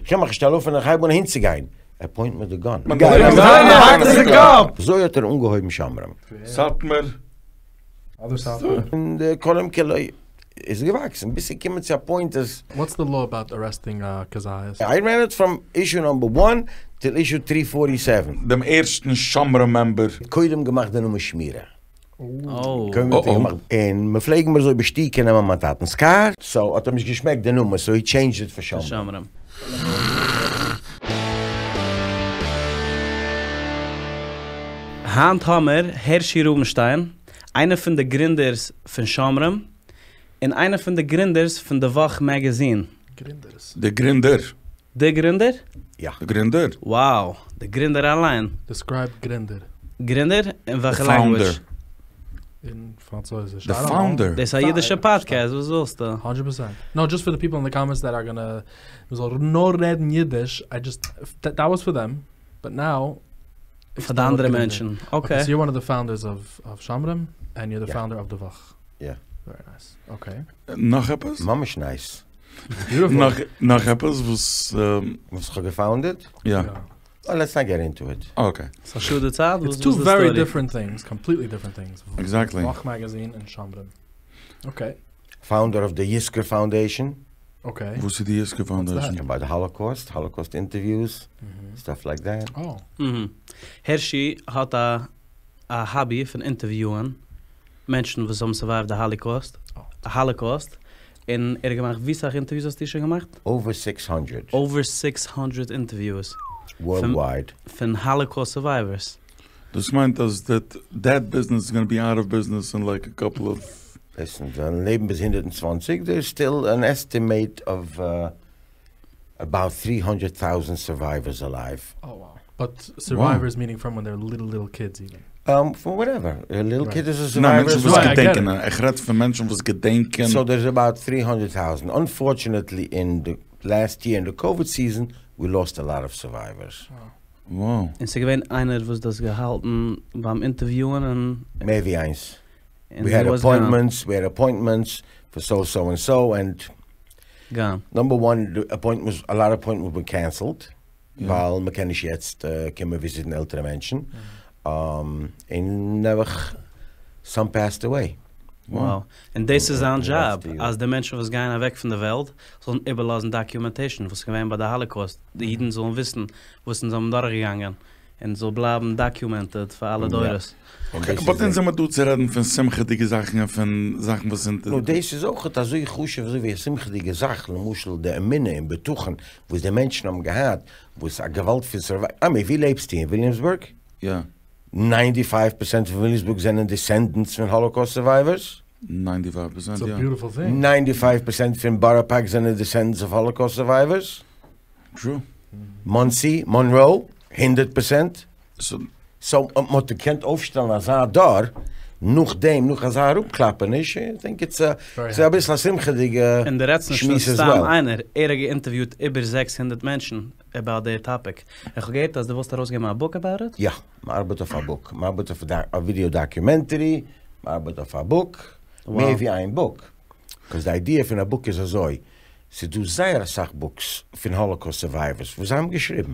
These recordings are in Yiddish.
כ'קען מיך נישט שטעל אויף און איך הייב אן אהינצוגיין. ער פוינט מיט די גאן. אזוי האט ער אנגעהויבן שומרים. סאטמאר. און די קודם כל איז געוואקסן ביז ס'איז געקומען צו א פוינט אז. וואטס די לאו אבאוט ארעסטינג א כזית? איי רען איט פראם אישו נאמבער וואן טיל אישו טרי פארטי סעווען. דעם ערשטן שומרים מעמבער. קודם געמאכט די נאמען שמירה. קודם האט ער געמאכט און מ'פלעג מיר אזוי בשתיקה נעמען מיין טאטענס קאר. סאו האט אים נישט געשמעקט די נאמען סאו הי טשעינדזשד איט פאר שומרים. היינט האמיר הערשי רובינשטיין, איינער פון די גרינדערס פון שומרים, און איינער פון די גרינדערס פון די וואך מעגעזין. גרינדערס. די גרינדער. די גרינדער? יא. די גרינדער. Wow, די גרינדער אליין. דעסקרייב גרינדער. גרינדער? אין וועלכע לענגוויטש? אין פראנצויזיש. די פאונדער. דאס איז א אידישע פאדקעסט, וואס ווילסטו? הונדרעט פערסענט. נאו, דזשאסט פאר די פיפל אין די קאמענטס דעט אר גאנא, מ'זאל נאר רעדן אידיש, איי דזשאסט, דעט וואס פאר דעם, באט נאו. פאר די אנדערע מענטשן, אקעי. סאו יור וואן אוו די פאונדערס אוו שומרים, ענד יור די פאונדער אוו די וואך. יא. ווערי נייס. אקעי. נאך עפעס? ממש נייס. נאך עפעס וואס. וואס כ'האב געפאונדעד? יא. לעטס נאט געט אינטו איט. אקעי. ס'איז א שאד די צייט? איטס טו ווערי דיפרענט טינגס, קאמפליטלי דיפרענט טינגס. עקזעקטלי. וואך מעגעזין און שומרים. אקעי. פאונדער אוו די יזכור פאונדעישאן. אקעי. וואס איז די יזכור פאונדעישאן? אבאוט די האלאקאוסט, האלאקאוסט אינטערוויוס, סטאף לייק דעט. הערשי האט א א האבי פון אינטערוויוען מענטשן וואס האבן סורווייווד די האליקאוסט, האלאקאוסט, און ער האט געמאכט, ווי סאך אינטערוויוס האסטו שוין געמאכט? אווער סיקס האנדרעט. אווער סיקס האנדרעט אינטערוויוס. ווארלד ווייד. פון האלאקאוסט סורווייווערס. דאס מיינט אז דעט דעט ביזנעס איז גאנא בי אוט אוו ביזנעס אין לייק א קאפל אוו. ליסן, וועלן לעבן ביז הונדערט און צוואנציג, דער איז סטיל אן עסטימעיט אוו אבאוט טרי האנדרעט טאוזענט סורווייווערס אלייוו. או וואו. באט סורווייווערס מיענינג פראם ווען דער ליטל ליטל קידס איווען. פון וואטעווער, א ליטל קיד איז א סורווייווער. ניין מענטשן וואס געדענקען, איך רעד פון מענטשן וואס געדענקען. סאו דער איז אבאוט טרי האנדרעט טאוזענט, אנפארטשענעטלי אין די לעסט יער אין די קאוויד סיזען ווי לאסט א לאט אוו סורווייווערס. וואו. און ס'איז געווען איינער וואס דו האסט געהאלטן ביים אינטערוויוען און. מער ווי איינס. ווי העד אפוינטמענטס, ווי העד אפוינטמענטס פאר סאו סאו און סאו ענד. גאן. נאמבער וואן די אפוינטמענטס, א לאט אפוינטמענטס ווער קענסעלד. ווייל מ'קען נישט יעצט קומען וויזיטן עלטערע מענטשן, און נעבעך סאם פעסד עוועי. Wow. און דאס איז זיין דזשאב, אז די מענטשן וואס גייען אוועק פון די וועלט זאלן איבערלאזן דאקיומענטעישן וואס איז געווען ביי די האלאקאוסט, די אידן זאלן וויסן וואס אונז האבן דורכגעגאנגען, און ס'זאל בלייבן דאקיומענטעד פאר אלע דורות. אקעי, באט אונז זעמער דא צו רעדן פון שמחה'דיגע זאכן און פון זאכן וואס זענען. נו, דאס איז אויכעט אזוי חשוב אזוי ווי א שמחה'דיגע זאך, למשל די אמונה און בטחון וואס די מענטשן האבן געהאט, וואס א געוואלד פון סורווייווערס, איי מין ווי לעבסטו? אין וויליאמסבורג? יא. ניינטי פייוו פערסענט פון וויליאמסבורג זענען דיסענדענטס פון האלאקאוסט סורווייווערס? ניינטי פייוו פערסענט יא. איטס א ביוטיפול טינג. ניינטי פייוו פערסענט פון בארא פארק זענען דיסענדענטס אוו האלאקאוסט סורווייווערס? טרו. מאנסי, מאנראו, הונדערט פערסענט. סאו מ'האט געקענט אויפשטעלן אזא דור נאכדעם, נאך אזא אראפקלאפעניש, איי טינק איטס א, ס'איז אביסל א שמחה'דיגע און דו רעדסט נישט פון שמועס עז סתם וועל. איינער, ער האט געאינטערוויוט איבער זעקס הונדערט מענטשן עבאוט די טאפיק. איך האב געהערט אז דו ווילסט ארויסגעבן א בוק עבאוט איט? יא, מ'ארבעט אויף א בוק, מ'ארבעט אויף א ווידיאו דאקיומענטערי, מ'ארבעט אויף א בוק, מער ווי איין בוק, קאוז די איידיע פון א בוק איז אזוי, ס'איז דא זייער אסאך בוקס פון האלאקאוסט סורווייווערס וואס זיי האבן געשריבן,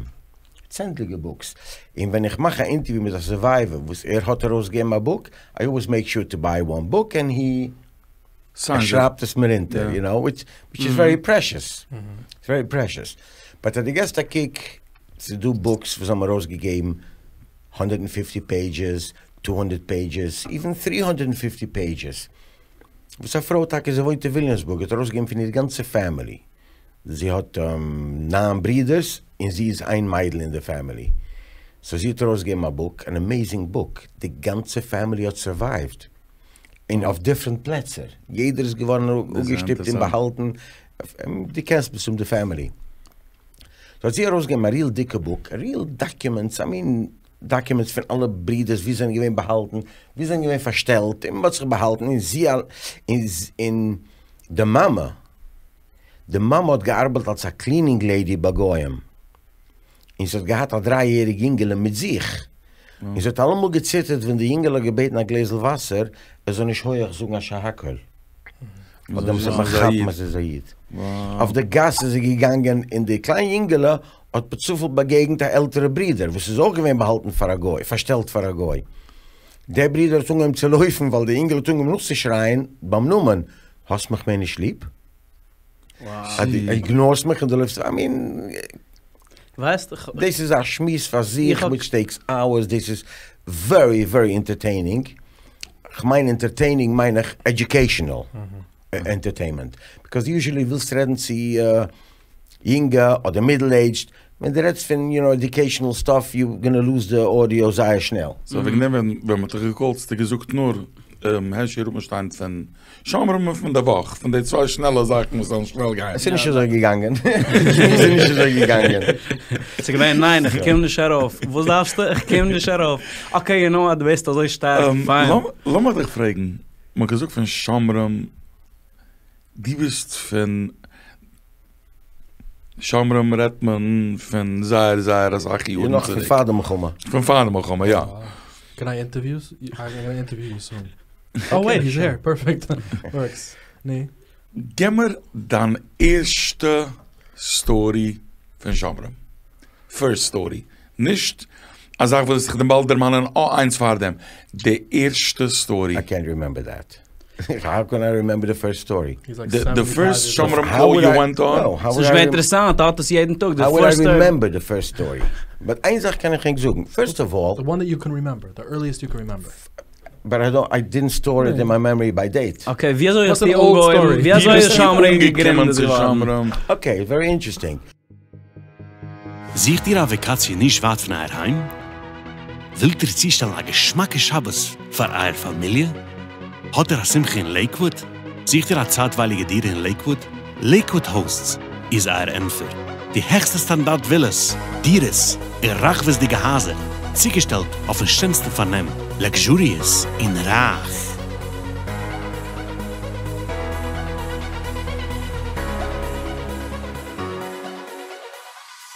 צענדליגע בוקס, און ווען איך מאך א אינטערוויו מיט א סורווייווער וואס ער האט ארויסגעגעבן א בוק, איי אלוועיס מעיק שור טו ביי וואן בוק ענד הי ער שרייבט עס מיר אונטער, יו נאו, וויטש איז ווערי פרעשעס, איטס ווערי פרעשעס, באט אז דו געסט א קוק, ס'איז דא בוקס וואס האבן ארויסגעגעבן הונדערט און פיפטי פעידזשעס, טו הונדערט פעידזשעס, איווען טרי הונדערט און פיפטי פעידזשעס, וואס א פרוי טאקע זי וואוינט אין וויליאמסבורג האט ארויסגעגעבן פון איר גאנצע פעמילי, זי האט ניין ברידערס און זי איז איין מיידל אין די פעמילי, סאו זי האט ארויסגעגעבן א בוק, אן עמעזינג בוק, די גאנצע פעמילי האט סורווייווד, און אויף דיפרענט פלעצער, יעדער איז געווארן אפגעשטופט און באהאלטן, דו קענסט מסתם די פעמילי, סאו האט זי ארויסגעגעבן א ריעל דיקע בוק, ריעל דאקיומענטס, איי מין. דאקומענטס פון אלע ברידערס ווי זיי זענען געווען באהאלטן, ווי זיי זענען געווען פארשטעלט, און מ'האט זיך באהאלטן, און זי און די מאמע, די מאמע האט געארבעט אלס א קלינינג לעידי ביי גוים, און זי האט געהאט א דריי יעריג יונגעלע מיט זיך, און זי האט אלעמאל געציטערט ווען די יונגעלע האט געבעטן א גלעזל וואסער, ער זאל נישט הויעך זאגן א שהכל. אדער מ'זאל זיך כאפן אז ס'איז א איד. אויף די גאס איז ער געגאנגען און די קליין יונגעלע האט בצופאל באגעגנט א עלטערע ברודער וואס איז אויך געווען באהאלטן פאר א גוי, פארשטעלט פאר א גוי. דער ברודער האט אנגעהויבן צו לויפן ווייל די אינגעלע האט אנגעהויבן נאכצושרייען ביים נאמען, האסט מיך מער נישט ליב? אז דו איגנארסט מיך און דו לויפסט, איי מין, ווייסט, איך. דאס איז א שמועס פאר זיך וויטש טעיקס אווערס, דאס איז ווערי ווערי אינטערטעינינג, כ'מיין אינטערטעינינג מיין איך עדיוקעישאנעל ענטערטעינמענט, ביקאוז יוזשעלי ווילסט רעדן צו יונגע אדער מידל עידזשד, ווען דו רעדסט פון יו נאו עדיוקעישאנעל סטאף יו גאנא לוז די אודיאו זייער שנעל. סאו וועגן דעם ווען ווען מ'האט דיך געקאלט האסטו געזאגט נאר הערשי רובינשטיין פון שומרים און פון די וואך, פון די צוויי שנעלע זאכן וואס זאלן שנעל גיין. עס איז נישט אזוי געגאנגען. עס איז נישט אזוי געגאנגען. ס'איז געווען ניין איך קום נישט ארויף, וואס דארפסטו איך קום נישט ארויף, אקעי יו נאו וואט דו ביסט אזוי שטארק פיין. לאמיך דיך פרעגן, מ'האט געזאגט פון שומרים, דו ביסט פון שומרים רעדט מען פון זייער זייער אסאך יארן נאך פון פאר די מלחמה. פון פאר די מלחמה יא. קען איי אינטערוויו? איים גאנא אינטערוויו יו סון. אה וועיט היז העיר, פערפעקט. ווארקס. נו. גיב מיר דיין ערשטע סטארי פון שומרים. פירסט סטארי. נישט א זאך וואס וועסט זיך באלד דערמאנען אה איינס פארדעם. די ערשטע סטארי. איי קענט רימעמבער דעט. האו קען איי רימעמבער די פירסט סטארי? די פירסט שומרים קאל יו ווענט אן? ס'איז נישט געווען אינטערעסאנט, ער האט עס יעדן טאג, די האו וואלד פירסט איי סטארי. רימעמבער די פירסט סטארי? באט איין זאך קען איך ענק זאגן, פירסט אוו אלל. די וואן דעט יו קען רימעמבער, די ערליעסט יו קען רימעמבער. באט איי דאנט, איי דידנט סטאר איט אין מיי מעמארי ביי דעיט. אקעי, ווי אזוי האסטו אנגעהויבן, ווי אזוי איז שומרים געגרינדעט געווארן? אקעי, ווערי אינטערעסטינג. זוכט איר א וואקאציע נישט ווייט פון אייער היים? ווילט איר צושטעלן א געשמאקע שבת פאר אייער פאמיליע? האט איר א שמחה אין לעיקוואוד? זוכט איר א צייטווייליגע דירה אין לעיקוואוד? לעיקוואוד האוסטס איז אייער ענטפער. די העכסטע סטאנדארט ווילאס, דירות, און רחבות'דיגע הייזער, צוגעשטעלט אויפן שענסטן פארנעם, לעקזשוריעס און רייך.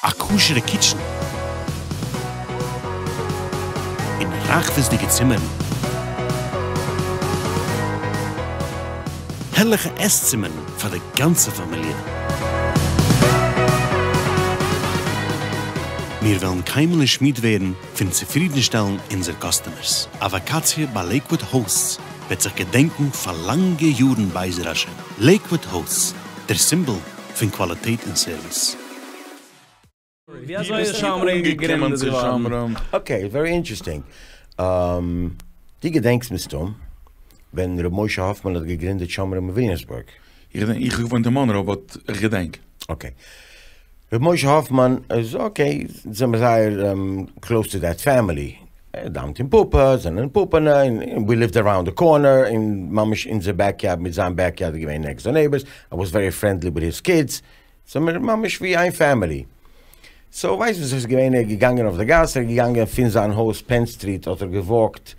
א כשר'ע קיטשן און רחבות'דיגע צימערן, הערליכע עס-צימערן פאר די גאנצע פאמיליע. מיר וועלן קיינמאל נישט מיד ווערן פון צופרידנשטעלן אונזער קאסטומערס. א וואקאציע ביי לעיקוואד האוסטס וועט זיך געדענקן פאר לאנגע יארן בעזר השם. לעיקוואד האוסטס, דער סימבאל פון קוואליטעט און סערוויס. ווי אזוי איז שומרים געגרינדעט געווארן? אקעי, ווערי אינטערעסטינג. דו געדענקסט מסתם ווען ר' משה האפמאן האט געגרינדעט שומרים אין וויליאמסבורג. איך געדענק, איך האב געוואוינט אין מאנרא באט איך געדענק. אקעי. ר' משה האפמאן איז אקעי, זעמער זייער קלאוס טו דעט פעמילי. ער דאוונט אין פאפא, זענען פאפענע, און ווי ליווד אראונד די קארנער, און ממש אונזער בעקיארד מיט זיין בעקיארד איז געווען נעקסט דאר נעיבערס, איי וואס ווערי פרענדלי וויט היז קידס, זעמער ממש ווי איין פעמילי. סאו ווייסט וואס איז געווען, ער איז געגאנגען אויף די גאס, ער איז געגאנגען פון זיין הויז פען סטריט האט ער געוואקט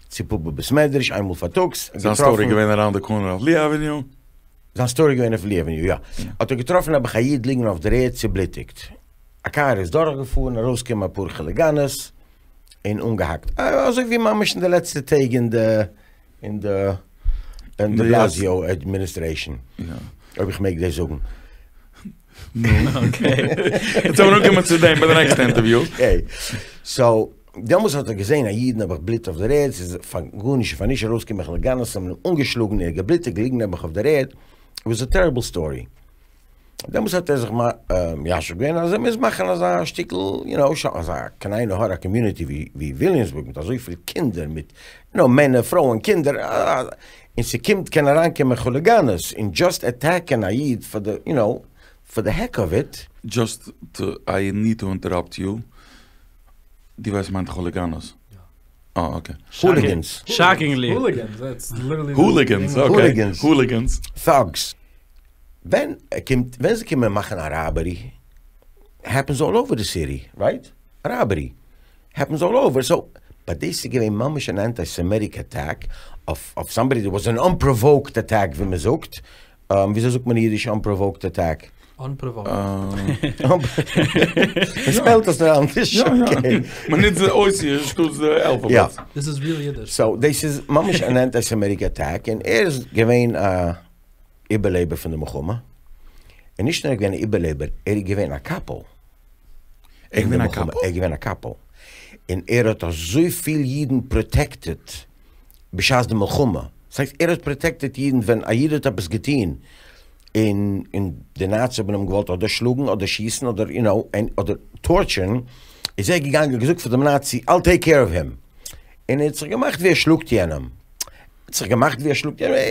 צו פאפא בית מדרש איינמאל פארטאגס, זיין סטאר איז געווען אראונד די קארנער אויף לי עוועניו. זיין סטאר איז געווען אויף לי עוועניו יא. האט ער געטראפן נעבעך א איד ליגן אויף דער ערד צובלוטיגט. א קאר איז דורכגעפארן, ארויסגעקומען אפאר כוליגאנעס און אנגעהאקט. אזוי ווי ממש אין די לעצטע טעג אין די אין די אין די בלאזיאו אדמיניסטרעישאן. אויב איך מעג דאס זאגן. נו. אקעי. יעצט וועלן מיר אנקומען צו דעם ביי די נעקסטע אינטערוויו. אקעי. סאו, דעמאלס האט ער געזען א איד נעבעך בלוט אויף דער ערד, ס'איז פאר גארנישט און פאר נישט ארויסגעקומען כוליגאנעס האבן אים אנגעשלאגן, ער האט געבלוטיגט ליגן נעבעך אויף דער ערד. איט וואס א טעריבל סטארי. דעמאלס האט ער זיך מיישב געווען אז ער מוז מאכן אזא שטיקל, יו נאו, אזא קיין עין הרע קאמיוניטי ווי וויליאמסבורג מיט אזויפיל קינדער מיט, יו נאו, מענער פרויען קינדער, און ס'קומט קען אריינקומען כוליגאנעס און דזשאסט עטעקען א איד פאר די, יו נאו, פאר די העק אוו איט. דזשאסט טו, איי ניד טו אינטעראפט יו, דו ווייסט וואס מיינט כוליגאנעס? אה אקעי. הוליגענס. שאקינגלי. הוליגענס, דעטס ליטערלי די הוליגענס, אקעי. הוליגענס. הוליגענס. טאגס. ווען ער קומט, ווען זיי קומען מאכן א ראבערי, העפענס אלל אווער די סיטי, רייט? ראבערי העפענס אלל אווער, סאו, באט דאס איז געווען ממש אן אנטי סעמיטיק אטעק אויף אויף סאמבאדי, דעט וואס אן אנפראוואוקד אטעק ווי מען זאגט, וויאזוי זאגט מען אין אידיש אנפראוואוקד אטעק? אנפראוואוקד. מען ספעלט עס נאר אנדערש, אקעי. מען נוצט די אותיות אנשטאטס די אלפאבעט. דיס איז ריעל אידיש. סאו דאס איז ממש אן אנטי סעמיטיק אטעק, און ער איז געווען א. איבערלעבער פון די מלחמה, און נישט נאר ער איז געווען א איבערלעבער, ער איז געווען א קאפאו. ער איז געווען א קאפאו? ער איז געווען א קאפאו. און ער האט אזויפיל אידן פראטעקטעד בשעת די מלחמה. דאס הייסט ער האט פראטעקטעד אידן ווען א איד האט עפעס געטון און און די נאציס האבן אים געוואלט אדער שלאגן אדער שיסן אדער יו נאו אדער טארטשערן, איז ער געגאנגען און געזאגט פאר דעם נאצי I'll take care of him. און ער האט זיך געמאכט ווי ער שלאגט יענעם. ער האט זיך געמאכט ווי ער שלאגט יענעם, ער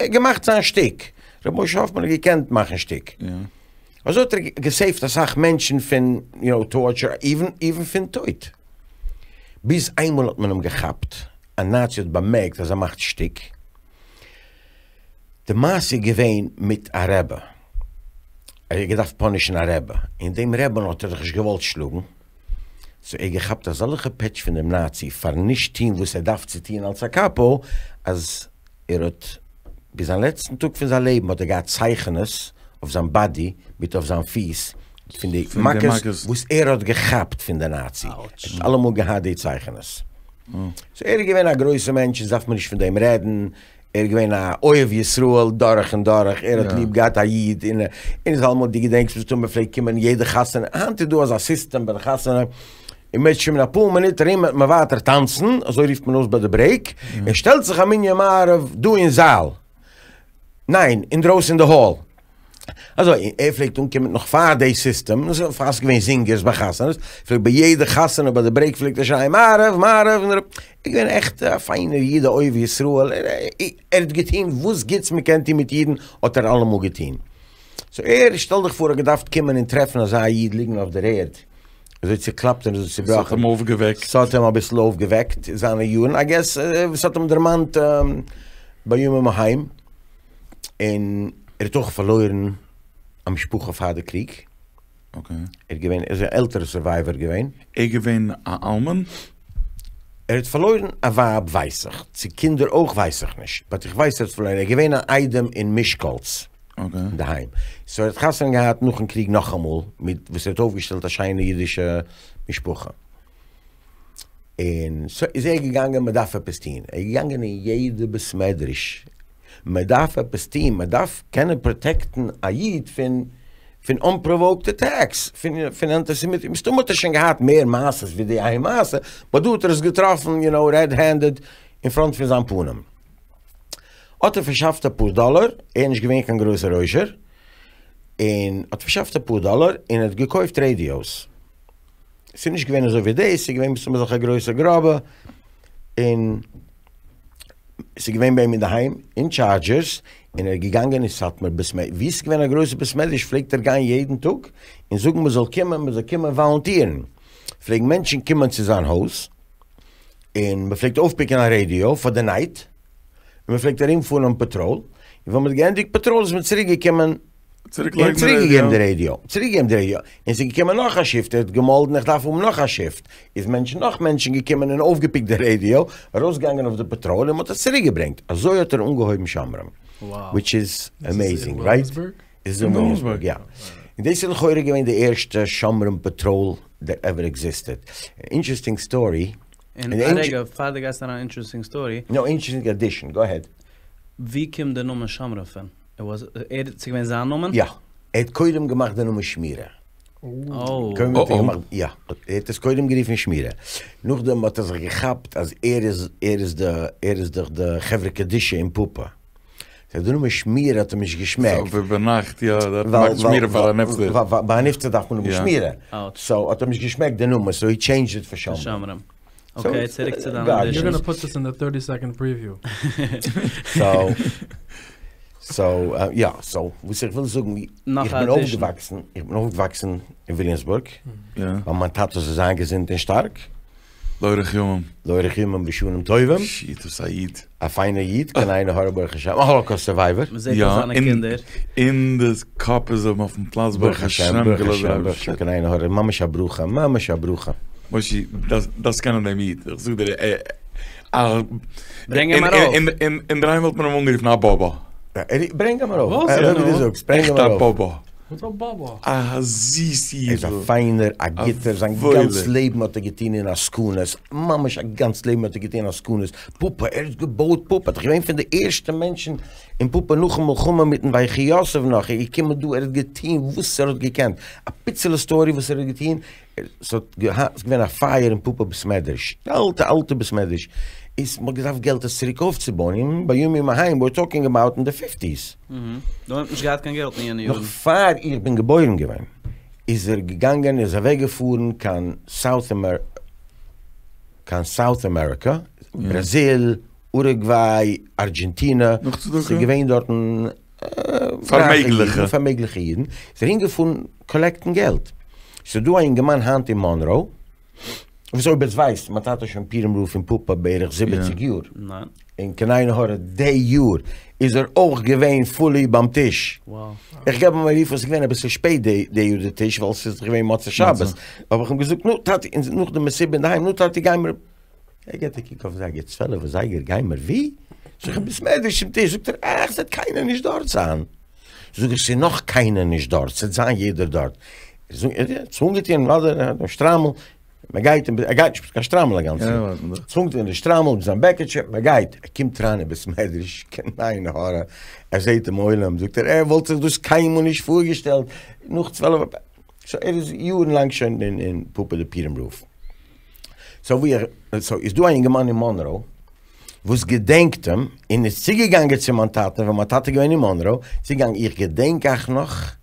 האט געמאכט זיין שטיק. ר' משה האפמאן האט געקענט מאכן שטיק. אזוי האט ער געסעיווט אסאך מענטשן פון יו נאו טארטשער, איווען איווען פון טויט. ביז איינמאל האט מען אים געכאפט, א נאצי האט באמערקט אז ער מאכט שטיק. די מעשה איז געווען מיט א רעבע. ער האט געדארפט פאנישן א רעבע, און דעם רעבען האט ער דאך נישט געוואלט שלאגן. סאו ער האט געכאפט אזאלעכע פעטש פון דעם נאצי פארן נישט טוהן וואס ער דארף צו טוהן אלס א קאפאו, אז ער האט ביז זיין לעצטן טאג פון זיין לעבן האט ער געהאט צייכענעס אויף זיין באדי מיט אויף זיין פיס פון די מכות וואס ער האט געכאפט פון די נאצי, ער האט אלעמאל געהאט די צייכענעס. סאו ער איז געווען א גרויסע מענטש אונז דארף מען נישט פון דעם רעדן, ער איז געווען א אוהב ישראל דורך און דורך, ער האט ליב געהאט א איד, און און איז אלעמאל דו געדענקסט מסתמא מען פלעגט קומען יעדע חתונה, היינט איז דא אזא סיסטעם ביי די חתונה, אם ירצה השם אין אפאר מינוט ארום וועט מען ווייטער טאנצן, אזוי רופט מען אויס ביי די ברעיק, און שטעלט זיך א מנין מעריב דא אין זאל, ניין, אינדרויסן אין די האל. אזוי, ער פלעגט אנקומען נאך פאר די סיסטעם, נאך פאר ס'איז געווען זינגערס ביי חתונות, פלעגט ביי יעדע חתונה ביי די ברעיק פלעגט ער שרייען מעריב מעריב, און ער איז געווען עכט א פיינער איד א אוהב ישראל, ער האט געטון וואס גוטס מען קען טון מיט אידן האט ער אלעמאל געטון. סאו ער, שטעל דיך פאר, האט געדארפט קומען און טרעפן אזא איד ליגן אויף דער ערד, אזוי צוקלאפט און אזוי צובראכן. ס'האט אים אויפגעוועקט. ס'האט אים אביסל אויפגעוועקט זיינע יארן, איי געס ס'האט אים דערמאנט בימים ההם. און ער האט אויך פארלוירן א משפחה פאר די קריג. אקעי. ער איז געווען, ער איז א עלטערע סורווייווער געווען. ער איז געווען א אלמן? ער האט פארלוירן א ווייב ווייס איך, צו קינדער אויך ווייס איך נישט, באט איך ווייס ער האט פארלוירן, ער איז געווען א איידעם אין מישקאלץ אינדערהיים, סאו ער האט חתונה געהאט נאכן קריג נאכאמאל, מיט וואס ער האט אויפגעשטעלט א שיינע אידישע משפחה. און סאו איז ער געגאנגען מען דארף עפעס טון, ער איז געגאנגען אין יעדע בית מדרש, מען דארף עפעס טון, מען דארף קענען פראטעקטן א איד פון פון אנפראוואוקד אטעקס, פון פון אנטיסעמיטיזם, מסתמא האט ער שוין געהאט מער מעשות ווי די איין מעשה, באט דא האט ער עס געטראפן יו נאו רעד הענדעד אין פראנט פון זיין פנים. האט ער פארשאפט אפאר דאלער, ער איז נישט געווען קיין גרויסער עושר, און האט פארשאפט אפאר דאלער און ער האט געקויפט רעדיאוס. ס'איז נישט געווען אזוי ווי דאס, ס'איז געווען מסתמא אזעלכע גרויסע גראבע, און ס'איז געווען ביי אים אינדערהיים אין טשארדזשערס, און ער איז געגאנגען אין סאטמאר בית מ, וואו ס'איז געווען א גרויסע בית מדרש פלעגט ער גיין יעדן טאג און זאגן מ'זאל קומען, מ'זאל קומען וואלונטירן, פלעגן מענטשן קומען צו זיין הויז, און מ'פלעגט אויפפיקען א רעדיא פאר די נייט, און מ'פלעגט ארומפארן אויף פאטראל, און ווען מ'האט געענדיגט פאטראל איז מען צוריק געקומען. צוריק און צוריק געגעבן די רעדיא, צוריק געגעבן די רעדיא, און ס'איז געקומען נאך א שיפט, ער האט געמאלדן איך דארף האבן נאך א שיפט, איז מענטשן נאך מענטשן געקומען און אויפגעפיקט די רעדיא, ארויסגעגאנגען אויף די פאטראל און מ'האט עס צוריק געברענגט, אזוי האט ער אנגעהויבן שומרים, וויטש איז עמעזינג, רייט? איז אין וויליאמסבורג, יא. און דאס איז לכאורה געווען די ערשטע שומרים פאטראל דעט עווער עקזיסטעד. אינטערעסטינג סטארי. און א רגע, פאר דו גייסט אריין אינטערעסטינג סטארי. נאו, אינטערעסטינג אדישאן, גאו אהעד. ווי קומט די נאמען שומרים פון? ער וואס ער ס'איז געווען זיין נאמען? יא. ער האט קודם געמאכט די נאמען שמירה. קודם האט ער געמאכט, יא. ער האט עס קודם גערופן שמירה. נאכדעם האט ער זיך געכאפט אז ער איז, ער איז די, ער איז דאך די חברה קדישא אין פאפא. סאו די נאמען שמירה האט אים נישט געשמעקט. סאו ביינאכט, יא, דארף מען מאכן שמירה פאר א נפטר. ווייל ביי א נפטר דארף מען האבן שמירה. סאו האט אים נישט געשמעקט די נאמען, סאו הי טשעינדזשד איט פאר שומרים. אקעי, צוריק צו דיין אדישענס. יור גאנא פוט דיס אין די טערטי סעקאנד פריוויו. סאו, סאו, יא, סאו, וואס איך וויל זאגן, איך בין אויפגעוואקסן, איך בין אויפגעוואקסן אין וויליאמסבורג, ווייל מיין טאטע זאל זיין געזונט און שטארק. לאורך ימים. לאורך ימים ושנים טובים. שיט וואס א איד. א פיינער איד, קיין עין הרע ברוך השם, א האלאקאוסט סורווייווער. מ'זעט אויף זיינע קינדער. אין די קאפ איז אים אויפן פלאץ ברוך השם, ברוך השם, ברוך השם, קיין עין הרע, ממש א ברכה, ממש א ברכה. מושי, דארפסט קענען דעם איד, איך זאג דיר, א. ברענג אים ארויף. אינדערהיים וואלט מען אים אנגערופן א באבא. ברענג אים ארויף, אזוי ווי דו זאגסט, ברענג אים ארויף. עכט א באבא. וואס א באבא? א זיס ער איז א אידל. פיינער, א גוטער, זיין וואוילער. גאנץ לעבן האט ער געטון אין עסקנות, ממש א גאנץ לעבן האט ער געטון עסקנות, פאפא, ער האט געבויט פאפא, ער איז געווען פון די ערשטע מענטשן אין פאפא נאכן מלחמה מיטן ויחי יוסף נאך, ער איז געקומען דא, ער האט געטון וואס ער האט געקענט, א פיצעלע סטארי וואס ער האט געטון, ס'האט געהאט, ס'איז געווען א פייער אין פאפא בית מדרש, די אלטע אלטע בית מדרש, איז מ'האט געדארפט געלט עס צוריק אויפצובויען, און בימים ההם, ווער טאלקינג אבאוט אין די פיפטיס. דא האט מען נישט געהאט קיין געלט אין יענע נאך יארן. פאר איך בין געבוירן געווען איז ער געגאנגען איז אוועק געפארן קיין סאוט קיין סאוט אמעריקא, בראזיל, אורוגוויי, ארגענטינע, נאך צדקה? ס'איז געווען דארטן פארמעגליכע. פארמעגליכע אידן, איז ער אהינגעפארן קאלעקטן געלט. ס'איז דא א אינגערמאן היינט אין מאנרא, וואס אויב עטס ווייסט, מיין טאטע איז שוין פורים רב פון פאפא בערך זיבעציג יאר, און קיין עין הרע די יאר איז ער אויך געווען פולי ביים טיש. איך געב אים א רוף, עס איז געווען אביסל שפעט די יאר די טיש ווייל עס איז געווען מוצאי שבת, האב איך אים געזאגט נו טאטי, נאך די מסיבה אינדערהיים, נו טאטי גיימער. ער געט א קוק אויפן זייגער, צוועלף אזייגער גיימער ווי? זאג איך בית מדרש צום טיש, זאגט ער אך ס'וועט קיינער נישט דארט זיין, זאג איך ס'איז נאך קיינער נישט דארט, ס'וועט זיין יעדער דארט, ער האט זיך אנגעטוען אוודאי שטריימל, מען גייט, ער גייט נישט מיט קיין שטריימל א גאנצע יאר, האט זיך אנגעטוען די שטריימל מיט זיין בעקיטשע, מען גייט, ער קומט אריין אין בית מדרש, קיין עין הרע, ער זעט דעם עולם, זאגט ער, ער וואלט זיך דאס קיינמאל נישט פארגעשטעלט, נאך צוועלף, סאו ער איז יארן לאנג שוין אין פאפא די פורים רב. סאו ווי איך, סאו איז דא א אינגערמאן אין מאנרא וואס געדענקט אים און איז צוגעגאנגען צו מיין טאטע ווען מיין טאטע איז געווען אין מאנרא, צוגעגאנגען איך געדענק אייך נאך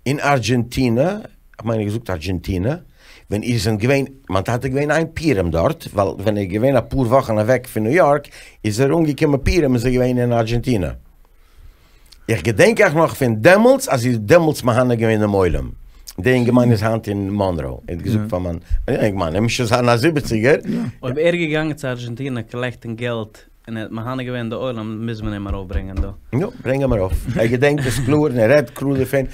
אין ארגענטינע, איך מיין ער האט געזאגט ארגענטינע, ווען איר זענט געווען, מיין טאטע איז געווען איין פורים דארט, ווייל ווען ער איז געווען אפאר וואכן אוועק פון ניו יארק איז ער אנגעקומען פורים איז ער געווען אין ארגענטינע. איך געדענק אייך נאך פון דעמאלטס אז איר האט דעמאלטס מהנה געווען דעם עולם. דער אינגערמאן איז היינט אין מאנרא. ער האט געזאגט פאר מיין אינגערמאן, ער מוז שוין זיין א זיבעציגער. אויב ער איז געגאנגען צו ארגענטינע קאלעקטען געלט און ער האט מהנה געווען די עולם מוז מען אים ארויפברענגען דא. נו, ברענג אים ארויף. ער געדענקט עס קלאר און ער רעדט קלאר דערפון.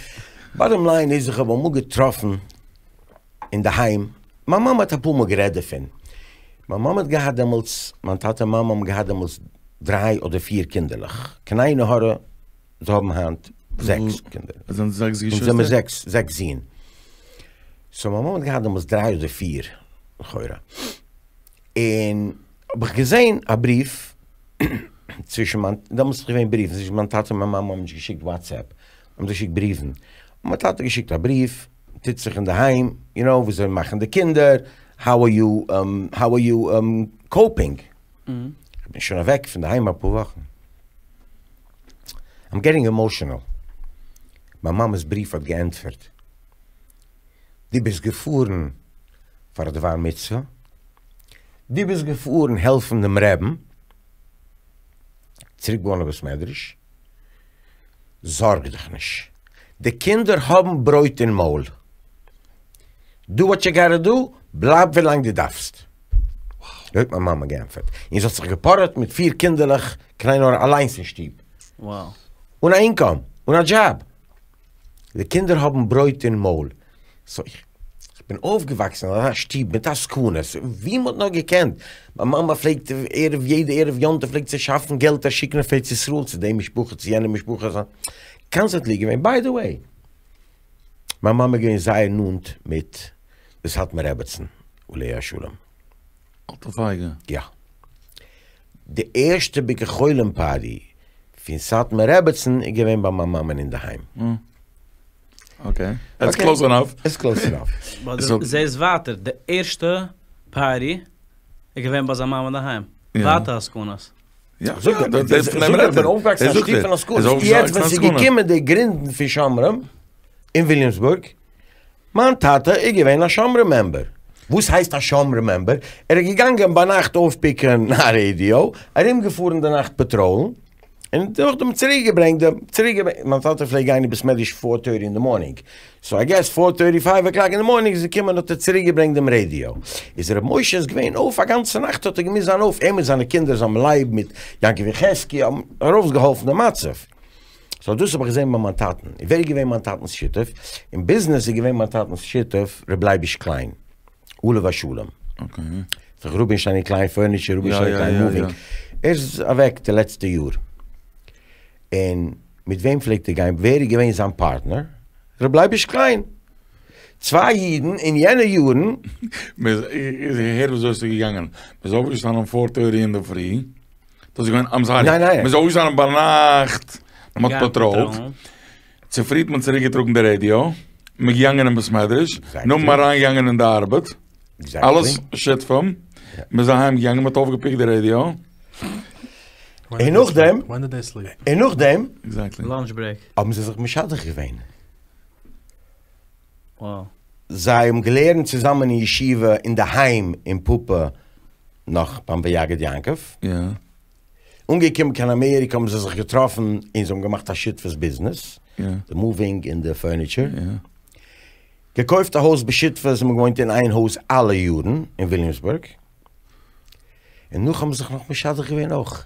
באטאם ליין איז איך האב אמאל געטראפן אינדערהיים, מיין מאמע האט אפאר מאל גערעדט דערפון. מיין מאמע האט געהאט דעמאלטס, מיין טאטע און מאמע האבן געהאט דעמאלטס דריי אדער פיר קינדערלעך, קיין עין הרע, זיי האבן היינט זעקס קינדער. עס זענען זעקס אונז געשוויסטער? זעמיר זעקס, זעקס זין. סאו מיין מאמע האט געהאט דעמאלטס דריי אדער פיר, לכאורה. און האב איך געזען א בריוו צווישן מיין, דעמאלטס איז געווען בריוון, צווישן מיין טאטע און מיין מאמע האבן נישט געשיקט וואטסעפפ, האבן זיי געשיקט בריוון. האט מיין טאטע געשיקט א בריוו, טוט זיך אינדערהיים, יו נאו, וויאזוי מאכן די קינדער, האו אר יו, האו אר יו קאופינג? איך בין שוין אוועק פון דערהיים אפאר וואכן. איים געטינג עמאושענעל. מיין מאמע'ס בריוו האט געענטפערט, דו ביסט געפארן פאר א דבר מצוה, דו ביסט געפארן העלפן דעם רעבן צוריק בויען א בית מדרש, זארג דיך נישט, די קינדער האבן ברויט אין מויל, דו וואט יו גאטע דו, בלייב ווילאנג דו דארפסט. אזוי האט מיין מאמע געענטפערט, און זי האט זיך געפארעט מיט פיר קינדערלעך קיין עין הרע אליינס אין שטוב, אן א אינקאם, אן א דזשאב, די קינדער האבן ברויט אין מויל, סאו איך בין אויפגעוואקסן אין אזא שטוב מיט עסקנות, ווי מ'האט נאר געקענט, מיין מאמע פלעגט ערב יעדע ערב יום טוב פלעגט זי שאפן געלט און שיקן אויף ארץ ישראל צו די משפחה צו יענע משפחה, קאנסטענטלי געווען, ביי די וועי, מיין מאמע איז געווען זייער נאנט מיט די סאטמאר רעבעצן עליה השלום. אלטע פייגא. יא. די ערשטע ביקור חולים פארטי פון סאטמאר רעבעצן איז געווען ביי מיין מאמע'ן אינדערהיים. אקעי. דעטס קלאוס ענאף. איטס קלאוס ענאף. זעהסט ווייטער, די ערשטע פארטי איז געווען ביי זיין מאמע אינדערהיים. ווייטער עסקנות. יא, זאג יא, דאס פון דעם איך רעדט בין ער. אויפגעוואקסן אין א שטוב פון עסקנות. יעצט ווען ס'איז געקומען די גרינדן פון שומרים אין וויליאמסבורג, מיין טאטע איז געווען א שומרים מעמבער. וואס הייסט א שומרים מעמבער? ער איז געגאנגען ביינאכט אויפפיקען א רעדיא, ארומגעפארן די נאכט פאטראלן, און נאכדעם צוריק געברענגט דעם, צוריק געברענגט, מיין טאטע פלעגט גיין אין בית מדרש פאר טערטי אין די מארנינג, סאו איי געס פאר טערטי פייוו אקלאק אין די מארנינג איז געקומען האט ער צוריק געברענגט דעם רעדיא, איז ר' משה איז געווען אויף א גאנצע נאכט האט ער געמוזט זיין אויף, ער מיט זיינע קינדער זלמן לייב מיט יעקב יחזקי' האבן ארויסגעהאלפן די מצב. סאו דאס האב איך געזען ביי מיין טאטן. און ווער איז געווען מיין טאטנ'ס שותף? אין ביזנעס איז געווען מיין טאטנ'ס שותף ר' לייביש קליין, עליו השלום. אקעי. ס'איז רובינשטיין און קליין פורניטשער, רובינשטיין און קליין מואווינג. ער איז אוועק די לעצטע יאר. און מיט וועם פלעגט ער גיין? ווער איז געווען זיין פארטנער? ר' לייביש קליין. צוויי אידן אין יענע יארן. איך הער וויאזוי ס'איז געגאנגען. מ'איז אויפגעשטאנען פאר טערטי אינדערפרי. דאס איז געווען, איים סארי. ניין ניין. מ'איז אויפגעשטאנען ביינאכט, מ'האט פאטראלט. צופרי האט מען צוריק געטראגן די רעדיא. מ'איז געגאנגען אין בית מדרש. נאכדעם אריינגעגאנגען אין די ארבעט. אלעס שותפים. מ'איז אהיים געגאנגען, מ'האט אויפגעפיקט די רעדיא. און נאכדעם, און נאכדעם. לאנטש ברעיק. האבן זיי זיך משדך געווען. זיי האבן געלערנט צוזאמען אין ישיבה אינדערהיים אין פאפא נאך ביים ויגד יעקב. אנגעקומען קיין אמעריקע האבן זיי זיך געטראפן און זיי האבן געמאכט א שותפות ביזנעס, די מואווינג און די פורניטשער. געקויפט א הויז בשותפות, זיי האבן געוואוינט אין איין הויז אלע יארן אין וויליאמסבורג. און נאך האבן זיך נאך משדך געווען אויך.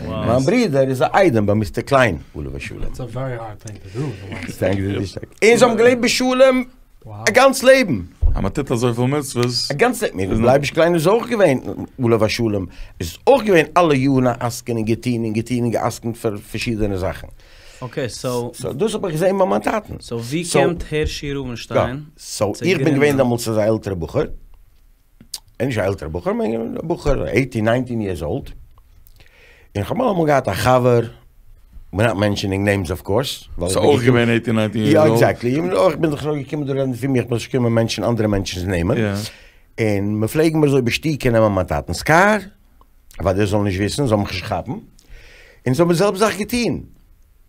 מיין ברודער איז א איידעם ביי מיסטער קליין עליו השלום. איטס א ווערי הארד טינג טו דו. און זיי האבן געלעבט בשלום א גאנץ לעבן. אז מען טוט אזויפיל מצוות. א גאנץ לעבן. ר' לייביש קליין איז אויך געווען עליו השלום איז אויך געווען אלע יארן א עסקן און געטון און געטון און גע'עסקנ'ט פאר פארשידענע זאכן. אקעי סאו. סאו דאס האב איך געזען ביי מיין טאטן. סאו ווי קומט הערשי רובינשטיין סאו איך בין געווען דעמאלטס אזא עלטערע בחור. נישט א עלטערע בחור, כ'מיין א בחור עיטין ניינטין יערס אולד, און כ'האב אלעמאל געהאט א חבר, וויר נאט מענשענינג נעימס אוו קאורס, ס'איז אויך געווען עיטין ניינטין יערס אולד? יא עקזעקטלי, איך בין דאך נאר געקומען דא רעדן פון מיך, כ'בין נישט געקומען מענשענען אנדערע מענטשנ'ס נעמען, און מ'פלעגן מיר אזוי בשתיקה נעמען מיין טאטנ'ס קאר, ווייל דער זאל נישט וויסן, זאל מיך נישט כאפן, און זיי האבן די זעלבע זאך געטון.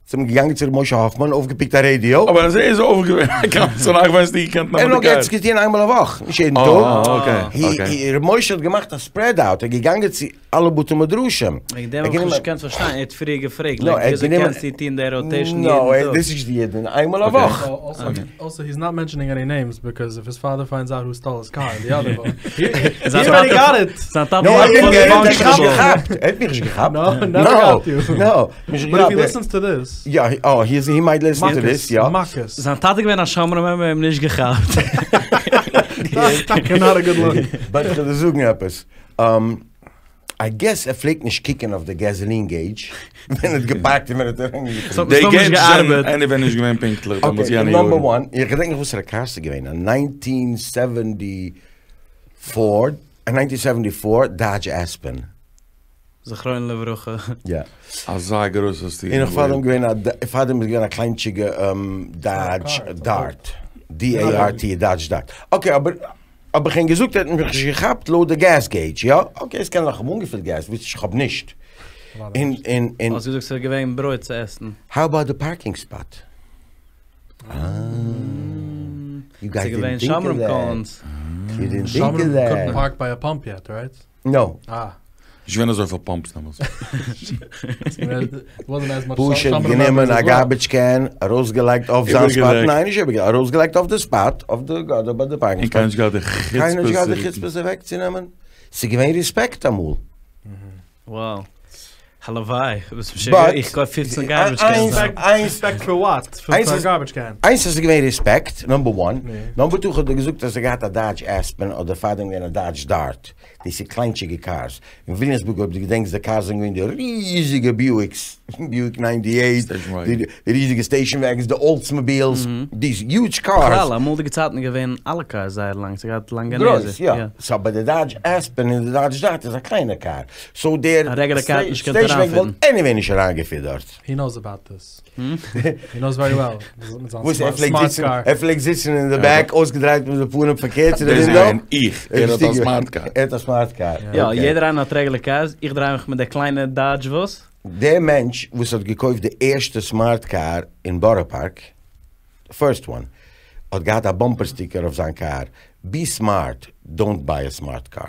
זיי זענען געגאנגען צו ר' משה האפמאן, אויפגעפיקט א רעדיא. אבער אז ער איז אויך געווען א גאנצע נאכט ווען האסטו געקענט נעמען די קאר. ער האט עס געטון איינמאל א וואך, נישט יעדן טאג. ר' משה האט געמאכט א ספרעד אוט, ער איז געגאנגען צו אלע בתי מדרשים. וועגן דעם האב איך נישט געקענט פארשטיין, ער האט פריער געפרעגט, לייק וויאזוי קענסטו טון די ראטעישן יעדן טאג? דאס איז נישט יעדן, איינמאל א וואך. אלסא היז נאט מענשענינג עני נעימס ביקאוז איף היז פאדער פיינדס אוט הו סטאל היז קאר די אדער וואן הי אלרעדי גאט איט. זיין טאטע איז פולי פאנקשענעל. ער האט מיך נישט געכאפט. נאו, נעווער גאט יו. נאו. באט איף הי ליסענס טו דיס. יא, אה, הי מייט ליסען טו דיס, יא. מכות. זיין טאטע געווען א שומרים מעמבער אים נישט געכאפט. טאקע נאט א גוד לוק. באט כ'וועל דיר זאגן עפעס. איי געס ער פלעגט נישט קוקען אויף די געזאלין געידזש ווען ער האט געפארקט און ווען ער האט אריינגעפארן. די געידזש זענען עניוועי נישט געווען פונקטליך דעמאלטס יענע יארן. נאמבער וואן, איך געדענק נישט וואסערע קאר ס'איז געווען, א ניינטין סעווענטי פאר, א ניינטין סעווענטי פאר דאדזש עספען. זכרונו לברכה. יא. אזא גרויסע סטירינג און נאך פארדעם געווען א, פארדעם איז געווען א קליינטשיגע דאדזש דארט, DART, דאדזש דארט. אקעי אבער האב איך אים געזאגט ער האט מיך נישט געכאפט לויט די געז געידזש, יא? אקעי עס קען זיין כ'האב אנגעפילט געז, וויטש איך האב נישט. און און און. האסט געזאגט ס'איז געווען ברויט צו עסן. האו אבאוט די פארקינג ספאט? אה. יו גייס דידנט טינק אוו דעט. יו דידנט טינק אוו דעט. קודנט פארק ביי א פאמפ יעט, רייט? נאו. אה. נישט געווען אזויפיל פאמפס דעמאלטס. פשוט גענומען א גארביטש קען, ארויסגעלייגט אויף זיין ספאט, ניין נישט איבערגעלייגט, ארויסגעלייגט אויף די ספאט, אויף די גאדער ביי די פארקינג ספאט. און קיינער נישט געהאט די חוצפה. קיינער נישט געהאט די חוצפה עס אוועקצונעמען. ס'איז געווען ריספעקט אמאל. וואו. הלוואי. ביסט משוגע? איך קויף פופצן גארביטש קענס. ריספעקט פאר וואט? פאר א גארביטש קען? איינס עס איז געווען ריספעקט, נאמבער וואן. נאמבער טו כ'האב דיר געזאגט אז ער האט געהאט א דאדזש עספען אדער פארדעם געווען א דאדזש דארט. דאס איז קליינטשיגע קארס. אין וויליאמסבורג אויב דו געדענקסט די קארס זענען געווען די ריזיגע ביואיקס, ביואיק ניינטי עיט, די ריזיגע סטעישאן וועגאנס, די אולדסמאבילס, דיס יוזש קארס. בכלל אמאלדיגע צייטן איז געווען אלע קארס זייער לאנג, ס'האט געהאט לאנגע נעזער. גרויס, יא. סאו אבער די דאדזש עספען און די דאדזש דארט איז א קליינע קאר. סאו דער א רעגולער קאר האט נישט געקענט סטעישאן וועגאן אריינפיטן. וואלט עניוועי נישט אריינגעפיט דארט. הי נאוס אבאוט דיס. הי נאוס ווערי וועל. מיט זיין וואס ער פלעגט סמארט זיצן, קאר. ער פלעגט זיצן אין די בעק אויסגעדרייט מיט די פנים פארקערט צו די דאס איז ווינדאו. געווען איך, ער האט א סמארט קאר. ער האט א סמארט קאר. יא, יעדער איינער האט רעגולער קארס, איך דריי מיך מיט די קליינע דאדזש וואס? דער מענטש וואס האט געקויפט די ערשטע סמארט קאר אין בארא פארק, די פירסט וואן, האט געהאט א באמפער סטיקער אויף זיין קאר, בי סמארט, דאונט ביי א סמארט קאר.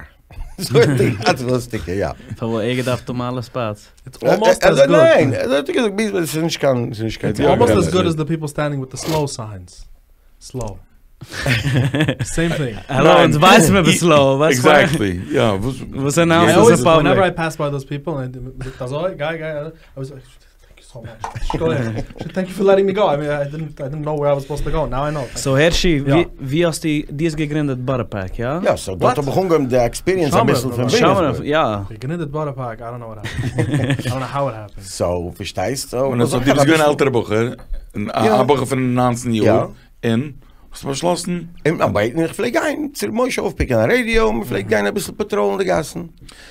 אזוי האט ער געהאט אזא סטיקער, יא. פארוואס ער געדארפט האבן אלע ספאטס? איטס אלמאסט עז גוד. ניין, ער האט געזאגט בי סמארט, ס'איז נישט קיין, ס'איז נישט קיין. איטס אלמאסט עז גוד עז די פיפל סטענדינג וויט די סלאו סיינס. סלאו. סעים טינג. האלא, אונז ווייסן מיר ביסט סלאו. עקזעקטלי, יא. וואס אנאונסט עס אין פאבליק? ווענעווער איי פעס ביי דאס פיפל און מ'זאגט אזוי, גיי גיי, איי וואס לייק, טענק יו סאו מאטש. שכוח. טענק יו פאר לעטינג מי גאו. איי מין, איי דידנט, איי דידנט נאו ווער איי וואס סופאוזד טו גאו, נאו איי נאו. סאו הערשי, ווי האסטו, דו האסט געגרינדעט בארא פארק, יא? יא, סאו דארט האב איך אנגעהויבן די עקספיריענס אביסל פון וויליאמסבורג. יא. געגרינדעט בארא פארק, איי דאנט נאו וואט העפענד. איי דאנט נאו האו איט העפענד. סאו, פארשטייסט? סאו דו ביסט געווען א עלטערע בחור. א בחור פון ניינצן יאר, און האסט באשלאסן? און ארבייטן, איך פלעג גיין צו ר' משה אויפפיקן א רעדיא, און מ'פלעגט גיין אביסל פאטראלן די גאסן.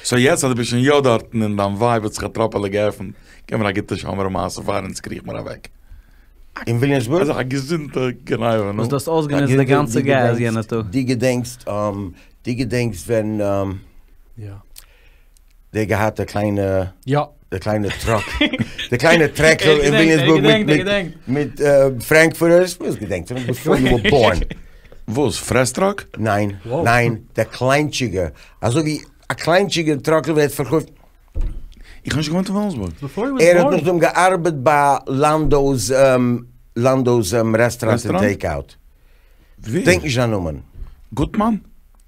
סאו יעצט אז דו ביסט שוין יא דארטן און דיין ווייב האט זיך א טראפעלע געעפנט, געב מיר א גוטע שומרים מעשה פאר אונז קריך מיר אוועק. אין וויליאמסבורג? אזא געזונטע גניבה, נו. וואס דו האסט אויסגענוצט די גאנצע געז יענע טאג. דו געדענקסט, דו געדענקסט ווען. יא. דער געהאט די קליינע יא. די קליינע טראק, די קליינע טרעקל אין וויליאמסבורג מיט מיט פרענקפורטערס, וואס געדענקסט נאך ביפאר יו ווער בארן. וואס? פרעס טראק? ניין, ניין, דער קליינטשיגע, אזוי ווי א קליינטשיגע טראקל ווערט פארקויפט. איך האב נישט געוואוינט אין וויליאמסבורג. ער האט נאכדעם געארבעט ביי לאנדאו'ס לאנדאו'ס רעסטוראנט און טעיק אוט. געדענק נישט זיין נאמען. גוטמאן?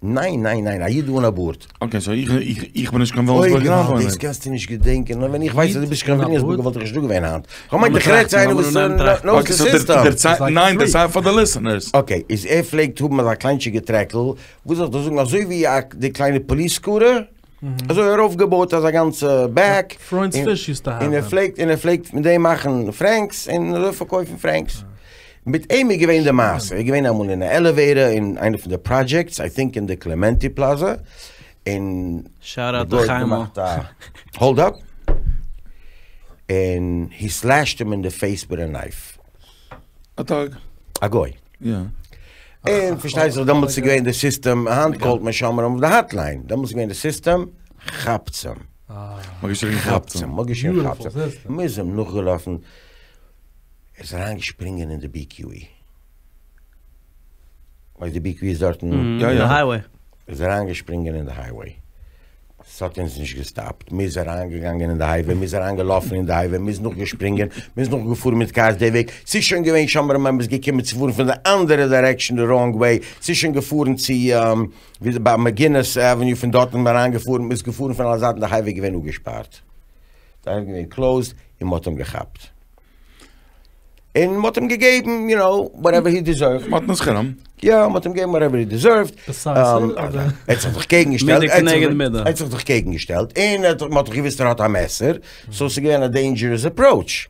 ניין ניין ניין, א איד אן א בארד. אקעי סאו איך איך איך בין נישט קיין וויליאמסבורגער איינוואוינער. אוי געוואלד דאס קענסטו נישט געדענקען, נאר ווען איך ווייס אז דו ביסט נישט קיין וויליאמסבורגער וואלט איך נישט דא געווען היינט. כ'האב געמיינט איך רעד צו איינער וואס נאוס די סיסטעם. ניין דערצייל פאר די ליסענערס. אקעי איז ער פלעגט האבן אזא קליינטשיגע טרעקל, וואס זאל איך דיר זאגן אזוי ווי א די קליינע פאליס סקוטער, אזוי ארויפגעבויט אזא גאנצע בעק, פרוינדס פיש יוזט טו העוו און ער פלעגט און ער פלעגט מיט דעם מאכן פרענקס און אזוי פארקויפן פרענקס. מיט אים איז געווען די מעשה, ער איז געווען אמאל אין א עלעוועיטער אין איינע פון די פראדזשעקטס, איי טינק אין די קלעמענטי פלאזא, און שאוט אוט די גוי האט חיימ'ל. געמאכט א האלד אפ, און הי סלעשד אים אין די פעיס וויט א נייף. א טאג. א גוי. יא. און פארשטייט זיך דעמאלטס איז געווען די סיסטעם, היינט קאלט מען שומרים אויף די האטליין, דעמאלטס איז געווען די סיסטעם, כאפצעם. מ'האט געשריגן כאפצעם. מ'האט געשריגן כאפצעם. מ'איז אים נאכגעלאפן, ער איז אריינגעשפרינגען אין די BQE. ווייסט די BQE איז דארטן? יא יא. די הייוועי. ער איז אריינגעשפרינגען אין די הייוועי. ס'האט אונז נישט געסטאפט, מ'איז אריינגעגאנגען אין די הייוועי, מ'איז אריינגעלאפן אין די הייוועי, מ'איז נאכגעשפרינגען, מ'איז נאכגעפארן מיט קארס די וועג, ס'איז שוין געווען שומרים מעמבערס געקומען צו פארן פון די אנדערע דירעקשאן די ראנג וועי, ס'איז שוין געפארן צו ווי ביי מעקגינעס עוועניו פון דארט איז מען אריינגעפארן, מ'איז געפארן פון אלע זייטן די הייוועי איז געווען אפגעשפארט, די הייוועי איז געווען קלאוזד און מ'האט אים געכאפט. און מ'האט אים געגעבן, יו נאו, וואטעווער הי דיזערווד. מ'האט אים גענומען. יא, מ'האט אים געגעבן וואטעווער הי דיזערווד. ער האט זיך דאך קעגן געשטעלט. מידה כנגד מידה. ער האט זיך דאך קעגן געשטעלט. און ער האט, מ'האט דאך געוואוסט ער האט א מעסער. סאו ס'איז געווען א דעינדזשערעס אפראוטש.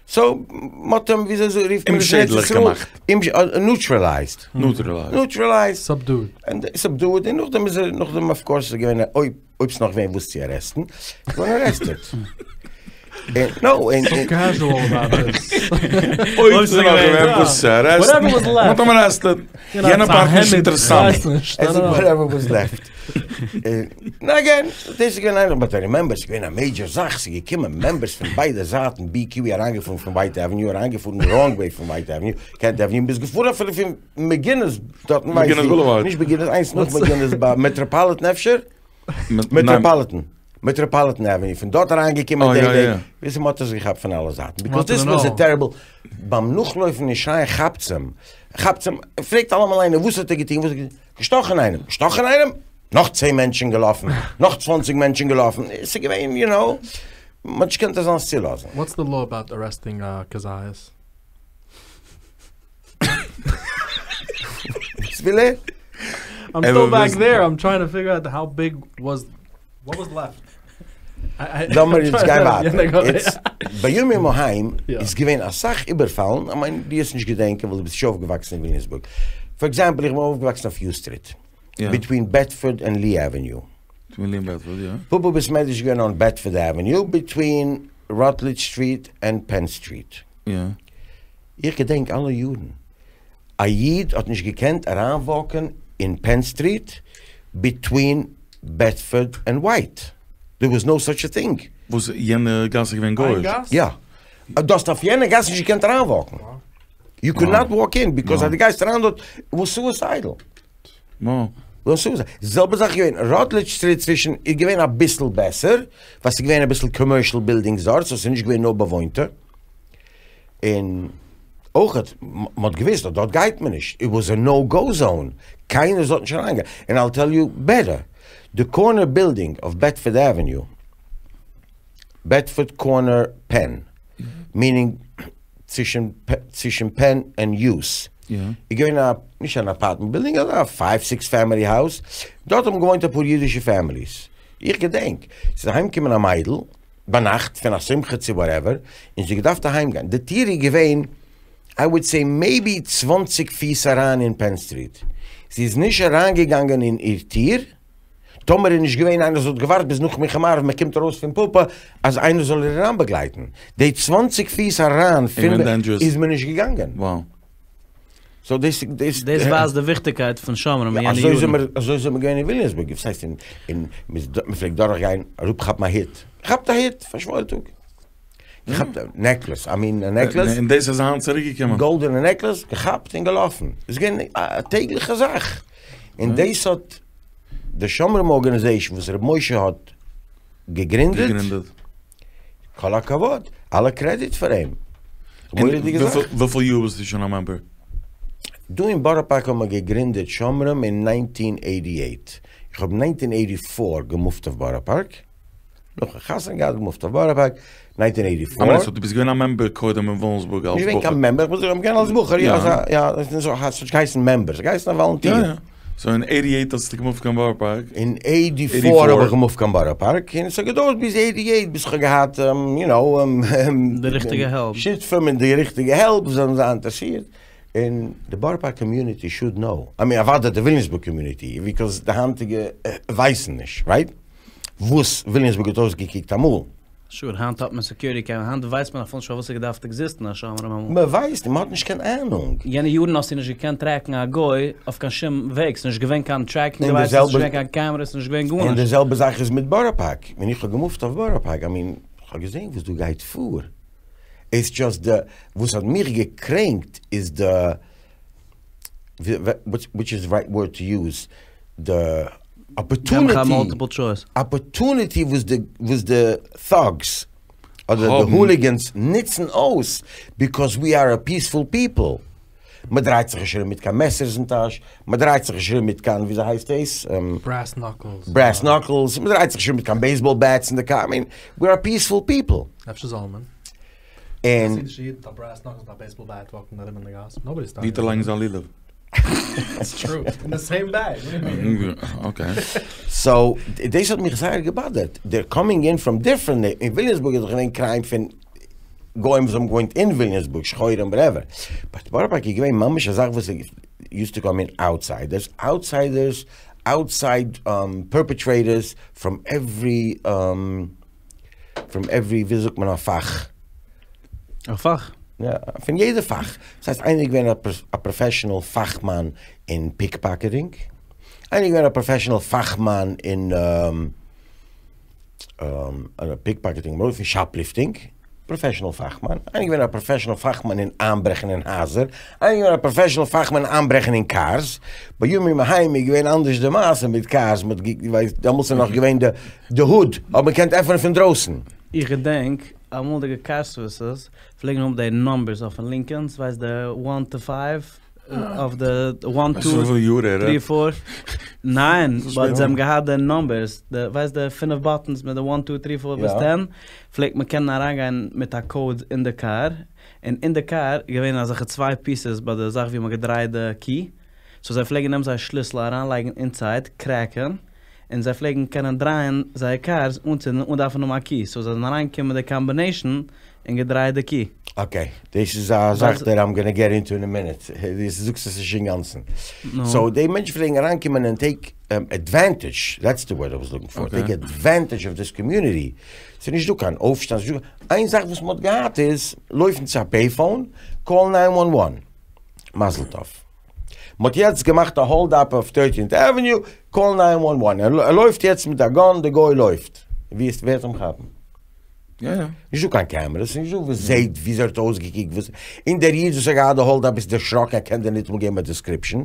סאו, מ'האט אים, וויאזוי רופט מען עס אין ארץ ישראל? אומשעדליך געמאכט. נוטרעלייזד. נוטרעלייזד. נוטרעלייזד. סאבדוד. סאבדוד. און נאכדעם איז ער, נאכדעם אוו קאורס איז געווען א, אויב. אויב ס'נאך געווען וואס צו ארעסטן, געווארן ארעסטעד. נאו, סאו קעזשועל אבאוט דיס. אויב ס'איז נאך געווען וואס צו ארעסטן, מ'האט אים ארעסטעד. יענע פארט נישט אינטערעסאנט. וואטעווער וואס לעפט. און אגעין, דאס איז געווען איינער, באט איי רימעמבער ס'איז געווען א מעידזשער זאך, ס'איז געקומען מעמבערס פון ביידע זייטן, בי קיו אי אריינגעפארן פון ווייט עוועניו, אריינגעפארן די ראנג וועי פון ווייט עוועניו, קענט עוועניו, ביסט געפארן אפילו פון מעקגינעס דארטן ווייס איך, נישט מעקגינעס, איינס נאך מעקגינעס ביי מעטראפאליטן אפשר? מעטראפאליטן, מעטראפאליטן עוועניו, פון דארט אריין געקומען די וועג, ביז מ'האט עס געכאפט פון אלע זייטן, ביקאוז דיס וואס א טעריבל, ביים נאכלויפן און שרייען כאפצעם, כאפצעם, פרעגט אלעמאל איינער וואס האט ער געטון, וואס האט ער געטון, געשטאכן איינעם, געשטאכן איינעם? נאך צען מענטשן געלאפן, נאך צוואנציג מענטשן געלאפן, עס איז געווען יו נאו, מ'האט נישט געקענט אזאנס צולאזן. וואטס די לאו אבאוט ארעסטינג א כזית? וואס וויל ער? I'm still back there, I'm trying to figure out how big was, what was left. לאמיר יעצט גיין ווייטער. יעצט, בימים ההם איז געווען אסאך איבערפאלן, איך מיין דו וועסט נישט געדענקען ווייל דו ביסט נישט אויפגעוואקסן אין וויליאמסבורג. פאר עקזעמפל איך בין אויפגעוואקסן אויף יוז סטריט, ביטווין בעדפארד ענד לי עוועניו. ביטווין לי ענד בעדפארד, יא. פאפא בית מדרש איז געווען אן בעדפארד עוועניו, ביטווין ראטלידזש סטריט ענד פען סטריט. יא. איך געדענק אלע יארן, א איד האט נישט געקענט אריינוואקען אין פען סטריט ביטווין בעדפארד ענד ווייט, דער וואס נאו סאטש א טינג. וואס יענע גאס איז געווען גוי'איש? יא. דו האסט אויף יענע גאס נישט געקענט אריינוואקן. יו קוד נאט וואק אין, ביקאוז אז דו גייסט אריין דארט וואס סואיסיידעל. זעלבע זאך איז געווען ראטלידזש סטריט צווישן איז געווען אביסל בעסער ווייל ס'איז געווען אביסל קאמערשעל בילדינגס דארט סאו ס'איז נישט געווען נאר באוואוינטע. און אויכעט מ'האט געוויסט אז דארט גייט מען נישט, איט וואס א נאו גאו זאון, קיינער זאל נישט אריינגיין, און אייל טעל יו בעטער, די קארנער בילדינג אויף בעדפארד עוועניו, בעדפארד קארנער פען, מינינג צווישן צווישן פען און יוז, איז געווען א, נישט אן אפארטמענט בילדינג, אזא פייוו סיקס פעמילי האוז, דארט האבן געוואוינט אפאר אידישע פעמיליס, איך געדענק, ס'איז אהיימגעקומען א מיידל, ביינאכט פון א שמחה צו וואטעווער, און זי האט געדארפט אהיים גיין, די טיר איז געווען. איי וואלד סעי מעיבי צוואנציג פיס אריין אין פען סטריט, זי איז נישט אריינגעגאנגען אין איר טיר, טאמער איז נישט געווען איינער וואס האט געווארט ביז נאך מנחה מעריב מען קומט ארויס פון פאפא אז איינער זאל איר אריינבאגלייטן, די צוואנציג פיס אריין פון איז מען נישט געגאנגען. סאו דאס דאס דאס ווייזט די וויכטיגקייט פון שומרים אין יענע יארן. אזוי זעמיר געווען אין וויליאמסבורג, וואס הייסט אין מען פלעגט דורך גיין אראפכאפן א היט, כאפט א היט פאר שוואוילטאג. געכאפט א נעקלעס, איי מין א נעקלעס. און דאס איז היינט צוריק געקומען. גאלדענע נעקלעס, געכאפט און געלאפן. איז געווען א טעגליכע זאך. און דאס האט די שומרים ארגאניזעישן וואס ר' משה האט געגרינדעט, כל הכבוד, אלע קרעדיט פאר אים. מורא'דיגע זאך. וויפיל יאר ביסטו שוין א מעמבער? דא אין בארא פארק האט מען געגרינדעט שומרים אין ניינטין עיטי עיט. איך האב ניינטין עיטי פאר געמופט אויף בארא פארק. נאכן חתונה געהאט געמופט אויף בארא פארק, ניינטין עיטי פאר. אבער דו ביסט געווען א מעמבער קודם אין וויליאמסבורג אלס בחור. נישט געווען קיין מעמבער, איך בין געווען אלס בחור, יא, יא, ס'האט נישט געהייסן מעמבער, ס'האט געהייסן א וואלונטיר. יא יא. סאו אין עיטי עיט האסטו געמופט קיין בארא פארק? אין עיטי פאר האב איך געמופט קיין בארא פארק, און ס'האט געדויערט ביז עיטי עיט ביז כ'האב געהאט, יו נאו, די ריכטיגע העלפ. שותפים און די ריכטיגע העלפ וואס האבן זיך אינטערעסירט. און די בארא פארק קאמיוניטי שוד נאו, איי מין אוודאי די וויליאמסבורג קאמיוניטי, ביקאוז די היינטיגע ווייסן נישט, רייט? וואס וויליאמסבורג האט אויסגעקוקט אמאל. שור, היינט האט מען סעקיוריטי קעמערע, היינט ווייסט מען אפילו נישט פארוואס ס'האט געדארפט עקזיסטן א שומרים אמאל. מען ווייסט, מען האט נישט קיין אהנונג. יענע יארן האסטו נישט געקענט טרעקן א גוי אויף קיין שום וועג, ס'איז נישט געווען קיין טרעקינג דעווייסעס, ס'איז נישט געווען קיין קעמערעס, ס'איז נישט געווען גארנישט. און די זעלבע זאך איז מיט בארא פארק, ווען איך האב געמופט אויף בארא פארק, איי מין, כ'האב געזען וואס דא גייט פאר, איטס דזשאסט די, וואס האט מיך געקרענקט איז די, וויטש איז די רייט ווארד טו יוז, די אפערטוניטי, אפערטוניטי וואס די, וואס די טאגס, אדער די הוליגענס נוצן אויס, ביקאוז ווי אר א פיעספול פיפל, מען דרייט זיך נישט ארום מיט קיין מעסערס אין טאש, מען דרייט זיך נישט ארום מיט קיין, וויאזוי הייסט דאס? ברעס נאקלס. ברעס נאקלס, מען דרייט זיך נישט ארום מיט קיין בעיסבאל בעטס אין די קאר, איי מין, ווי אר פיעספול פיפל. אפשר זאל מען. און. חסידישע איד מיט א ברעס נאקלס מיט א בעיסבאל בעט וואקן ארום אין די גאס, נאובאדי סטאפס. ווי לייגן זיי א לולב? איטס טרו, אין די סעים בעג, וואט דו יו מין? אקעי. סאו, דאס האט מיך זייער געבאדערט, דעיר קאמינג אין פראם דיפרענט, אין וויליאמסבורג איז דאך געווען קריים פון גוים וואס האבן געוואוינט אין וויליאמסבורג, שחורים וואטעווער, באט בארא פארק איז געווען ממש א זאך וואס יוזט טו קאם אין אוטסיידערס, אוטסיידערס, אוטסייד פערפעטרעיטערס פראם עווערי פראם עווערי ווי זאגט מען א פאך? א פאך? יא, פון יעדע פאך. דאס הייסט איינער איז געווען א פראפעשענעל פאכמאן אין פיקפאקעטינג, איינער איז געווען א פראפעשענעל פאכמאן אין פיקפאקעטינג, און שאפליפטינג, פראפעשענעל פאכמאן, איינער איז געווען א פראפעשענעל פאכמאן אין איינברעכן אין הייזער, איינער איז געווען א פראפעשענעל פאכמאן אין איינברעכן אין קארס, בימים ההם איז געווען אנדערש די מעשה מיט קארס, מ'האט גע, דעמאלטס איז נאך געווען די די הוד האט מען געקענט עפענען פון דרויסן. איך געדענק אמאלדיגע קאר סערוויסעס פלעגן האבן די נאמבערס אויפן לינקאלנס, ווייסט די וואן טו פייוו, אויף די וואן טו טרי פאר, ניין, באט זיי האבן געהאט די נאמבערס, די ווייסט די פינף באטענס מיט די וואן טו טרי פאר ביז טען, פלעגט מען קענען אריינגיין מיט א קאוד אין די קאר, און אין די קאר איז געווען אזעלכע צוויי פיסעס ביי די זאך ווי מ'האט געדרייט די קי, סאו זיי פלעגן נעמען זייער שליסל אריינלייגן אינסייד, קרעקען, און זיי פלעגן קענען דרייען זייער קארס אנצינדן אן דארפן האבן א קי, סאו זיי זענען אריינגעקומען מיט די קאמבינעישן און געדרייט די קי. אקעי, דאס איז א זאך דעט איים גאנא געט אינטו אין א מינוט, דו זאגסט עס נישט אינגאנצן. סאו די מענטשן פלעגן אריינקומען און טעיק עדווענטעדזש, דעטס די ווארד איי וואס לוקינג פאר, טעיק עדווענטעדזש אוו דיס קאמיוניטי, ס'איז נישט דא קיין אויפשטאנד, ס'נישט דא, איין זאך וואס מ'האט געהאט איז, לויפן צו א פעיפאון, קאל ניין וואן וואן, מזל טוב. מ'האט יעצט געמאכט א האלד אפ אויף טוירטינט עוועניו, קאל ניין וואן וואן, ער לויפט יעצט מיט א גאן, די גוי לויפט, ווי איז, ווער וועט אים כאפן? נישט דא קיין קעמערעס, נישט דא וואס זעהט וויאזוי ער האט אויסגעקוקט, וואס, און דער איד וואס האט געהאט די האלד אפ איז דערשראקן ער קען דיר ניטאמאל געבן א דעסקריפשאן,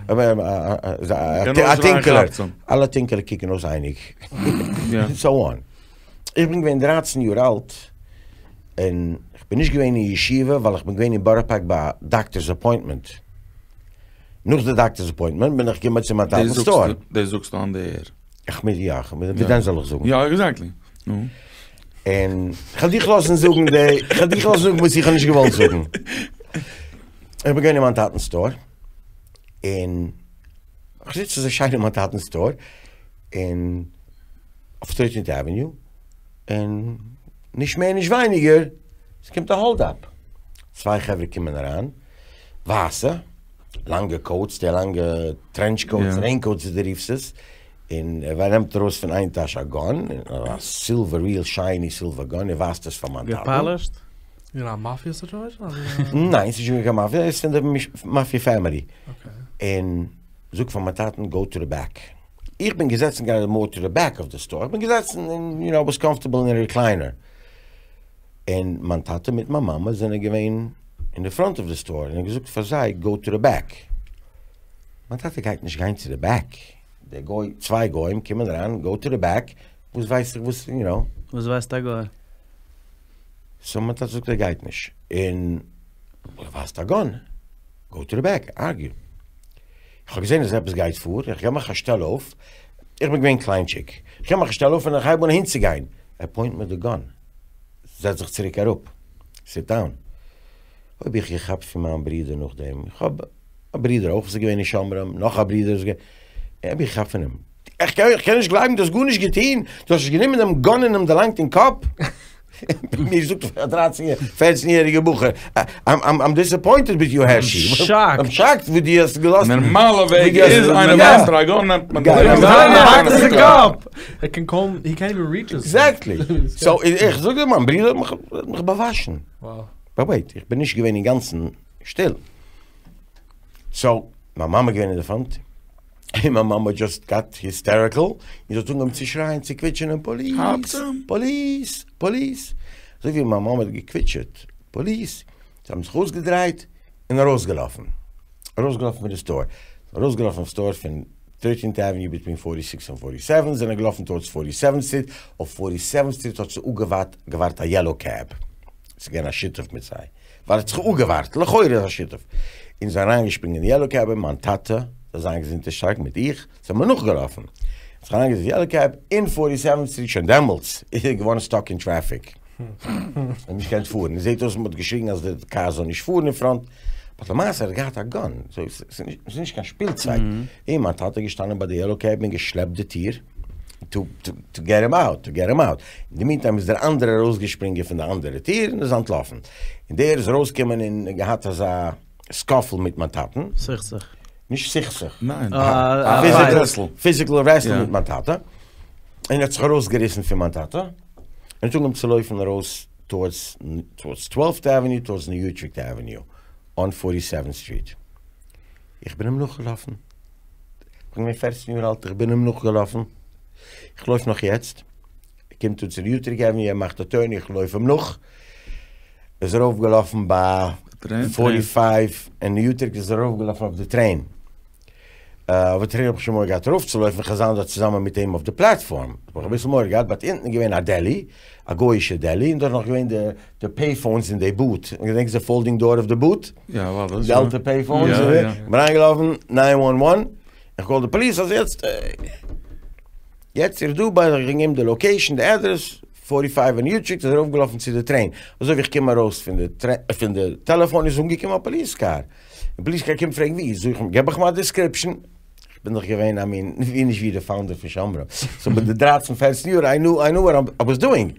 א טונקעלער, אלע טונקעלע קוקן אויס אייניג, און סאו אן. איך בין געווען דרייצן יאר אלט, און איך בין נישט געווען אין ישיבה ווייל איך בין געווען אין בארא פארק ביי א דאקטערס אפוינטמענט, נאך די דאקטערס אפוינטמענט בין איך געקומען צו מיין טאטנ'ס סטאר. דאס זאגסטו אן די עיר? איך מיין יא, ווי דען זאל איך זאגן? יא עקזעקטלי, נו. און כ'וועל דיך לאזן זאגן די, כ'וועל דיך לאזן זאגן וואס איך האב נישט געוואלט זאגן. איך בין געווען אין מיין טאטנ'ס סטאר, און כ'זיץ אזוי שיין אין מיין טאטנ'ס סטאר, און אויף טוירטינט עוועניו, און נישט מער נישט ווייניגער, ס'קומט א האלד אפ. צוויי חברה קומען אריין, ווייסע, לאנגע קאוטס, די לאנגע טרענטש קאוטס, רעין קאוטס ווי דו רופסט עס, און ער נעמט ארויס פון איין טאש א גאן, א סילווער, ריעל שייני סילווער גאן, ער ווייזט עס פאר מיין טאטן. געפאלישט? אין א מאפיא סיטואשען? ניין, ס'איז נישט געווען קיין מאפיא, ער איז פון די מאפיא פעמילי. און זאגט פאר מיין טאטן גאו טו די בעק. איך בין געזעצן גראדע מאר טו די בעק אוו די סטאר, איך בין געזעצן און יו נאו, איי וואס קאמפארטעבל אין א ריקליינער. און מיין טאטע מיט מיין מאמע זענען געווען אין די פראנט אוו די סטאר, און ער האט געזאגט פאר זיי גאו טו די בעק. מיין טאטע גייט נישט גיין צו די בעק, דער גוי, צוויי גוים קומען אריין, גאו טו די בעק, וואס ווייס איך וואס, יו נאו. וואס ווייסט א גוי? סאו מיין טאטע זאגט ער גייט נישט, און ער ווייזט א גאן, גאו טו די בעק, ארגיו. איך האב געזען אז עפעס גייט פאר, איך געב מיך א שטעל אויף, איך בין געווען קליינטשיג, איך געב מיך א שטעל אויף און איך הייב אן אהינצוגיין, ער פוינט מיט די גאן, זעץ זיך צוריק אראפ, סיט דאון. האב איך געכאפט פון מיין ברודער נאכדעם, איך האב א ברודער אויך וואס איז געווען אין שומרים, נאך א ברודער איז געווען, האב איך געכאפט פון אים, איך קען נישט גלייבן דו האסט גארנישט געטון, דו האסט נישט גענומען דעם גאן און אים דערלאנגט אין קאפ. מיר זאגט א דרייצן פערצן יעריגע בחור, איים דיסעפוינטעד וויט יו הערשי, איים שאקט ווי דו האסט געלאזט. נארמאלע וועג איז איינער ווייזט דיר א גאן נעמט מען די גאן. ער קען קוים, הי קענט איווען ריעטש עס. עקזעקטלי. סאו איך זאג דיר מיין ברודער האט מיך באוואשן. באט וועיט, איך בין נישט געווען אינגאנצן שטיל. סאו מיין מאמע איז געווען אין די פראנט. און מיין מאמע דזשאסט גאט היסטעריקל, און זי האט אנגעהויבן צו שרייען צו קוויטשענען פאליס! פאליס! פאליס! אזוי ווי מיין מאמע האט געקוויטשעט פאליס! זיי האבן זיך אויסגעדרייט און ארויסגעלאפן. ארויסגעלאפן פון די סטאר. ארויסגעלאפן פון סטאר פון טערטינט עוועניו ביטווין פארטי סיקס און פארטי סעווען, זענען געלאפן טאורדס פארטי סעווענט סטריט, אויף פארטי סעווענט סטריט האט זיי אפגעווארט געווארט א יעלאו קעב. ס'איז געווען א שותף מיט זיי. ווייל ער האט זיך אפגעווארט, לכאורה איז א שותף, און זיי אריינגעשפרינגען אין די יעלאו קעב און מיין טאטע, זאל זיין געזונט און שטארק, מיט איך, זענען מיר נאכגעלאפן, זיך אריינגעזעצט אין די יעלאו קעב, אין פארטי סעווענט סטריט, שוין דעמאלטס איז ער געווארן סטאק אין טרעפיק, און נישט געקענט פארן, און זעט אויס מען האט געשריגן אז די קאר זאל נישט פארן אין פראנט, באט למעשה ער האט געהאט א גאן, סאו ס'איז נישט קיין שפילצייג, און מיין טאטע איז געשטאנען ביי די יעלאו קעב און געשלעפט די טיר. טו טו געט הים אוט, טו געט הים אוט. אין די מינטיים איז דער אנדערער ארויסגעשפרינגען פון די אנדערע טיר און איז אנטלאפן. און דער איז ארויסגעקומען און געהאט אזא סקאפל מיט מיין טאטן. סכסוך. נישט סכסוך. ניין. א פיזיקל רעסל מיט מיין טאטע. און ער האט זיך ארויסגעריסן פון מיין טאטע. און האט אנגעהויבן צו לויפן ארויס טאורדס טאורדס טוועלפט עוועניו, טאורדס ניו יוטרעכט עוועניו, אן פארטי סעווענט סטריט. איך בין אים נאכגעלאפן. כ'בין געווען פערצן יאר אלט, איך בין אים נאכגעלאפן, איך לויף נאך יעצט, ער קומט אן צו יוטרעכט עוועניו, ער מאכט א טוירן, איך לויף אים נאך, ער איז ארויפגעלאפן ביי פארטי פייוו און יוטרעכט איז ער ארויפגעלאפן אויף די טרעין, אויף די טרעין האב איך שוין מורא געהאט ארויפצולויפן, כ'גיי זיין דארט צוזאמען מיט אים אויף די פלאטפארם, האב איך אביסל מורא געהאט, באט אונטן איז געווען א דעלי, א גוי'אישע דעלי, און דארט נאך געווען די די פעי פאונס אין די בוט, געדענקסט די פאלדינג דאור אוו די בוט? יא אוודאי. די אלטע פעי פאונס, יא יא. כ'בין אריינגעלאפן ניין וואן וואן, איך קאל די פאליס אז יעצט יעצט איז דא ביי, איך געגעבן די לאקעישן די אדרעס, פארטי פייוו און יוטרעכט איז ארויפגעלאפן צו די טרעין, אזוי ווי איך קום ארויס פון די פון די טעלעפאן איז אנגעקומען א פאליס קאר, די פאליס קאר קומט פרעגן ווי, זאג איך אים געב איך אים א דיסקריפשאן, כ'בין דאך געווען איי מין ווי נישט ווי די פאונדער פון שומרים, סאו ביי די דרייצן פערצן יאר איי ניו איי ניו וואט איי וואס דואינג,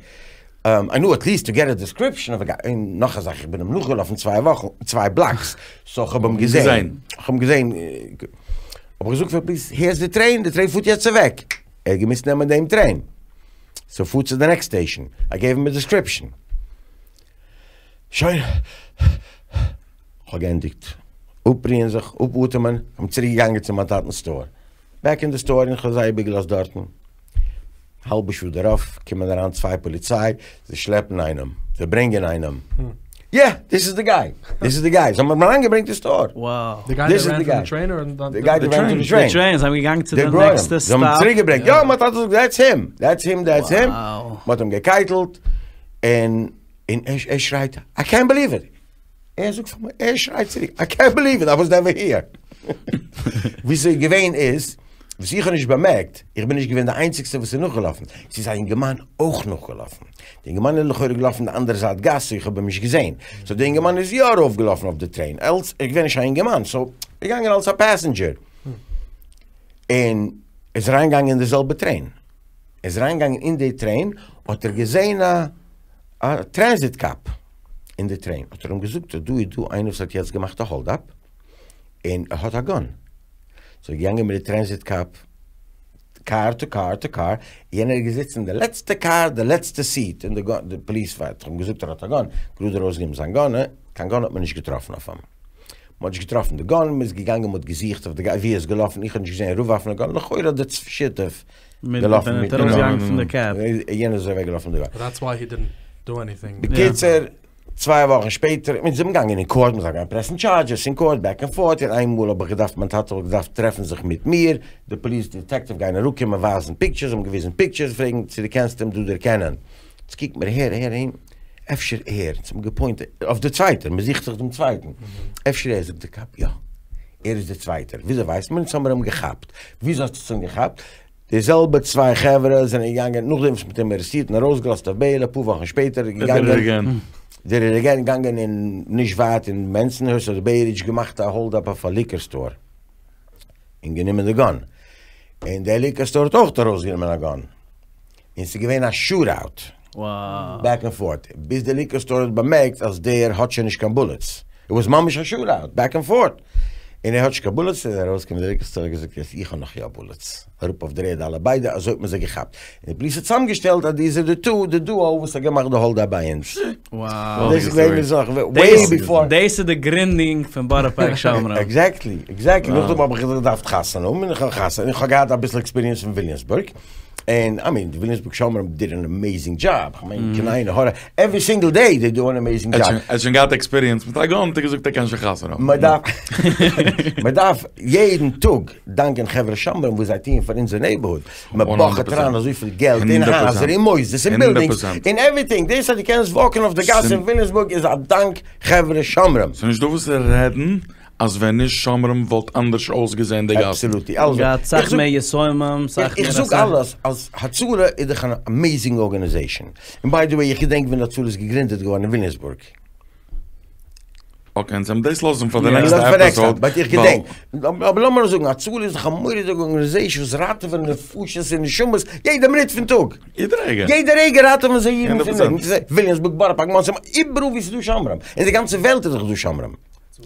איי ניו עטליעסט טו געט א דיסקריפשאן אוו א גאי, און נאך א זאך איך בין אים נאכגעלאפן צוויי וואכן צוויי בלאקס, סאו כ'האב אים געזען, כ'האב אים געזען, האב איך געזאגט פאר פאליס הערס די טרעין, די טרעין פארט יעצט אוועק, ער האט געמוזט נעמען דעם טרעין, סאו פארט צו די נעקסט סטעישאן, איי געיוו אים א דיסקריפשאן, שוין. כ'האב געענדיגט אפרוען זיך, אפאטעמען, כ'בין צוריק געגאנגען צו מיין טאטנ'ס סטאר, בעק אין די סטאר, און כ'האב זיי איבערגעלאזט דארטן. האלבע שעה דערויף קומען אריין צוויי פאליציי, זיי שלעפן איינעם, זיי ברענגען איינעם, יא, דיס איז די גיי, דיס איז די גיי, זיי האבן אים אריינגעברענגט אין סטאר. די גיי דעט רען פון די טרעין אר די גיי דעט רען טו די טרעין. די טרעין, זיי האבן געגאנגען צו די נעקסטע סטאפ. זיי האבן אים צוריקגעברענגט, יא, מיין טאטע זאגט דעטס הים, דעטס הים, דעטס הים, מ'האט אים געקייטלט, און ער שרייט, איי קענט בעליוו איט. ער זאגט פאר מיר, ער שרייט צוריק, איי קענט בעליוו איט, איי וואס נעווער היער. ווי ס'איז געווען איז, וואס איך האב נישט באמערקט, איך בין נישט געווען די איינציגסטע וואס איז נאכגעלאפן, ס'איז א אינגערמאן אויך נאכגעלאפן. די אינגערמאן איז לכאורה געלאפן די אנדערע זייט גאס, סאו איך האב אים נישט געזען. סאו די אינגערמאן איז יא ארויפגעלאפן אויף די טרעין, אלס, ער איז געווען נישט א אינגערמאן, סאו ער איז געגאנגען אלס א פעסענדזשער. און ער איז אריינגעגאנגען אין די זעלבע טרעין. ער איז אריינגעגאנגען אין די טרעין, האט ער געזען א א טרענזיט קאפ. אין די טרעין, האט ער אים געזאגט אז דא איז דא איינער וואס האט יעצט געמאכט א האלד אפ, און ער האט א גאן. ס'איז געגאנגען מיט די טרענזיט קאפ, קאר טו קאר טו קאר, יענער איז געזיצן אין די לעצטע קאר, די לעצטע סיעט, און די פאליס האט אים געזאגט ער האט א גאן, גראד ארויסגענומען זיין גאן, קיין גאן האט מען נישט געטראפן אויף אים. מען האט נישט געטראפן די גאן, מען איז געגאנגען מען האט געזוכט אויף די גאס ווי ער איז געלאפן, איך האב נישט געזען אראפווארפן די גאן, לכאורה האט די שותף געלאפן מיט די גאן, יענער איז אוועק געלאפן מיט די גאן. דעטס וויי הי דידנט דו עניטינג. בקיצור, צוויי וואכן שפעטער, מיר זענען געגאנגען אין קאורט, מ'איז געגאנגען פרעסן טשארדזשעס אין קאורט, בעק ענד פארט, און איינמאל האב איך געדארפט, מיין טאטע האט געדארפט טרעפן זיך מיט מיר, די פאליס דעטעקטיוו גייען אראפקומען ווייזן פיקטשערס, האבן געוויזן פיקטשערס, פרעגן צו דו קענסט אים דא דערקענען, יעצט קוקט מיר אהער אהער אהין, אפשר ער, אונז האבן געפוינט אויף די צווייטער, מען זוכט זיך דעם צווייטן, אפשר ער, זאגט די קאפ, יא, ער איז דער צווייטער, וויאזוי ווייסט מען, אונז האמיר אים געכאפט, וויאזוי האסטו עס אים געכאפט? די זעלבע צוויי חברה זענען געגאנגען נאכדעם וואס מ'האט אים ארעסטירט און ארויסגעלאזט אויף בעיל אפאר וואכן שפעטער איז געגאנגען דער איז געגאנגען אין נישט ווייט אין בענסאנהורסט אדער בעי רידזש געמאכט א האלד אפ אויף א ליקער סטאר און גענומען די גאן און דער ליקער סטאר האט אויך ארויסגענומען א גאן און ס'איז געווען א שוט אוט בעק ענד פארט ביז די ליקער סטאר האט באמערקט אז דער האט שוין נישט קיין בולעטס, איט וואס ממש א שוט אוט בעק ענד פארט, און ער האט נישט קיין בולעטס איז ארויסגעקומען די ליקער סטאר האט געזאגט יעס איך האב נאך יא בולעטס, אראפ אויף דער ערד אלע ביידע אזוי האט מען זיי געכאפט, און די פאליס האט צוזאמגעשטעלט אז דיז אר די טו די דואו וואס האט געמאכט די האלד אפ ביי אונז. וואו. דאס איז געווען די זאך וועי ביפאר. דאס איז די גרינדינג פון בארא פארק שומרים. עקזעקטלי עקזעקטלי, נאכדעם האב איך געדארפט חתונה האבן און איך האב חתונה איך האב געהאט אביסל עקספיריענס פון וויליאמסבורג. און איי מין די וויליאמסבורג שומרים דיד אן עמעיזינג דזשאב, כ'מיין קיין עין הרע, עווערי סינגל דעי דעי דו אן עמעיזינג דזשאב. ער האט שוין געהאט עקספיריענס מיט א גאן האט ער געזאגט ער קען שוין חתונה האבן. מ'דארף מ'דארף יעדן טאג דאנקען חברה שומרים וואס זיי טוען פאר אונזער נעיבערהוד, מ'באכעט אריין אזויפיל געלט אין הייזער אין מוסדות אין בילדינגס אין עווריטינג, דאס אז דו קענסט וואקן אויף די גאס אין וויליאמסבורג איז א דאנק חברה שומרים. ס'נישט דא וואס צו רעדן אז ווען נישט שומרים וואלט אנדערש אויסגעזען די גאסן. אבסעלוטלי. אלזא, געהאט סאך מער יסומים, סאך מער איך זאג אלעס אז הצלה איז דאך אן אמעיזינג ארגאניזעישאן. און ביי די וועי איך געדענק ווען הצלה איז געגרינדעט געווארן אין וויליאמסבורג. אקעי אונז וועלן דאס לאזן פאר די נעקסטע עפיסאוד. באט איך געדענק. אבער לאמיר זאגן הצלה איז דאך א מורא'דיגע ארגאניזעישאן וואס ראטעווען נפשות און נשמות יעדע מינוט פון טאג. יעדע רגע. יעדע רגע ראטעווען זיי אידן פון וויליאמסבורג, בארא פארק, מאנסי, איבעראל וואו ס'איז דא שומרים. אין די גאנצע וועלט איז דאך דא שומרים.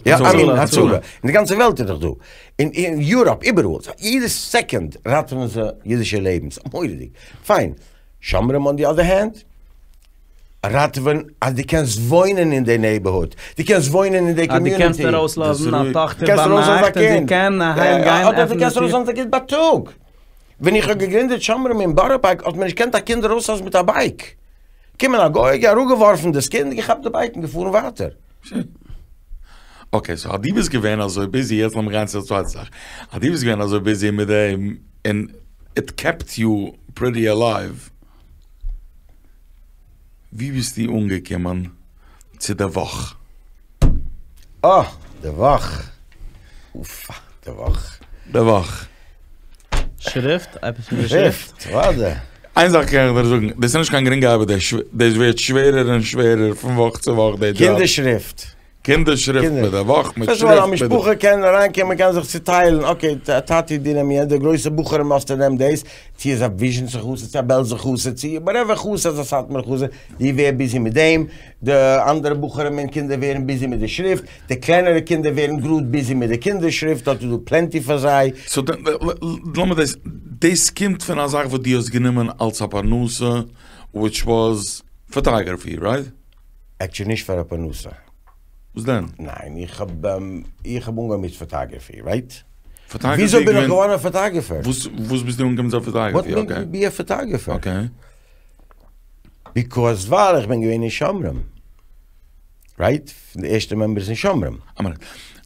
יא, איי מין הצלה, אין די גאנצע וועלט איז דאך דא, אין יוראפ, איבעראל, יעדע סעקאנד ראטעווען זיי אידישע לעבנס, מורא'דיג, פיין, שומרים אן די אדער הענד, ראטעווען אז דו קענסט וואוינען אין די נעיבערהוד, דו קענסט וואוינען אין די קאמיוניטי, אז דו קענסט ארויסלאזן א טאכטער ביינאכט און זי קען אהיים גיין, אדער דו קענסט ארויסלאזן א קינד בייטאג, ווען איך האב געגרינדעט שומרים אין בארא פארק האט מען נישט געקענט א קינד ארויסלאזן מיט א בייק, קומען א גוי, אראפגעווארפן דאס קינד, געכאפט די בייק און געפארן ווייטער. אקעי סאו אז דו ביסט געווען אזוי ביזי, יעצט לאמיר גיין צו די צווייטע זאך, אז דו ביסט געווען אזוי ביזי מיט דעם און איט קעפט יו פריטי עלייוו, ווי ביסטו אנגעקומען צו די וואך? אה! די וואך! אופא! די וואך! די וואך! שריפט? עפעס מיט די שריפט? שריפט, אוודאי. איין זאך קען איך דיר זאגן, דאס איז נישט קיין גרינגע ארבעט, דאס ווערט שווערער און שווערער פון וואך צו וואך די דזשאב. קינדער שריפט. קינדער שריפט מיט די וואך, מיט שריפט. א שריפט. משפחה קען אריינקומען קען זיך צוטיילן, אקעי טאטי דו נעם יענע, די גרויסע בחורים לאזטו נעם דאס, צו איז א וויזשניצער חסיד צו א בעלזער חסיד צו וואטעווער חסיד א סאטמאר חסיד, דו ווער ביזי מיט דעם, די אנדערע בחורים און קינדער ווערן ביזי מיט די שריפט, די קלענערע קינדער ווערן גראד ביזי מיט די קינדער שריפט, דארט איז דא פלענטי פאר זיי. סאו לאמיר דאס, דאס קומט פון א זאך וואס דו האסט גענומען אלס א פרנסה, וויטש וואס פאטאגראפי, רייט? עקטשעלי נישט פאר א פרנסה. וואס דען? ניין, איך האב איך האב אנגעהויבן מיט פאטאגראפי, רייט? פאטאגראפי וויאזוי בין איך געווארן א פאטאגראפער? וואס וואס ביסטו אנגעקומען צו פאטאגראפי? וואט מעיד מי בי א פאטאגראפער? אקעי. ביקאוז ווייל איך בין געווען אין שומרים. רייט? פון די ערשטע מעמבערס אין שומרים. א מינוט.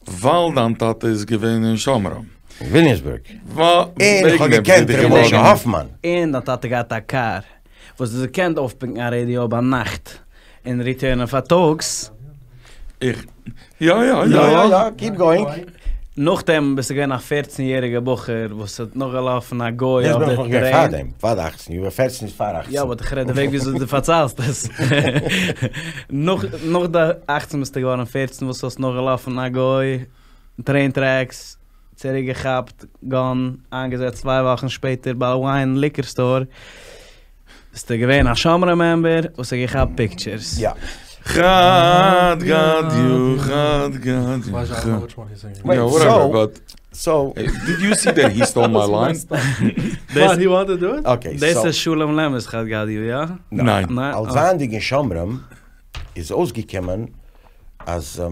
ווייל דיין טאטע איז געווען אין שומרים. אין וויליאמסבורג. און איך האב געקענט ר' משה האפמאן. און דיין טאטע געהאט א קאר וואס האט געקענט אויפפיקן א רעדיא ביינאכט און ריטערנען פארטאגס. איך. יא יא יא. יא יא, קיפ גאוינג. נאכדעם ביסטו געווען א פערצן יעריגע בחור וואס האט נאכגעלאפן א גוי דאס אויף בין איך די נאך געווען טרעין. פארדעם, פאר די אכצן יאר, פערצן איז פאר אכצן. יא באט איך רעד די וועג וויאזוי דו פארציילסט עס. נאך נאך די אכצן ביסטו געווארן פערצן וואס האסט נאכגעלאפן א גוי, טרעין טרעקס, צוריק געכאפט, גאן, איינגעזעצט צוויי וואכן שפעטער ביי א וויין ליקער סטאר, ביסטו געווען א שומרים מעמבער וואס האט געכאפט פיקטשערס. יא. חד גדיא חד גדיא. יא וואטעווער באט סאו. דיד יו סי דעט הי סטאל מיי ליין? וואט הי וואנטעד טו דו איט? אקעי דאס סאו. איז שלום לעמער'ס חד גדיא יא? ניין. אלס זייענדיג אין שומרים איז אויסגעקומען אז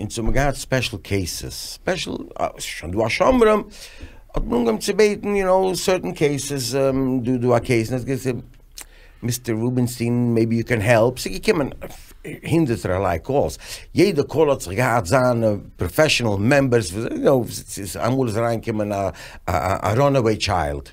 אונז האבן געהאט ספעשל קעיסעס, ספעשל, שוין דא א שומרים, האט מען אנגעהויבן צו בעטן יו נאו סערטען קעיסעס, דא דא א קעיס, און עס געזאגט מיסטער רובינשטיין מעיבי יו קען העלפ, ס'איז געקומען הונדערטערליי קאלס, יעדע קאל האט זיך געהאט זיינע פראפעשענעל מעמבערס, יו נאו, אמאל איז אריינגעקומען א א ראנעוועי טשיילד.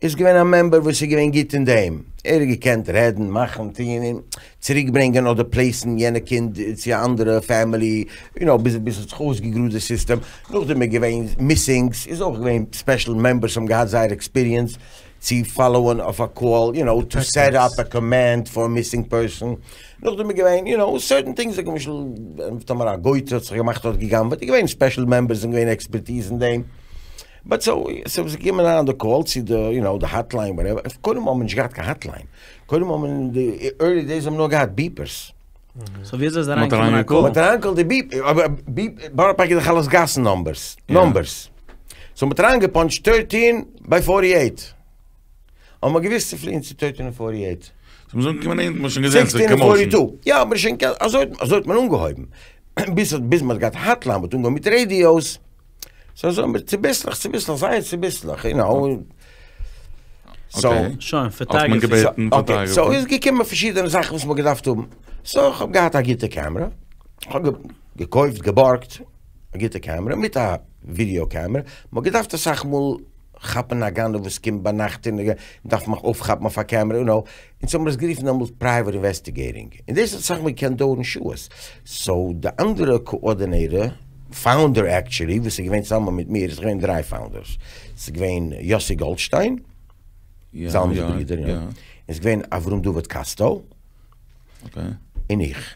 איז געווען א מעמבער וואס איז געווען גוט אין דעם, ער האט געקענט רעדן, מאכן, טוהן, און צוריק ברענגען אדער פלעיסן יענע קינד צו א אנדערע פעמילי, יו נאו, ביז ביז ס'האט זיך אויסגעגראדט די סיסטעם, נאכדעם איז געווען מיסינגס, איז אויך געווען ספעשל מעמבערס האבן געהאט זייער עקספיריענס צו פאלאוען אויף א קאל, יו נאו, טו סעט אפ א קאמענד פאר א מיסינג פערסאן, נאכדעם איז געווען, יו נאו, סערטען טינגס, למשל, טאמער א גויטע האט זיך געמאכט האט גע'גנב'עט, איז געווען ספעשל מעמבערס און געווען עקספערטיז אין דעם. באט סאו סאו ס'איז געקומען אריין די קאל צו די יו נאו די האטליין וואטעווער, קודם האבן מיר נישט געהאט קיין האטליין, קודם האבן מיר אין די ערלי דעיס האבן מיר נאר געהאט ביפערס. סאו ווי אזוי איז אריינגעקומען א קאל? מ'האט אריינגעקאלט די ביפ, ביפ, בארא פארק איז דאך אלעס גאסן נאמבערס, נאמבערס, סאו מ'האט אריינגעפאנטשט טערטין ביי פארטי עיט, האבן מיר געוויסט צו פליען צו טערטין און פארטי עיט. סאו מ'איז אנגעקומען אונטן, מ'האט שוין געזען ס'איז סיקסטין און פארטי קאמאושען. טו, יא אבער שוין אזוי אזוי האט מען אנגעהויבן, ביז ביז מ'האט געהאט האטליין, מ'האט אנגעהויבן מיט רעדיאוס. סאו אזוי האבן מיר צוביסלעך צוביסלעך זייער צוביסלעך יו נאו. סאו. שוין, האט מען פאטאגראפי. געבעטן אקעי, סאו פאטאגראפי. איז געקומען פארשידענע זאכן וואס מ'האט געדארפט האבן. סאו איך האב געהאט א גוטע קעמרע, כ'האב געקויפט, געבארגט א גוטע קעמרע מיט א ווידיאו קעמרע. מ'האט געדארפט אסאך מאל כאפן א גנב וואס קומט ביינאכט און דארף מען אויפכאפן אויף א קעמרע, יו נאו. אונז האבן מיר עס גערופן דעמאלט פרייוועט אינוועסטיגעיטינג, און דאס האט אסאך מאל געקענט דויערן שעות. סאו די אנדערע קאארדינעיטער, פאונדער עקטשולי, וואס איז געווען צוזאמען מיט מיר, עס איז געווען דריי פאונדערס, עס איז געווען יאסי גאלדשטיין, זלמנ'ס ברודער, יא, און עס איז געווען אברהם דוד קאסטאו, און איך.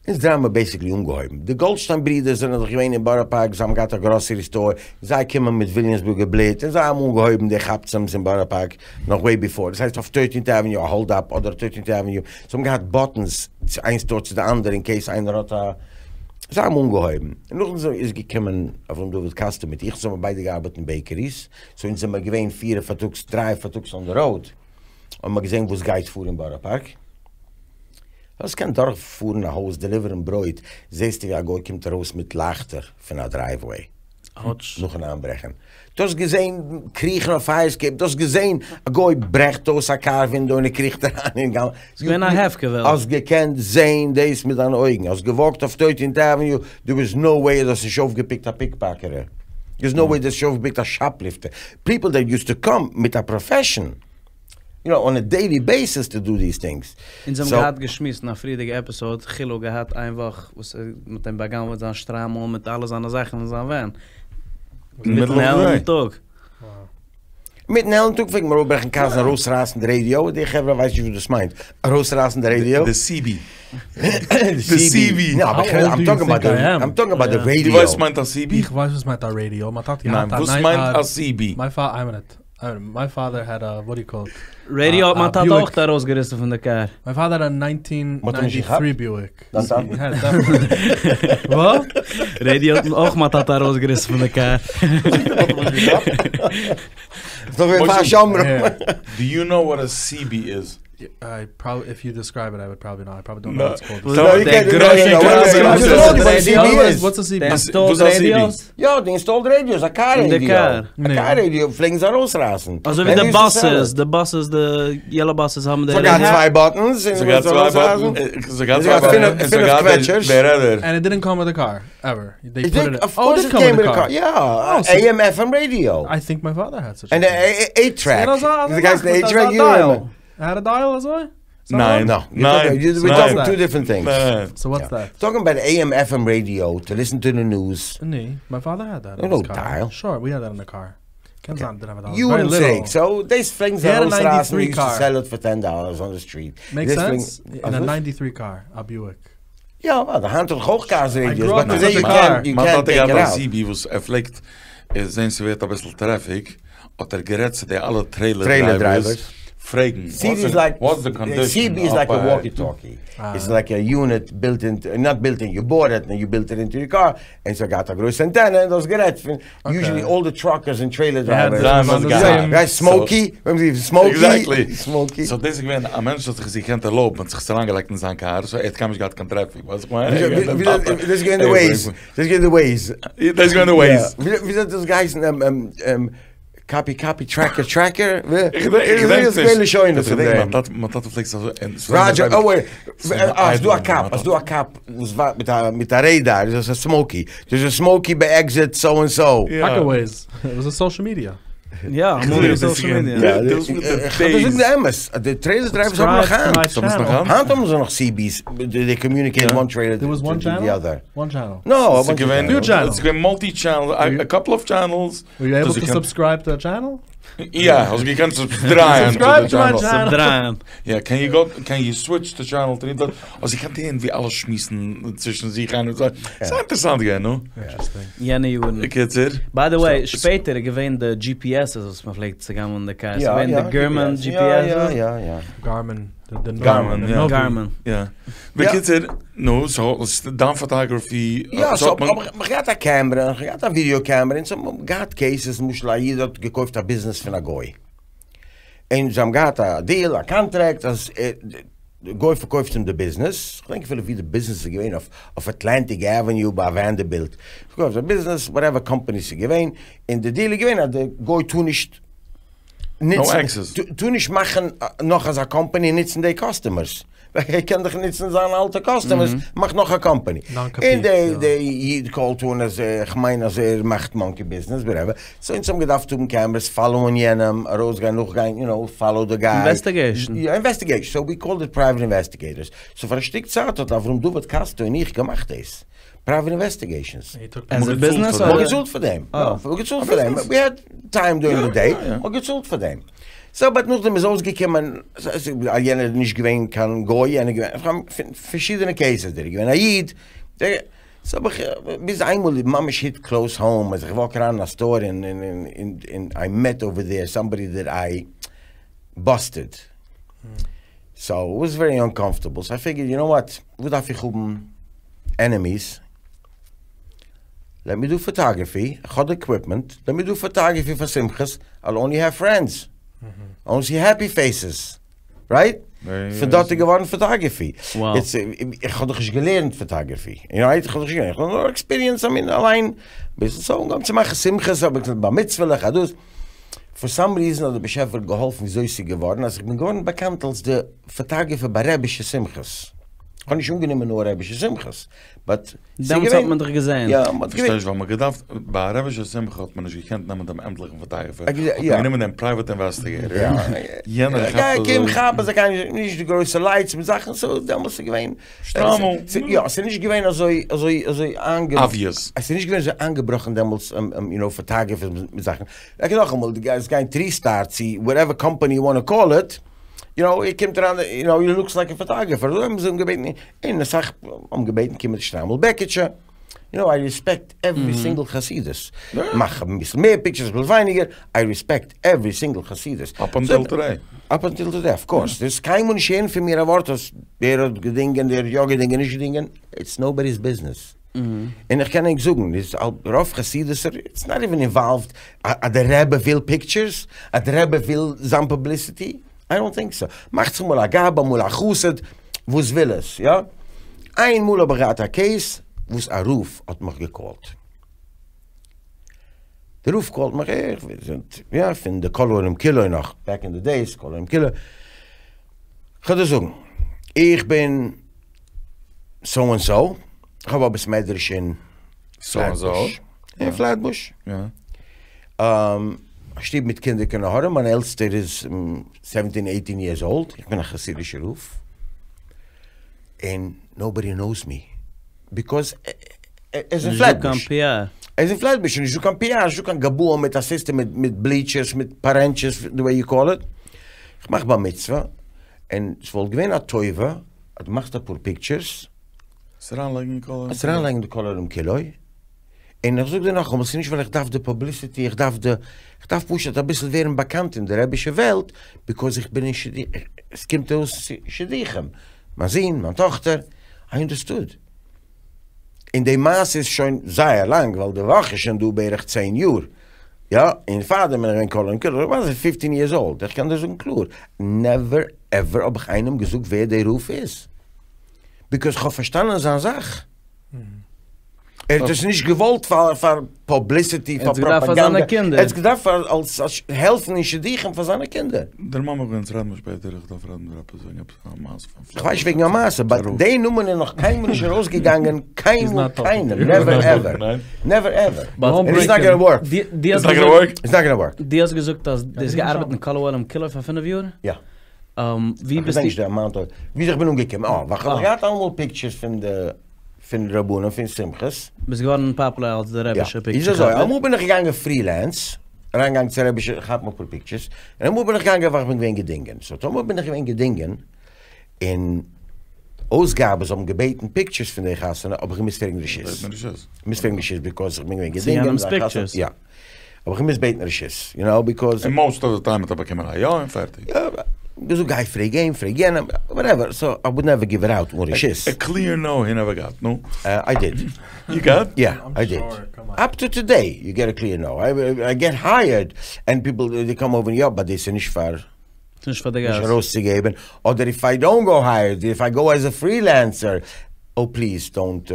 אונז דריי האבן בעיסיקלי אנגעהויבן. די גאלדשטיין ברידער זענען דאך געווען אין בארא פארק, זיי האבן געהאט א גראסערי סטאר, זיי קומען מיט וויליאמסבורגער בלוט, און זיי האבן אנגעהויבן די כאפצעמס אין בארא פארק נאך וועי ביפאר, דאס הייסט אויף טוירטינט עוועניו א האלד אפ אדער טוירטינט עוועניו, זיי האבן געהאט באטענס צו איין סטאר צו די אנדערע אין קעיס איינער האט א, זיי האבן אנגעהויבן, און נאכדעם איז געקומען אברהם דוד קאסטא מיט איך, אונז האבן ביידע געארבעט אין בעיקעריס, סאו אונז זעמער געווען פירע פארטאגס, דריי פארטאגס אן די ראוד, האבן מיר געזען וואס גייט פאר אין בארא פארק. האסט געקענט דורך פארן א הויז דעליווערן ברויט זעסטו ווי א גוי קומט ארויס מיט לייכטער פון א דרייוועי נאכן איינברעכן, דו האסט געזען קריכן אויף פייער עסקעיפ, דו האסט געזען א גוי ברעכט אויס א קאר ווינדאו און ער קריכט אריין אין גאנ. ס'איז געווען א הפקר וועלט. האסט געקענט זען דאס מיט דיינע אויגן, האסט געוואקט אויף טוירטינט עוועניו, דער וואז נאו וועי אז דו האסט נישט אויפגעפיקט א פיקפאקעטער, דער איז נאו וועי דו האסט נישט אויפגעפיקט א שאפליפטער, פיפל דעט יוזט טו קאם מיט א פראפעשן. יו נאו, אן א דעילי בעיסיס טו דו דיס טינגס. אונז האבן געהאט געשמועסט אין א פריערדיגע עפיסאוד, חילו האט געהאט איין וואך וואס מ'האט אים בא'גנב'עט זיין שטריימל מיט אלע זיינע זאכן אין זיין ווען. מיטן העלן טאג. מיטן העלן טאג פלעגט מען אראפברעכן קארס און ארויסרייסן די רעדיא, די חברה ווייסן נישט וואס דאס מיינט, ארויסרייסן די רעדיא. די סי בי. די סי בי. נאו, איים טאלקינג אבאוט די, איים טאלקינג אבאוט די רעדיא. דו ווייסט וואס מיינט א סי בי? איך ווייס וואס מיינט א רעדיא, מיין טאטע האט געהאט א. ניין, וואס מיינט א סי בי? מיין פאטער, איין מינוט. מיי פאדער העד א וואט דו יו קאל איט? רעדיא האט מיין טאטע אויך ארויסגעריסן פון די קאר. מיי פאדער העד א ניינטין ניינטי טרי ביואיק. רעדיא האט אויך מיין טאטע ארויסגעריסן פון די קאר. דו יו נאו וואט א סי בי איז? איי פראבעלי איף יו דיסקרייב איט איי וואלד פראבעלי נאו, איי פראבעלי דאנט נאו וואט איטס קאלד. וואטס א סי בי? אינסטאלד רעדיאס? יא, די אינסטאלד רעדיאס, א קאר רעדיא. א קאר רעדיא פלעגן זיי ארויסרייסן. אזוי ווי די באסעס, די באסעס, די יעלא באסעס האבן די רעדיא. ס'האט געהאט צוויי באטענס און ס'האט געהאט צוויי באטענס, ס'האט געהאט צוויי באטענס און ס'האט געהאט די רעדער. ענד איט דידנט קאם וויט די קאר, עווער. איט דיד, אוו קאורס איט קעים וויט די קאר, יא, עי עם עף עם רעדיא. איי טינק מיי פאדער העד סאטש א טינג. און עיט טרעק. ס'איז געווען אזא דייעל. העד א דייעל אזוי? ניין, ניין, וויר טאלקינג טו דיפרענט טינגס. סאו וואטס דעט? טאלקינג אבאוט עי עם עף עם רעדיא טו ליסן טו די ניוז. ני, מיי פאדער העד דעט אין היז קאר. שור, ווי העד דעט אין די קאר. קען זיין דידנט האוו א דייעל. יו וואלדנט סעי סאו, דאס פלעגן זיי ארויסרייסן, יו יוזט טו סעל איט פאר טען דאלערס אן די סטריט. מעיקס סענס? אין א ניינטי טרי קאר, א ביואיק. יא, ווייל היינט האט דאך אויך קארס רעדיאס, באט טודעי יו קענט, יו מיין קענט טאטע טעיק איט געהאט א אוט. סי בי וואס ער פלעגט זען ס'ווערט אביסל טרעפיק, האט ער גערעדט צו די אלע טרעילער טרעילער דרייווערס דרייווערס. פרעגן, CB איז לייק, וואטס די קאנדישאן? CB איז לייק א וואקי טאקי, איטס לייק א יוניט בילט אין, נאט בילט אין, יו באוט איט און יו בילט איט אינטו יור קאר, און ס'האט געהאט א גרויסע אנטענע און דו האסט גערעדט פון, יוזשעלי אלל די טראקערס און טרעילער דרייווערס, גייסט סמאוקי, סמאוקי, סמאוקי. סאו דאס איז געווען א מענטש האט זיך עס געקענט ערלויבן, האט זיך עס אריינגעלייגט אין זיין קאר, סאו ער האט קיינמאל נישט געהאט קיין טרעפיק, ווייסט וואס איך מיין? דאס איז געווען די וועיז, דאס איז געווען די וועיז. דאס איז געווען די וועיז. וויאזוי האט דאס געהייסן? קאפי קאפי טרעקער טרעקער? איך געדענק נישט. איך געדענק מיין טאטע פלעגט עס אזוי. ראדזשער אוי אה ס'דא א קאפ ס'דא א קאפ וואס ווארט מיט א מיט א רעדאר איז עס א סמאוקי דערס א סמאוקי ביי עקזיט סאו און סאו. טאקע וועיז איט וואס סאושעל מידיע. יא אמאל איז סאושעל מידיע. איך וועל דיר זאגן די אמת אז די טרעילער דרייווערס האבן נאך היינט. היינט האבן זיי נאך סי בי'ס דעי קאמיוניקעיט וואן טרעילער טו די אדער. וואן טשענעל. נאו. ס'איז געווען מולטי טשענעל א קאפל אוו טשענעלס. ווער יו עיבל טו סובסקרייב טו א טשענעל? יא, האסט געקענט סובסקרייבן צו די טשענעל. סובדרייען. יא, קען יו גאו, קען יו סוויטש טו טשענעל טרי, האסט געקענט הערן ווי אלע שמועסן צווישן זיך איינער מיט צווייטן. ס'איז אינטערעסאנט געווען, נו. אינטערעסטינג. יענע יארן. בקיצור. ביי די וועי, שפעטער איז געווען די GPS'ס וואס מען פלעגט צוגנב'ענען די קארס. ס'איז געווען די גערמאן GPS. יא יא יא. גארמין. גארמין, יא. גארמין. יא. בקיצור, נו, סאו, דיין פאטאגראפי, יא, סאו, האב איך געהאט א קעמרע, איך האב געהאט א ווידעא קעמרע, און סאו, געהאט קעיסעס, למשל א איד האט געקויפט א ביזנעס פון א גוי, און זיי האבן געהאט א דיעל, א קאנטרעקט, אז די גוי פארקויפט אים די ביזנעס, כ'דענק אפילו ווי די ביזנעס איז געווען, אויף אטלענטיק עוועניו ביי וואנדערבילט, פארקויפט די ביזנעס, וואטעווער קאמפאני ס'איז געווען, און די דיעל איז געווען אז די גוי טאר נישט נוצן, טאר נישט מאכן נאך אזא קאמפאני און נוצן די קאסטומערס, ווייל ער קען דאך נוצן זיינע אלטע קאסטומערס, מאך נאך א קאמפאני. און די איד קאלט אן אז איך מיין אז ער מאכט מאנקי ביזנעס, וואטעווער, סאו אונז האבן געדארפט האבן קעמערעס פאלאוען יענעם, ארויסגיין נאכגיין, יו נאו, פאלאו די גיי. אינוועסטיגעישן. יא, אינוועסטיגעישן, סאו ווי קאלד איט פרייוועט אינוועסטיגעיטערס. סאו פאר א שטיק צייט האט אברהם דוד קאסטא און איך געמאכט דאס. פרייוועט אינוועסטיגעישאנס. עז א ביזנעס אדער? מ'האט געצאלט פאר דעם. יא, מ'האט געצאלט פאר דעם. ווי העד טיים דוירינג די דעי, מ'האט געצאלט פאר דעם. סאו באט נאכדעם איז אויסגעקומען אז יענער איז נישט געווען קיין גוי, יענער איז געווען, פארשידענע קעיסעס, דער איז געווען א איד, דער, סאו האב איך, ביז איינמאל איז ממש היט קלאוס האום, אז איך וואק אריין אין א סטאר און און איי מעט אווער דער סאמבאדי דעט איי באסטעד. סאו איט וואס ווערי אנקאמפארטעבל, סאו איי פיגערד יו נאו וואט, וואס דארף איך האבן ענעמיס, לעט מי דו פאטאגרעפי, איך האב די עקוויפמענט, לעט מי דו פאטאגרעפי פאר שמחות, אייל אנלי העוו פרענדס, איי וואנט סי העפי פעיסעס, רייט? פון דארט איז געווארן פאטאגרעפי, איך האב דאך נישט געלערנט פאטאגרעפי, רייט? איך האב דאך נישט געלערנט, איך האב נאר עקספיריענס, איי מין אליין, ביזנעס, סאו אנגעהויבן צו מאכן שמחות, האב איך בר מצוה'לעך, דאס. פאר סאם ריזען האט דער באשעפער געהאלפן וויאזוי ס'איז געווארן אז איך בין געווארן באקאנט אלס די פאטאגרעפער ביי רעבישע שמחות. איך האב נישט אנגענומען נאר רעבישע שמחות, באט ס'איז דעמאלטס געווען. האט מען דיך געזען. יא, מ'האט געווען. פארשטייסט ווייל מ'האט געדארפט, ביי א רעבישע שמחה האט מען נישט געקענט נעמען דעם עמטליכן פאטאגרעפער, האט מען גענומען דעם פרייוועט אינוועסטיגעיטער, יענער כאפט גיי אזוי. קום כאפ אז ער קיין נישט די גרויסע לייטס מיט זאכן, סאו דעמאלטס איז געווען. שטריימל. יא, ס'איז נישט געווען אזוי אזוי אזוי איינגע. אבוויעס. עס איז נישט געווען אזוי איינגעבראכן דעמאלטס יו נאו פאטאגרעפערס מיט זאכן. לייק נאכאמאל, דו גייסט גיין טרי סטאר צו וואטעווער קאמפאני יו וואנט קאל איט, יו נאו, ער קומט אריין, יו נאו, הי לוקס לייק א פאטאגרעפער, אזוי האבן זיי אים געבעטן, און אסאך האבן געבעטן קום מיט שטריימל בעקיטשע, יו נאו, איי ריספעקט עווערי סינגל חסידות, מאך אביסל מער פיקטשערס אביסל ווייניגער, איי ריספעקט עווערי סינגל חסידות. אפ אנטיל טודעי. אפ אנטיל טודעי, אוו קאורס, דו וועסט קיינמאל נישט הערן פון מיר א ווארט אז דער האט געדינגען, דער האט יא געדינגען, נישט געדינגען, איטס נאובאדי'ס ביזנעס. און איך קען ענק זאגן, איז על רוב חסידות'ער, איטס נאט איווען אינוואלווד אז דער רבי וויל פיקטשערס, אז דער רבי וויל זיין פובליסיטי, איי דאנט טינק סאו. מאכט זיך אמאל א גבאי, אמאל א חסיד, וואס וויל עס, יא? איין מאל האב איך געהאט א קעיס וואס א רב האט מיך געקאלט. דער רב קאלט מיך, איך יא, פון די כל העולם כולו נאך, בעק אין די דעיס, כל העולם כולו. כ'וועל דיר זאגן, איך בין סאו ענד סאו, איך האב א בית מדרש אין פלעטבוש, אין פלעטבוש, א שטוב מיט קינדער קיין עין הרע, מיין עלטסטער איז סעווענטין עיטין יערס אולד, איך בין א חסידישער רב, און נאובאדי נאוס מי, ביקאוז ער איז אין פלעטבוש, ער איז אין פלעטבוש, נישטא קיין פי אר, נישטא קיין גבאים מיט א סיסטעם מיט בליטשערס מיט פארענטשעס, די וועי יו קאל איט, איך מאך בר מצוה, און ס'וואלט געווען א טובה אז דו מאכסט אפאר פיקטשערס, עס אריינלייגן אין כל עס אריינלייגן די כל העולם כולו, און איך זאג דיר נאכאמאל, ס'איז נישט ווייל איך דארף די פובליסיטי, איך דארף די, איך דארף פשוט אביסל ווערן באקאנט אין די רעבישע וועלט, ביקאוז איך בין אין שידוכים, עס קומט אויס שידוכים, מיין זון, מיין טאכטער, איי אנדערסטוד. און די מעשה איז שוין זייער לאנג, ווייל די וואך איז שוין דא בערך צען יאר, יא, און פארדעם בין איך געווען כל העולם כולו, איך ווייס פיפטין יערס אולד, איך קען דיר זאגן קלאר, נעווער עווער האב איך איינעם געזאגט ווער דער רב איז, ביקאוז כ'האב פארשטאנען זיין זאך. ער האט עס נישט געוואלט פאר פאר פובליסיטי, פאר פראפאגאנדע, ער האט עס געדארפט פאר אלס העלפן אין שידוכים פאר זיינע קינדער. דערמאן מיך ווען אונז רעדן מיר שפעטער, איך דארף רעדן מיט עפעס וועגן עפעס א מעשה פון פלעטבוש. כ'ווייס נישט וועגן א מעשה, באט די נאמען איז נאך קיינמאל נישט ארויסגעגאנגען קיינמאל קיינעם, נעווער עווער, נעווער עווער, און איטס נאט גאנא ווארק. איטס נאט גאנא ווארק? איטס נאט גאנא ווארק. דו האסט געזאגט אז דו האסט געארבעט אין כל העולם כולו פאר פינף יאר? יא. ווי ביסטו? כ'געדענק נישט די אמאונט אוו, וויאזוי איך בין אנגעקומען, אה, ווייל כ'האב געהאט אלעמאל פיקטשערס פון די, פון רבנים פון שמחות. ביסט געווארן פאפולער אלס די רבי'שע פיקטשער איז אזוי, אמאל בין איך געגאנגען פרילענס, אריינגעגאנגען צו רבי'שע כאפן אפאר פיקטשערס, און אמאל בין איך געגאנגען ווייל כ'בין געווען געדינגען, סאו טאמער בין איך געווען געדינגען, און אויסגאבעס האבן געבעטן פיקטשערס פון די חתונה, האב איך געמוזט פרעגן רשות. געמוזט פרעגן רשות ביקאוז איך בין געווען געדינגען. צו יענעמ'ס פיקטשערס. יא. האב איך געמוזט בעטן רשות, יו נאו, ביקאוז. און מאוסט אוו די טיים האט ער באקומען א יא און פערטיג. יא, געזאגט גיי פרעג אים, פרעג יענעם, וואטעווער, סאו איי וואוד נעווער גיוו איט אוט אן רשות. א קליר נאו הי נעווער גאט, נו? איי דיד. יו גאט? יא, איי דיד. אפ טו טודעי יו געט א קליר נאו. איי געט הייערד ענד פיפל דעי קאם אווער יא באט דאס איז נישט פאר. ס'נישט פאר די גאס. נישט ארויסצוגעבן, אדער איף איי דאנט גאו הייערד, איף איי גאו עז א פרילענסער, או פליז דאנט.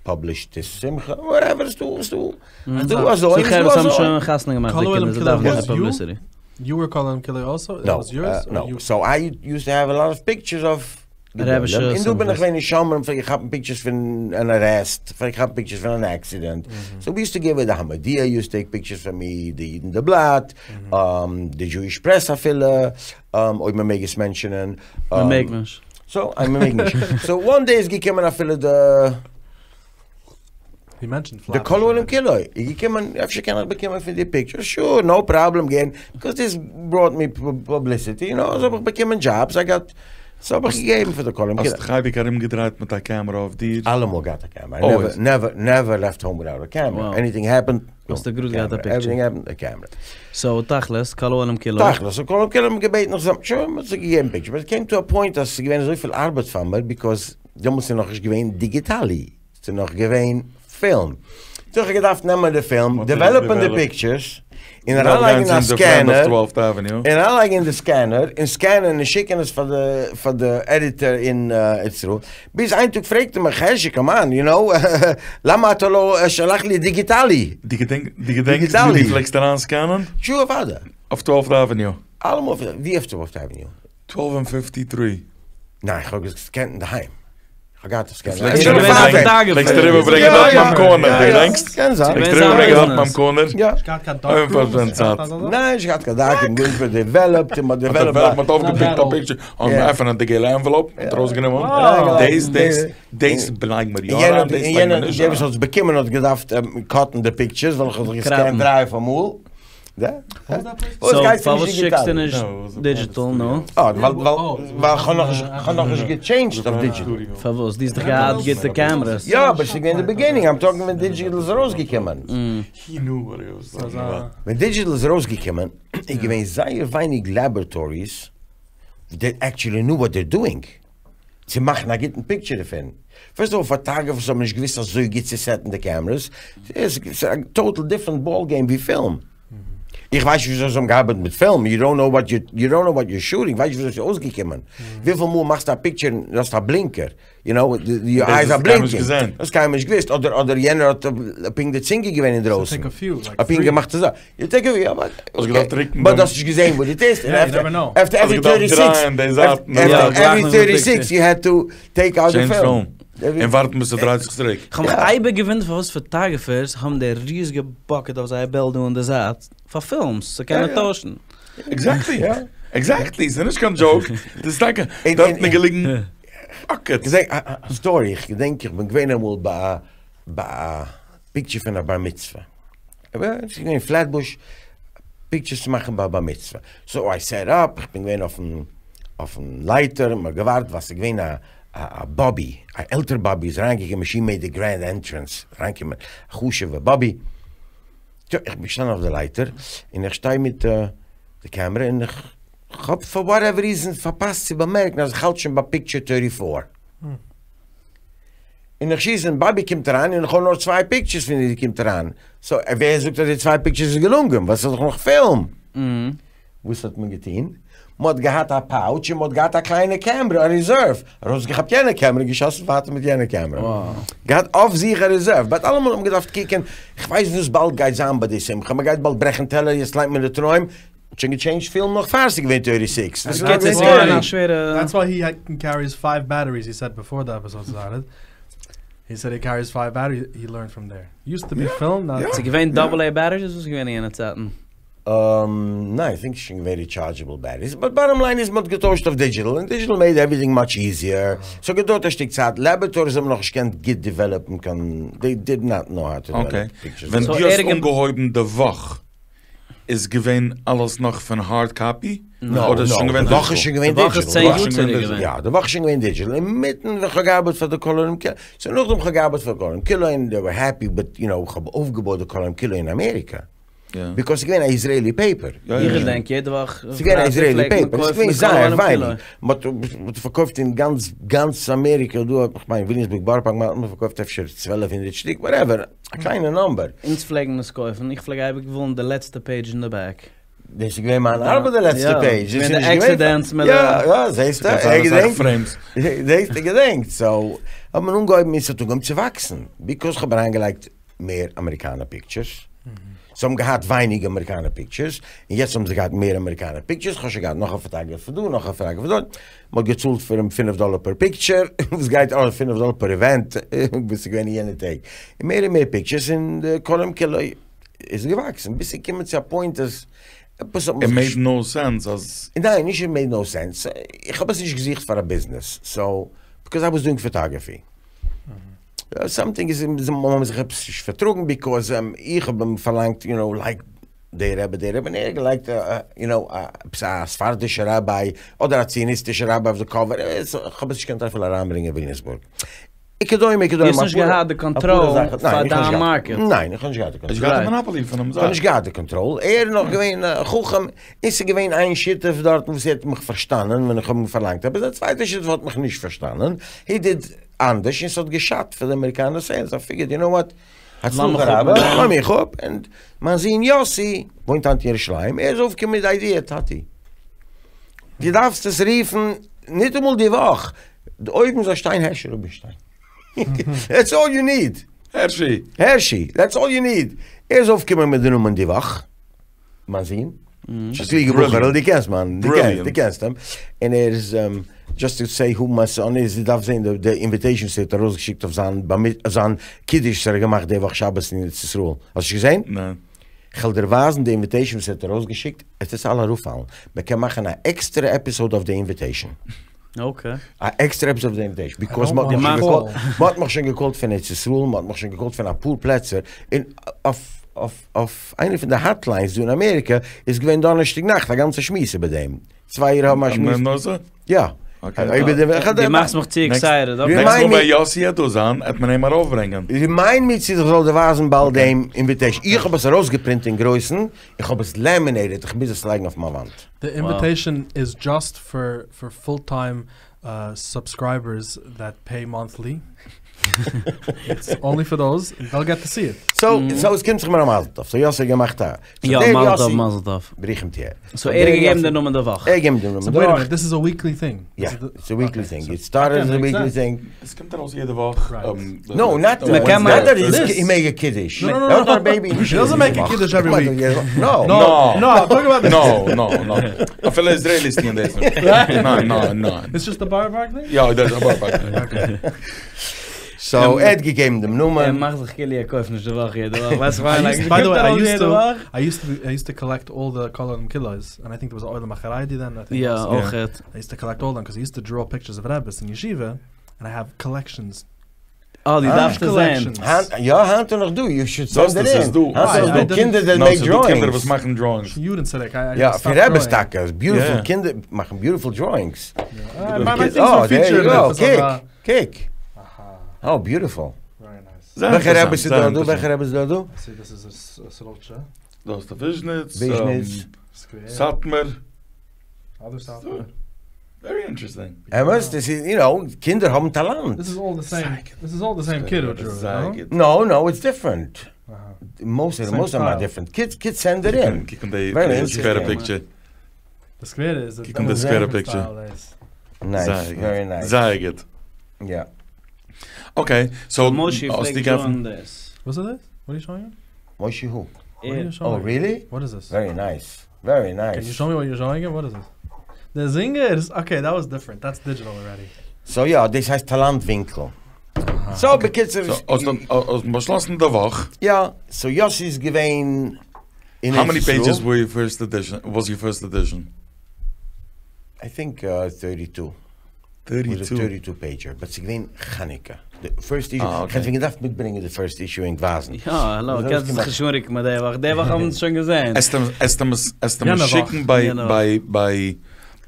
פאבליש דיס שמחה, וואטעווער, ס'דא, ס'דא, ס'דא אזוי, סאו ס'דא חברה האבן אזוי. שוין חתונה געמאכט די קינדער, זיי דארפן נישט די פובליסיטי. יו ווער כל העולם כולו אלסא? נאו, נאו, סאו איי יוזט טו העוו א לאט אוו פיקטשערס אוו רעבישע און דא בין איך געווען אין שומרים פלעג איך כאפן פיקטשערס פון אן ארעסט, פלעג איך כאפן פיקטשערס פון אן עקסידענט, סאו ווי יוזט טו גיוו די המודיע יוזט טו טעיק פיקטשערס פון מי, די איד און די בלאט, די דזשואיש פרעס אפילו, אויב מ'מעג עס מענטשענען. מ'מעג נישט. סאו, איי מ'מעג נישט. סאו וואן דעי איז געקומען אפילו די. די כל העולם כולו איז געקומען, אפשר קען איך באקומען פון דיר פיקטשערס, שור, נאו פראבלעם גערן, ביקאוז דיס בראט מי פובליסיטי, יו נאו, אזוי האב איך באקומען דזשאבס, איי גאט, סאו האב איך געגעבן פאר די כל העולם כולו. האסט דיך אייביג ארומגעדרייט מיט א קעמרע אויף דיר? אלעמאל געהאט א קעמרע, איי נעווער נעווער נעווער לעפט האום וויטאוט א קעמרע, עניטינג העפענד, האסטו גראד געהאט א פיקטשער. עווריטינג העפענד, א קעמרע. סאו תכלית, כל העולם כולו. תכלית, סאו כל העולם כולו האט מיר געבעטן איך זאל, שוין, מ'האט זיי געגעבן פיקטשער, באט איט קעים טו א פוינט אז ס'איז געווען אזויפיל ארבעט פאר מיר, ביקאוז דעמאלטס איז נאכנישט געווען דיגיטאלי, ס'איז נאך געווען פילם. סאו איך האב געדארפט נעמען די פילם, דעוועלאפען די פיקטשערס, און אריינלייגן אין א סקענער, און אריינלייגן אין די סקענער, און סקענען און שיקען עס פאר די פאר די עדיטער אין ארץ ישראל, ביז איין טאג פרעגט ער מיך, הערשי קאם אן, יו נאו, למה אתה לא שלח לי דיגיטלי? דו געדענקסט ווי דו פלעגסט אריין סקענען? שור אוודאי. אויף טוועלפט עוועניו. אלעמאל, ווי אויף טוועלפט עוועניו? טוועלף ענד פיפטי טרי. ניין, איך האב געסקענט אינדערהיים. איך האב געהאט א סקענער. פלעגסט אריבערברענגען דארט ביים קארנער, דו געדענקסט? קען זיין. פלעגסט אריבערברענגען דארט ביים קארנער? יא. נישט געהאט קיין דארק רום? ניין, נישט געהאט קיין דארק רום, גארנישט מ'האט דעוועלאפט און מ'האט דעוועלאפט. מ'האט אויפגעפיקט א פיקטשער, און עפענען די געלע ענוועלאופ, מ'האט ארויסגענומען, דאס, דאס, דאס לייג מיר יא אריין, דאס לייג מיר נישט אריין. דער וואס האט עס באקומען האט געדארפט קאטן די פיקטשערס, ווייל איך האב זיך געסקענט דריי פאר מאל. סאו פארוואס שיקסטו נישט דידזשיטעל נו? אה, ווייל כ'האב נאכנישט געטשעינדזשד אויף דידזשיטעל. פארוואס? דו האסט דאך געהאט גוטע קעמרעס. יא, אבער ס'איז געווען די ביגינינג, איים טאלקינג ווען דידזשיטעל איז ארויסגעקומען. ווען דידזשיטעל איז ארויסגעקומען איז געווען זייער ווייניג לעבערטאריס דעט עקטשעלי ניו וואט דעיר דואינג. צו מאכן א גוטן פיקטשער דערפון. פירסט אוו אלל פאטאגראפערס האבן נישט געוואוסט אזוי גוט צו סעטן די קעמרעס, ס'איז א טאטעל דיפרענט באל געים ווי פילם. איך ווייס נישט וויאזוי זיי האבן געארבעט מיט פילם, יו דאנט נאו וואט יו, יו דאנט נאו וואט יור שוטינג, ווייסט נישט וויאזוי ס'איז אויסגעקומען. וויפיל מאל מאכסטו א פיקטשער און האסט א בלינקער, יו נאו, יור אייז אר בלינקינג. האסט קיינמאל נישט געוואוסט, אדער אדער יענער האט פונקט די צינגער געווען אינדרויסן. האט פונקט געמאכט אזוי. יו טעיק א וויער האסט געדארפט ריקן באט האסט נישט געזען וואס דו טוסט און עפטער עווערי טערטי סיקס עפטער עווערי טערטי סיקס יו העד טו טעיק אוט די פילם און ווארטן ביז ס'דרייט זיך צוריק. כ'האב מיך אייביג געוואונדערט פארוואס פאטאגראפערס האבן די ריזיגע באקעט אויף זייער בעלט דא אין די זייט פאר פילמס צו קענען טוישן. עקזעקטלי! עקזעקטלי! ס'איז נישט קיין דזשאוק, דאס איז טאקע דארטן איז געליגן באקעטס. געזען א סטארי, איך געדענק איך בין געווען אמאל ביי א פיקטשער פון א בר מצוה. ס'איז געווען אין פלעטבוש פיקטשערס צו מאכן ביי א בר מצוה, סאו איי סעט אפ, איך בין געווען אויפן אויפן לייטער און מ'האט געווארט ווייל ס'איז געווען א א באבי, א עלטער באבי איז אריינגעקומען, שי מעיד די גרענד ענטרענס, אריינגעקומען א חשוב'ע באבי, יא, איך בין געשטאנען אויף די לייטער, און איך שטיי מיט די קעמרע, און איך האב פאר וואטעווער ריזען פארפאסט צו באמערקן אז איך האלט שוין ביי פיקטשער טערטי פאר. און איך שיס און באבי קומט אריין און איך האב נאר צוויי פיקטשערס פון איר זי קומט אריין, סאו ווער זאגט אז די צוויי פיקטשערס איז געלונגען ווייל ס'איז דאך נאך פילם. וואס האט מען געטון? מ'האט געהאט א פאוטש און מ'האט געהאט א קליינע קעמרע א ריזערוו, ארויסגעכאפט יענע קעמרע און געשאסן ווייטער מיט יענע קעמרע. געהאט אויף זיך א ריזערוו, באט אלעמאל האט מען געדארפט קוקען, כ'ווייס וואס באלד גייט זיין ביי די שמחה, מ'גייט באלד ברעכן טעלער, יעצט ליינט מען די תנאים, האט שוין געטשעינדזשט פילם נאך פאר ס'איז געווען טערטי סיקס. עס איז געווען א שווערע. That's why he carries five batteries he said before the episode started. He said he carries five batteries he learned from there. Used to be film now. ס'איז געווען דאבל עי בעטעריס? וואס איז געווען אין יענע צייטן? ניין, איך טינק ס'איז שוין געווען ריטשארדזשעבל בעטעריס, באט באטאם ליין איז מ'האט געטוישט אויף דידזשיטעל, און דידזשיטעל מעיד עווריטינג מאטש איזיער, ס'האט געדויערט א שטיק צייט, לעבערטאריס האבן נאכנישט געקענט גוט דעוועלאפן קיין, דעי דיד נאט נאו האו טו דעוועלאפ פיקטשערס. ווען דו האסט אנגעהויבן די וואך איז געווען אלעס נאך פון הארד קאפי? נאו, אדער איז שוין געווען די וואך איז שוין געווען די וואך איז דידזשיטעל. צען יאר צוריק געווען. יא, די וואך איז שוין געווען דידזשיטעל, אינמיטן ווען כ'האב געארבעט פאר די כל העולם כולו, סאו נאכדעם כ'האב געארבעט פאר כל העולם כולו און דעי ווער העפי, באט יו נאו, כ'האב אויפגעבויט די כל העולם כולו אין אמעריקא. ביקאויז ס'איז געווען א איזרעילי פעיפער. איך געדענק יעדע וואך ס'איז געווען א איזרעילי פעיפער, ס'איז געווען זייער ווייניג. מ'האט פארקויפט אין גאנץ גאנץ אמעריקע דא, כ'מיין וויליאמסבורג בארא פארק, מ'האט פארקויפט אפשר צוועלף הונדערט שטיק, וואטעווער, א קליינע נאמבער. אונז פלעגן עס קויפן, איך פלעג אייביג וואלן די לעצטע פעידזש אין די בעק. דאס איז געווען מיין ארבעט די לעצטע פעידזש. יא, געווען די עקסידענטס מיט די. יא, יא, זעסטו, ער געדענקט. זעסטו, ער געדענקט. סאו, האט מען אנגעהויבן און ס'האט אנגעהויבן צו וואקסן, ביקאויז כ'האב אריינגעלייגט מער אמעריקאנער פיקטשערס, זיי האבן געהאט ווייניג אמעריקאנער פיקטשערס, און יעצט האבן זיי געהאט מער אמעריקאנער פיקטשערס, כ'האב שוין געהאט נאך א פאטאגרעפער דא, נאך א פאטאגרעפער דארט, מ'האט געצאלט פאר אים פינף דאלער פער פיקטשער, וואס גייט אדער פינף דאלער פער איווענט, וואס איז געווען אין יענע טעג, און מער און מער פיקטשערס, און די כל העולם כולו איז געוואקסן, ביז ס'איז געקומען צו א פוינט אז עפעס האט מען איט מעיד נאו סענס אז. ניין, נישט איט מעיד נאו סענס, איך האב עס נישט געזוכט פאר א ביזנעס, סאו, ביקאוז איי וואס דואינג פאטאגרעפי. סאמטינג איז מ'האבן זיך עפעס נישט פארטראגן ביקאוז איך האב אים פארלאנגט יו נאו לייק די רבי די רבי און ער האט געלייגט יו נאו עפעס א ספרדישע ראביי אדער א ציוניסטישע ראביי אויף די קאווער איך האב עס נישט געקענט אפילו אריינברענגען אין וויליאמסבורג וכדומה וכדומה. דו האסט נישט געהאט די קאנטראל פאר דיין מארקעט. ניין איך האב נישט געהאט די קאנטראל. האסט געהאט די מאנאפאלי פונעם זאך. איך האב נישט געהאט די קאנטראל ער איז נאך געווען א חכם און ס'איז געווען איין שותף דארטן וואס ער האט מיך פארשטאנען ווען איך האב אים פארלאנגט עפעס, א צווייטער שותף האט מיך נישט פארשטאנען, הי דיד אנדערש און ס'האט געשאדט פאר די אמעריקאנער סעילס, איי פיגערד יו נאו וואט, הצלחה רבה, לאז מיך אפ, און מיין זון יאסי וואוינט היינט אין ירושלים, ער איז אויפגעקומען מיט די איידיע, טאטי, דו דארפסט עס רופן ניטאמאל די וואך, אויבן זאל שטיין הערשי רובינשטיין, דעטס אלל יו ניד. הערשי! הערשי, דעטס אלל יו ניד, ער איז אויפגעקומען מיט די נאמען די וואך. מיין זון, א קלוגע בחור'ל, דו קענסט מיין, דו קענסט, דו קענסט אים, און ער איז, דזשאסט טו סעי הו מיי סאן איז, דו דארפסט זען די אינוויטעישאן וואס ער האט ארויסגעשיקט אויף זיין בר מצוה, זיין קידוש וואס ער האט געמאכט די וואך שבת אין ארץ ישראל, האסט נישט געזען? ניין. כ'וועל דיר ווייזן די אינוויטעישאן וואס ער האט ארויסגעשיקט, עס וועט אלע אראפפאלן, מען קען מאכן א עקסטערע עפיסאד אויף די אינוויטעישאן. אקעי. א עקסטערע עפיסאד אויף די אינוויטעישאן, ביקאוז מ'האט מיך שוין געקאלט, מ'האט מיך שוין געקאלט פון ארץ ישראל, מ'האט מיך שוין געקאלט פון אפאר פלעצער, און אויף אויף. אויף איינע פון די האטליינס דא אין אמעריקע איז געווען דאנערשטאג נאכט א גאנצע שמועס איבער דעם, צוויי אירע האבן א שמועס. יא. דו מאכסט מיך צו עקסייטעד. נעקסט מאל ווען יאסי העט דא זיין העט מען אים ארויפברענגען. רימיינד מי צו איך זאל דיר ווייזן באלד דעם אינוויטעישן. איך האב עס ארויסגעפרינט אין גרויסן, איך האב עס לעמינעיטעד, איך מוז עס לייגן אויף מיין וואנט. די אינוויטעישן איז דזשאסט פאר פול טיים סובסקרייבערס דעט פעי מאנטלי. איטס אנלי פאר דאוז, און דעיל געט טו סי איט. סאו סאו עס קומט זיך מיר א מזל טוב. סאו יאסי האט געמאכט א. יא מזל טוב מזל טוב. ברוכים תהיה. סאו ער האט געגעבן די נאמען די וואך. ער האט געגעבן די נאמען די וואך. סאו וועיט א מינוט, דיס איז א וויקלי טינג? יא, איטס א וויקלי טינג. איט סטארטעד עז א וויקלי טינג. עס קומט ארויס יעדע וואך. נאו, נאט דעט הי מעיד א קידוש. נאו נאו נאו. הי דאזענט מעיק א קידוש עווערי וויק. נאו. נאו נאו, איים טאלקינג אבאוט דיס. נאו נאו נאו. אפילו איזרעיליס טוען דאס נישט. ניין ניין ניין. איטס דזשאסט א בארא פארק טינג? יא, דאס איז א בארא פארק טינג. סאו ער האט געגעבן דעם נאמען. ער מאכט זיך כאילו ער קויפט נישט די וואך יעדע וואך, ווייסט איך מיין לייק ביי די וועי איי יוזט טו איי יוזט טו איי יוזט טו קאלעקט אלל די כל העולם כולו'ס און איי טינק דער וואס א עולם החרדי דען איי טינק יא אויכעט. איי יוזט טו קאלעקט אלל דעם קאוז איי יוזט טו דראו פיקטשערס אוו רעבעס אין ישיבה און איי העוו קאלעקשאנס. אה, דו דארפסט עס זען. יא, היינט איז נאך דא, יו שוד סענד איט אין. היינט איז דא קינדער דעט מעיק דראאינגס. קינדער וואס מאכן דראאינגס. יא, פון רעבעס טאקע, ביוטיפול קינדער מאכן ביוטיפול דראאינגס. אה, דער יו גאו, קוק, קוק. האו ביוטיפול. וועלכע רעבעס איז דא דא? וועלכע רעבעס איז דא דא? דא האסטו וויזשניץ, סאטמאר. ווערי אינטערעסטינג. אמת? דאס איז, יו נאו, קינדער האבן טאלאנט. דיס איז אלל די סעים, דיס איז אלל די סעים קיד הו דרו איט, נאו? נאו, נאו, איטס דיפרענט. מאסט אוו דעם אר דיפרענט. קידס, קידס סענד איט אין. קוק אן די סקווערע פיקטשער. די סקווערע איז קוק אן די סקווערע פיקטשער. נייס, ווערי נייס. זייער גוט. יא. אקעי, סאו מושי פלעגט דראען דאס. וואס איז דאס? וואט אר יו שאוינג? מושי הו? או ריעלי? וואט איז דיס? ווערי נייס. ווערי נייס. קען יו שאו מי וואט יור שאוינג וואט איז דיס? די זינגערס? אקעי דעט וואס דיפרענט דעטס דידזשיטעל אלרעדי. סאו יא דאס הייסט טאלאנט ווינקל. סאו בקיצור. סאו האסט באשלאסן די וואך. יא. סאו יאסי איז געווען אין ארץ ישראל. האו מעני פעידזשעס ווער יור פירסט עדישאן? וואס יור פירסט עדישאן? איי טינק טערטי טו. טערטי טו פעידזשער, באט ס'איז געווען חנוכה, די פירסט אישו, איך האב ווען געדארפט מיטברענגען די פירסט אישו ענק ווייזן. יא, האלא, קענסט זיך נישט אנרוקן מיט די וואך, די וואך האבן אונז שוין געזען. עסט אים שיקן ביי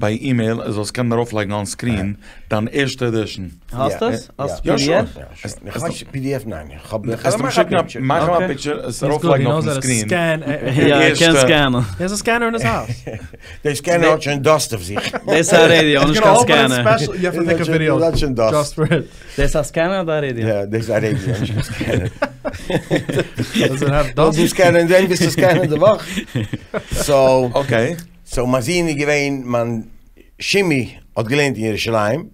ביי אימעיל ער זאל עס קענען ארויפלייגן אן סקרין, דיין ערשטע עדישאן. האסט עס? האסט יא שור. איך ווייס נישט פידיעף ניין, איך האב עסט אים שיקן א מאך אים א פיקטשער עס ארויפלייגן אויפן סקרין. יא ער קען סקענען. הי העז א סקענער אין היז האוז. די סקענער האט שוין דאסט אויף זיך. דאס איז א רעדיא, נישט קיין סקענער. האט שוין דאסט. דאס איז א סקענער אדער א רעדיא? יא, דאס איז א רעדיא, נישט קיין סקענער. דו סקענען דען ביסטו סקענען די וואך. סאו, אקעי. סאו מיין זון איז געווען, מיין שימי האט געלערנט אין ירושלים.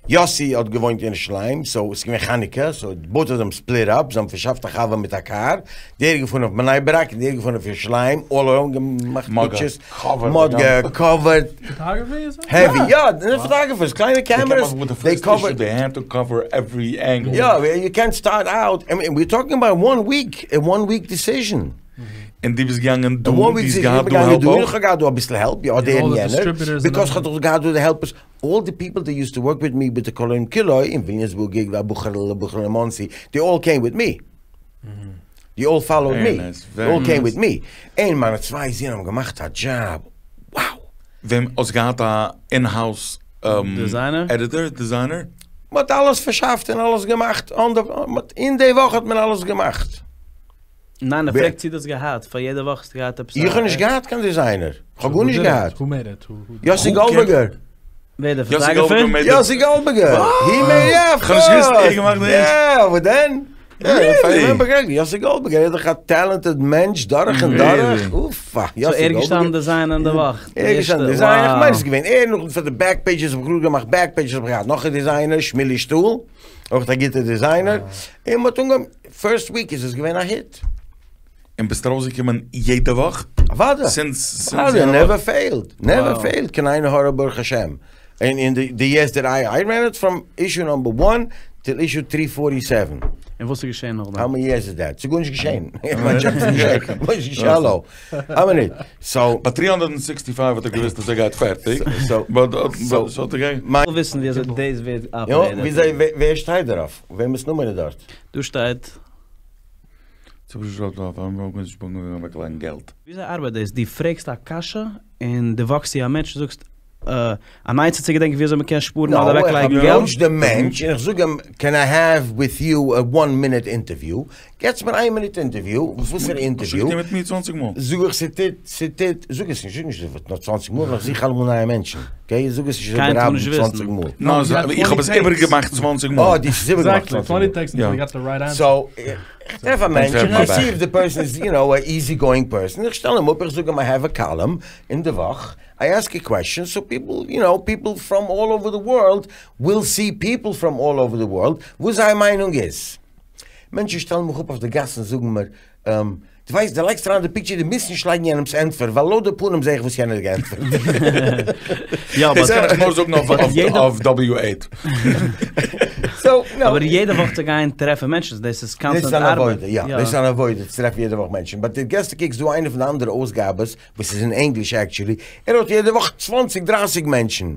יאסי האט געוואוינט אין ירושלים, סאו עס איז געווען חנוכה, סאו בויט אוו דעם ספליט אפ, זיי האבן פארשאפט א חבר מיט א קאר, דער איז געפארן אויף בני ברק און דער איז געפארן אויף ירושלים, אלל אראונד געמאכט פיקטשערס, מ'האט געקאווערט, העווי, יא, די פאטאגראפערס, קליינע קעמערעס, דעי קאווערט, יא, יו קענט סטארט אוט, איי מין, וויר טאלקינג אבאוט וואן וויק, א וואן וויק דיסיזשען. און דו ביסט געגאנגען דא, דו האסט געהאט דא העלפ אויך? איך האב געהאט דא אביסל העלפ, יא, דער און יענער, ביקאוס כ'האב דאך געהאט דא די העלפערס, אלל די פיפל דעט יוזט טו ווארק וויט מי וויט די כל העולם כולו אין וויליאמסבורג א בחור'ל א בחור'ל אין מאנסי, דעי אלל קעים וויט מי, דעי אלל פאלאוד מי, דעי אלל קעים וויט מי, און מיינע צוויי זין האבן געמאכט א דזשאב, wow! וועם, האסט געהאט א אין האוז עדיטער, דיזיינער? מ'האט אלעס פארשאפט און אלעס געמאכט, אין די וואך האט מען אלעס געמאכט. ניין ער פרעגט צו דו האסט געהאט פאר יעדע וואך האסטו געהאט עפעס א. איך האב נישט געהאט קיין דיזיינער, איך האב גארנישט געהאט. יאסי גאלדבערגער. ווער דער פאטאגראפער? יאסי גאלדבערגער! הי מעיד יא אוו קאורס! יא וואס דען? יאסי גאלדבערגער איז דאך א טעלענטעד מענטש דורך און דורך, אופא! סאו ער איז געשטאנען דיזיינען די וואך? ער איז געשטאנען דיזיינען, איך מיין עס איז געווען ער, נאכדעם פאר די בעק פעידזשעס האב איך גראד געמאכט בעק פעידזשעס האב איך געהאט נאך א דיזיינער, שמילי שטאל. אויך א גוטע דיזיינער, און מ'האט אנגעהויבן, פירסט וויק איז עס געווען א היט. און ביסט ארויסגעקומען יעדע וואך? אוודאי! סינס אוודאי, נעווער פעילד, נעווער פעילד, קיין עין הרע ברוך השם. און אין די יערס דעט איי איי רען איט פראם אישו נאמבער וואן טיל אישו טרי פארטי סעווען. און וואס איז געשען נאכדעם? האו מעני יערס איז דעט? ס'איז גארנישט געשען. מיין דזשאב איז נישט געשען. האלא. א מינוט. סאו. ביי טרי הונדערט און סיקסטי פייוו האט ער געוואוסט אז ער גייט פערטיג. סאו. באט סאו האט ער גע. איך וויל וויסן ווי אזוי דאס ווערט אפערעיטעד. יא, וויאזוי ווער שטייט דערויף? וועמענס נאמען איז דארט? דא שטייט. וויאזוי ארבעט דאס? דו פרעגסט א קשיא און דו וואקסט צו א מענטש און זאגסט אן עצה צו געדענקען וויאזוי מ'קען שפארן אדער אוועקלייגן געלט? נאו, איך אפראוטש דעם מענטש און איך זאג אים קען איי העוו וויט יו א וואן מינוט אינטערוויו? געטס מיר איין מינוט אינטערוויו, וואסערע אינטערוויו? מיט מיר צוואנציג מאל. זאג איך ס'טוט, ס'טוט, זאג עס נישט, זאג נישט נאר צוואנציג מאל, ווייל איך זוך אלעמאל נייע מענטשן, אקעי? זאג עס נישט אזוי ברבים צוואנציג מאל. נאר איך האב עס איבערגעמאכט צוואנציג מאל. אה, דו האסט עס איבערגעמאכט צוואנציג מאל. סאו, איך טרעף א מענטש און איי סי איף די פערסאן איז, יו נאו, א איזי גאואינג פערסאן, איך שטעל אים אפ, איך זאג אים איי העוו א קאלום אין די וואך, איי עסק א קוועסטשען סאו פיפל, יו נאו, פיפל פראם אלל אווער די ווארלד וויל סי פיפל פראם אלל אווער די ווארלד וואס זייער מיינונג איז. מענטשן שטעלן מיך אפ אויף די גאס און זאגן מיר, דו ווייסט, דו לייגסט אריין די פיקטשער, דו מוזט נישט לייגן יענעמ'ס ענטפער, ווייל לויט די פנים זע איך וואס יענער האט געענטפערט. יא, דאס קען איך נאר זאגן אויף דאבעליו עיט. סאו, נאו. אבער יעדע וואך צו גיין טרעפן מענטשן, דאס איז קאנסטענט ארבעט. דאס איז אן עבודה, יא, דאס איז אן עבודה צו טרעפן יעדע וואך מענטשן, באט דו געסט א קוק, ס'דא איינע פון די אנדערע אויסגאבעס, וואס איז אין ענגליש עקטשולי, ער האט יעדע וואך צוואנציג דרייסיג מענטשן,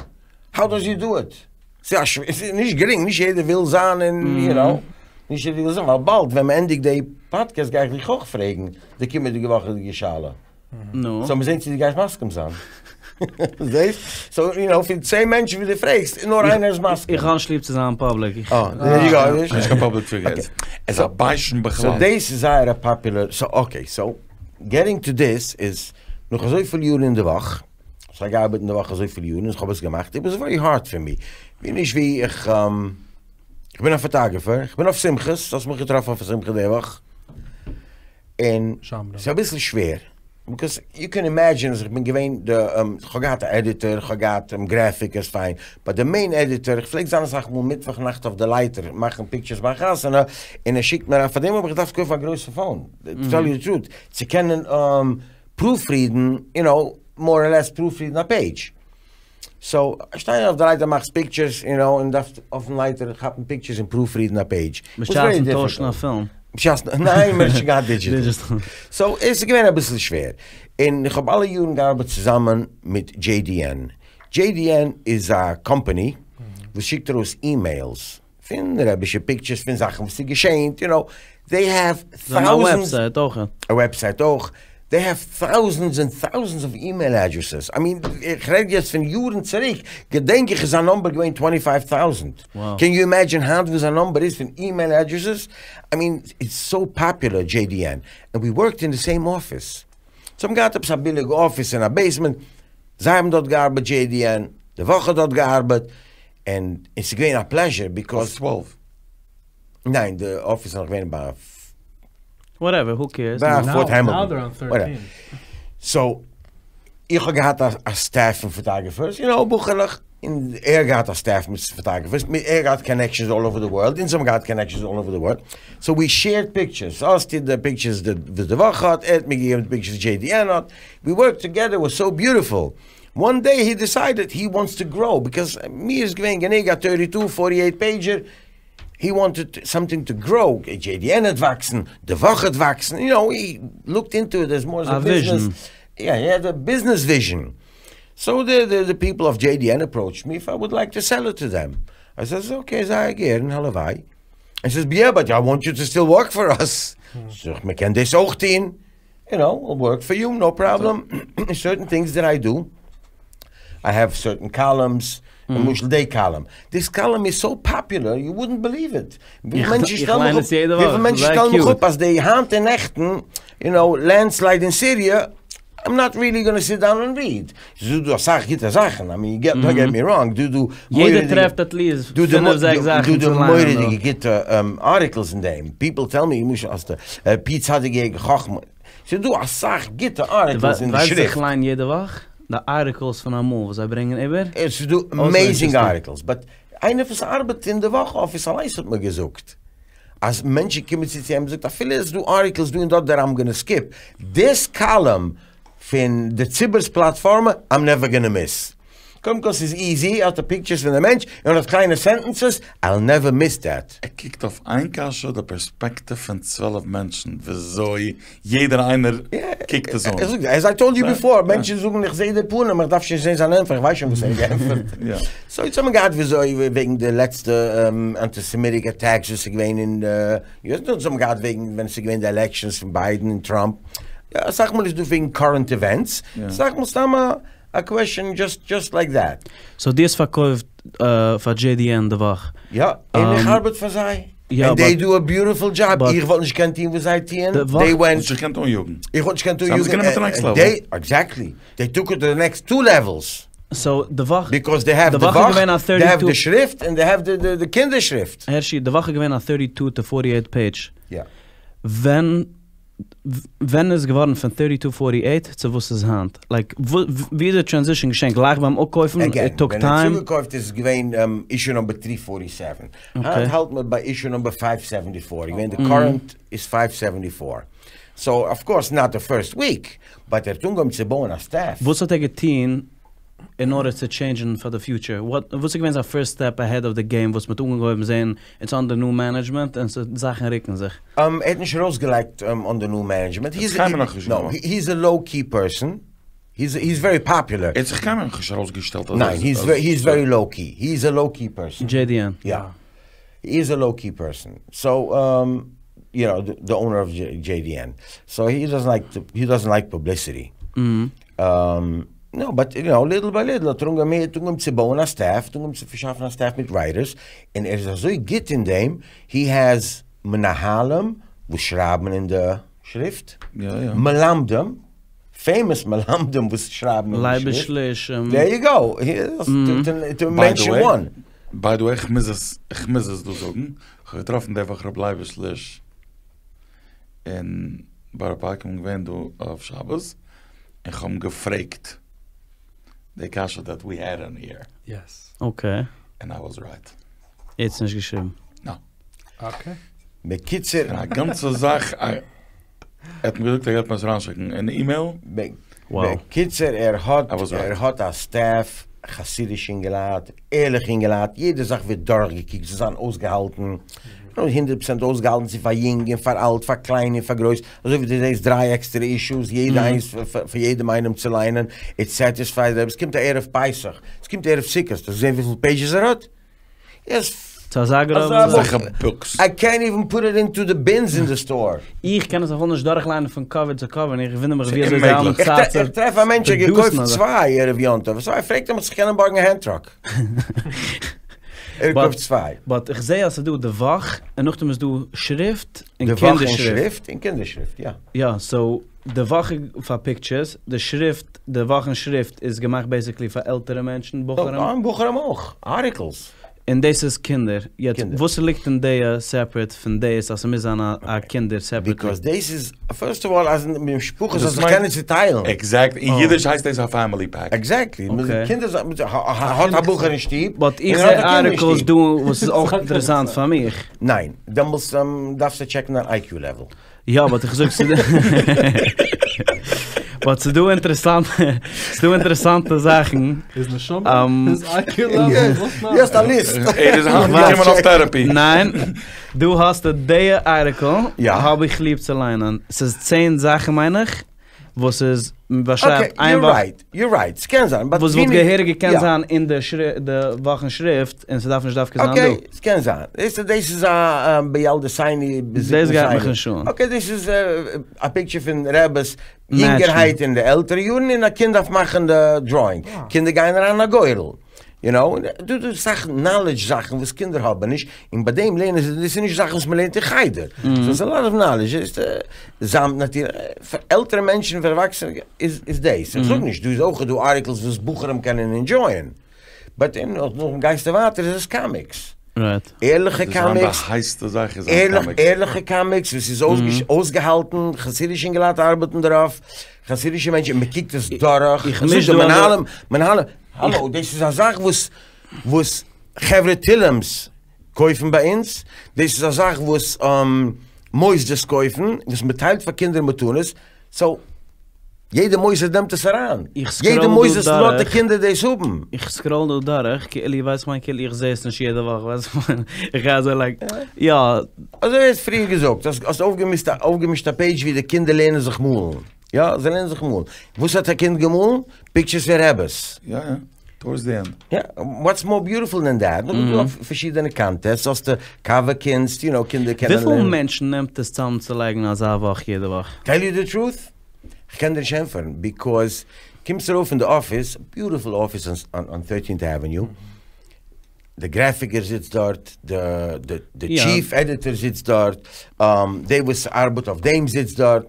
האו דאז הי דו איט? ס'איז נישט גרינג, נישט יעדער וויל זיין אין, יו נאו. נישט אז דו ווילסט זאגן, ווייל באלד ווען מ'ענדיגט די פאדקעסט גיי איך דיך אויך פרעגן די קומענדיגע וואכעדיגע שאלה. נו. סאו מיר זעהן צו דו גייסט מסכים זיין. זעהסט? סאו יו נאו, פון צען מענטשן וואס דו פרעגסט, איז נאר איינער איז מסכים. איך האב נישט ליב צו זיין פאבליק. אה, דער יו גאו. נישט קיין פאבליק פיגור. ער איז א ביישן בכלל. סאו דאס איז זייער א פאפולער, סאו אקעי, סאו געטינג טו דיס איז, נאך אזויפיל יארן אין די וואך, איך האב געארבעט אין די וואך אזויפיל יארן און איך האב עס געמאכט, איט וואס ווערי הארד פאר מי, ווי נישט ווי איך, איך בין א פאטאגרעפער, איך בין אויף שמחות, האסט מיך געטראפן אויף א שמחה די וואך, און ס'איז אביסל שווער, ביקאוז יו קען אימעדזשין אז איך בין געווען די, איך האב געהאט א עדיטער, איך האב געהאט גרעפיקערס פיין, באט די מעין עדיטער, איך פלעג זיין אסאך מאל מיטוואך נאכט אויף די לייטער מאכן פיקטשערס ביי א חתונה, און ער שיקט מיר א, פארדעם האב איך געדארפט קויפן א גרויסע פאון, טו טעל יו די טרוט, צו קענען פרופרידן, יו נאו, מאר אר לעס פרופרידן א פעידזש. סאו, שטיין אויף די לייטער מאכסט פיקטשערס, יו נאו, און דארפסט אויפן לייטער כאפן פיקטשערס און פרופרידן א פעידזש. בשעת'ן טוישן א פילם. בשעת'ן, ניין, מ'האט שוין געהאט דידזשיטעל. סאו, עס איז געווען אביסל שווער. און איך האב אלע יארן געארבעט צוזאמען מיט JDN. JDN איז א קאמפאני וואס שיקט ארויס אימעילס פון רעבישע פיקטשערס, פון זאכן וואס איז געשען, יו נאו, דעי העוו זיי האבן א וועבסייט אויך. א וועבסייט אויך. דעי העוו טאוזענדס ענד טאוזענדס אוו אימעיל אדרעסעס, איי מין איך רעד יעצט פון יארן צוריק, געדענק איך איז א נאמבער געווען טווענטי פייוו טאוזענט, קען יו אימעדזשין היינט וואס א נאמבער איז פון אימעיל אדרעסעס, איי מין איטס סאו פאפולער JDN, ענד ווי ווארקד אין די סעים אפיס, זיי האבן געהאט עפעס א ביליגע אפיס אין א בעיסמענט, זיי האבן דארט געארבעט JDN, די וואך האט דארט געארבעט, ענד עס איז געווען א פלעזשער ביקאוז. אויף צוועלף. ניין די אפיס איז נאך געווען ביי. וואטעווער, הו קעירס. ביי פארט העמילטאן. סאו, איך האב געהאט א סטעף פון פאטאגרעפערס, יו נאו, בחור'לעך, און ער האט געהאט א סטעף מיט פאטאגרעפערס, ער האט געהאט קאנעקשאנס אלל אווער די ווארלד, אונז האבן געהאט קאנעקשאנס אלל אווער די ווארלד, סאו ווי שעירד פיקטשערס, האסטו די פיקטשערס וואס די וואך האט, ער האט מיר געגעבן די פיקטשערס JDN האט, ווי ווארקד טוגעדער, וואס סאו ביוטיפול. וואן דעי הי דיסיידעד הי וואנטס טו גראו, ביקאוז מיר איז געווען גענוג א טערטי טו פארטי עיט פעידזשער, הי וואנטעד סאמטינג טו גראו, JDN העט וואקסן, די וואך העט וואקסן, יו נאו, הי לוקט אינטו איט עז מאר עז א ביזנעס, יא, הי העד א ביזנעס וויזשען, סאו די די די פיפל אוו JDN אפראוטשד מי איף איי וואלד לייק טו סעל איט טו דעם, איי סעז אקעי זייער גערן, הלוואי, ער סעז יא באט איי וואנט יו טו סטיל ווארק פאר אס, זאג איך מ'קען דאס אויך טוהן, יו נאו, וויל ווארק פאר יו, נאו פראבלעם, סערטען טינגס דעט איי דו, איי העוו סערטען קאלומס, למשל דעי קאלום, דיס קאלום איז סאו פאפולער יו וואודענט בעליוו איט, וויפיל מענטשן שטעלן מיך אפ, וויפיל מענטשן שטעלן מיך אפ אז די היינט און נעכטן, יו נאו, לענדסלייד אין סיריע, איים נאט ריעלי גאנא סיט דאון און ריעד, ס'איז דא אסאך גוטע זאכן, איי מין, דאנט געט מי ראנג, דא דא יעדער טרעפט עטליעסט פינף זעקס זאכן צו ליינען דא. מורא'דיגע גוטע ארטיקלס אין דעם, פיפל טעל מי, למשל אז די פי צדיק געגן חכמה, ס'איז דא אסאך גוטע ארטיקלס אין די ווייסט שריפט. וואס איך ליין יעדע וואך? די ארטיקלס פון אמאל וואס זיי ברענגען איבער. עס איז דא עמעזינג ארטיקלס, באט איינער וואס ארבעט אין די וואך אפיס אליינס האט מיר געזאגט אז מענטשן קומען צו צו אים און זאגט אפילו עס איז דא ארטיקלס דא און דארט דעט איים גאנא סקיפ דיס קאלום פון די ציבור'ס פלאטפארמע איים נעווער גאנא מיס. קודם כל ס'איז איזי, האט ער פיקטשערס פון די מענטש, און האט קליינע סענטענסעס, איי'ל נעווער מיס דעט. ער קוקט אויף איין קשיא די פערספעקטיוו פון 12 מענטשן וויאזוי יעדער איינער קוקט עס אן. איך זאג, עז איי טאלד יו ביפאר, מענטשן זאגן איך זעה די פנים איך דארף שוין נישט זעהן זיין ענטפער איך ווייס שוין וואס ער האט געענטפערט. סאו יעצט האט מען געהאט וויאזוי וועגן די לעצטע אנטיסעמיטיק אטעקס וואס איז געווען אין יו עס, נאכדעם האט מען געהאט וועגן ווען עס איז געווען די עלעקשאנס פון ביידען און טראמפ, יא אסאך מאל איז דא וועגן קארענט איווענטס, אסאך מאל סתם א קוועשאן דזשאסט לייק דעט. סאו דו האסט פארקויפט פאר JDN די וואך. יא, און איך ארבעט פאר זיי. ענד דעי דו א ביוטיפול דזשאב, איך וואלט נישט געקענט טוהן וואס זיי טוען, דעי ווענט. וואלסט נישט געקענט אניאגן. איך וואלט נישט געקענט אניאגן. זיי האבן עס גענומען צו נעקסט לעוועל. עקזעקטלי, דעי טוק איט טו די נעקסט טו לעוועלס. סאו די וואך. ביקאוז דעי העוו די וואך, דעי העוו די שריפט, און דעי העוו די קינדער שריפט. הערשי, די וואך איז געווען א טערטי טו טו פארטי עיט פעידזש. יא. ווען ווען איז געווארן פון טערטי טו פארטי עיט צו וואס איז היינט? לייק ווי איז די טרענזישאן געשען? גלייך ביים אפקויפן? איט טוק אגעין, ווען ער טיים? האט צוגעקויפט איז עס געווען אישו נאמבער טרי פארטי סעווען, היינט האלט מען ביי אישו נאמבער פייוו סעווענטי פאר, געווען די קארענט איז פייוו סעווענטי פאר, סאו אף קאורס נאט די פירסט וויק, באט ער האט אנגעהויבן צו בויען א סטעף. וואס האט ער געטון אין ארדער צו טשעינדזשן פאר די פיוטשער? וואס איז געווען זיין פירסט סטעפ אהעד אוו די געים וואס מ'האט אנגעהויבן זעהן איטס אנדער ניו מענעדזשמענט און זאכן רוקן זיך? ער האט נישט ארויסגעלייגט אנדער ניו מענעדזשמענט, האט זיך קיינמאל נאכנישט געמאכט. הי איז א לאו קי פערסאן, הי איז ווערי פאפולער. ער האט זיך קיינמאל נאכנישט ארויסגעשטעלט אז ניין, הי איז ווערי לאו קי, הי איז א לאו קי פערסאן. JDN. יא. He is a low key person. So, you know, the owner of JDN. So he doesn't like to, he doesn't like publicity. No, but you know, little by little, האט ער אנגעהויבן צו בויען א staff, האט אנגעהויבן צו פארשאפן א staff מיט writers, און ער איז אזוי גוט אין דעם, he has מנהלים וואס שרייבן אין די שריפט, מלמדים, famous מלמדים וואס שרייבן אין די שריפט. לייביש ליש. There you go, to mention one. By the way, כ'מוז עס, כ'מוז עס דא זאגן, כ'האב געטראפן די וואך ר' לייביש ליש אין בארא פארק, כ'בין געווען דא אויף שבת, און כ'האב אים געפרעגט די קשיא that we had on here. Yes. Okay. And I was right. ער האט עס נישט געשריבן. No. Okay. בקיצור. און א גאנצע זאך, ער האט מיר געזאגט ער גייט מיר עס אריינשיקן אין אימעיל. בקיצור ער האט ער האט א staff, חסידישע אינגעלייט, ערליכע אינגעלייט, יעדע זאך ווערט דורכגעקוקט, זיי זיין אויסגעהאלטן, הונדערט פראצענט אויסגעהאלטן צו פאר יונג און פאר אלט, פאר קליין און פאר גרויס, אזוי ווי דו זעסט דריי עקסטערע אישוס, יעדע איינס פאר יעדעם איינעם צו ליינען, איט סעטיספייס דעם, עס קומט א ערב פסח, עס קומט ערב סוכות, האסט געזען וויפיל פעידזשעס ער האט? ס'איז אזא גרויסע אזעלכע בוקס. איי קענט איווען פוט איט אינטו די בינס אין די סטאר. איך קען עס אפילו נישט דורכליינען פון קאווער צו קאווער און איך וואונדער מיך ווי אזוי זיי האבן צייט צו איך טרעף א מענטש האט געקויפט צוויי ערב יום טוב, סאו פרעגט אים צו איך קען בארגן א הענד טראק. ער האט געקויפט צוויי. באט איך זעה אז ס'איז דא די וואך און נאכדעם איז דא שריפט און די וואך און קינדער שריפט. שריפט און קינדער שריפט, יא. יא, סאו די וואך איז פאר פיקטשערס, די שריפט, די וואך און שריפט איז געמאכט בעיסיקלי פאר עלטערע מענטשן, בחורים. און בחורים אויך, ארטיקלס. און דאס איז קינדער. יעצט וואס ליגט אין די סעפערעט פון דאס אז ס'מוז זיין א קינדער סעפערעטלי? ביקאוז דאס איז, פירסט אוו אלל אז משפחות זאלן זיך קענען צוטיילן. עקזעקט, אין אידיש הייסט דאס א פעמילי פעק. עקזעקטלי, קינדער זאלן, האט א בחור אין שטוב, באט איך זע ארטיקלס דא וואס איז אויך אינטערעסאנט פאר מיך. ניין, דעמאלטס דארפסטו טשעקן דיין איי קיו לעוועל. יא באט איך זאג ס'דא באט ס'דא אינטערעסאנט ס'דא אינטערעסאנטע זאכן. איז נשמה איז איי קיו לעוועל וואס נאך? יעצט א ליסט. ער איז היינט געקומען אויף טעראפי. ניין, דא האסטו די ארטיקל האב איך ליב צו ליינען, ס'איז צען זאכן מיין איך. וואס איז באשרייבט איין וואך. אקעי, יור רייט, יור רייט, ס'קען זיין, באט וואס וואלט געהעריג געקענט זיין אין די די וואכן שריפט און ס'דארף נישט דווקא זיין דא. אקעי, ס'קען זיין. דאס דאס איז א בילדתינו דאס גייט מיך נישט אן. אקעי, דאס איז א פיקטשער פון רעבעס יונגערהייט אין די עלטערע יארן און א קינד דארף מאכן די דראאינג. קינדער גייען אריין אין א גורל. יו נאו, דא דא אסאך נאלעדזש זאכן וואס קינדער האבן נישט, און ביי דעם לערנען זיי, דאס איז נישט זאכן וואס מען לערנט אין חדר, סאו ס'איז א לאט אוו נאלעדזש, זאמד נאטירליך, פאר עלטערע מענטשן פאר ערוואקסענע איז איז דאס, איך זאג נישט, דא איז אויך דא ארטיקלס וואס בחורים קענען ענדזשויען, באט און נאכדעם גייסטו ווייטער איז עס קאמיקס, ערליכע קאמיקס, ערליכע קאמיקס וואס איז אויסגעהאלטן, חסידישע אינגעלייט ארבעטן דערויף, חסידישע מענטשן, מען קוקט עס דורך, איך מיש דא מנהלים, מנהלים, האלא, דאס איז א זאך וואס וואס חברה תהילים'ס קויפן ביי אונז, דאס איז א זאך וואס מוסדות קויפן, וואס מען טיילט פאר קינדער מתנות, סאו יעדע מוסד נעמט עס אריין, יעדע מוסד לאזט די קינדער דאס האבן. איך סקראל דא דורך, כאילו ווייסט כ'מיין כאילו איך זע עס נישט יעדע וואך, ווייסט כ'מיין, איך גיי אזוי לייק, יא. אזוי ווי האסט פריער געזאגט, האסט אויפגעמישט א פעידזש ווי די קינדער לערנען זיך מאלן. יא, זיי לערנען זיך מאלן. וואס האט א קינד געמאלן? פיקטשערס פון רעבעס. יא יא, טאווארדס די ענד. יא, וואטס מאר ביוטיפול דען דעט? נאכדעם איז דא פארשידענע קאנטעסטס, האסטו קאווע קונסט, יו נאו, קינדער קענען וויפיל לערנען. מענטשן נעמט עס צאם צו לייגן אזא וואך יעדע וואך? טעל יו די טרוט? כ'קען דיר נישט ענטפערן, ביקאוז קומסט ארויף אין די אפיס, ביוטיפול אפיס אן טערטינט עוועניו, די גרעפיקער זיצט דארט, די טשיף עדיטער זיצט דארט, די וואס ארבעט אויף דעם זיצט דארט,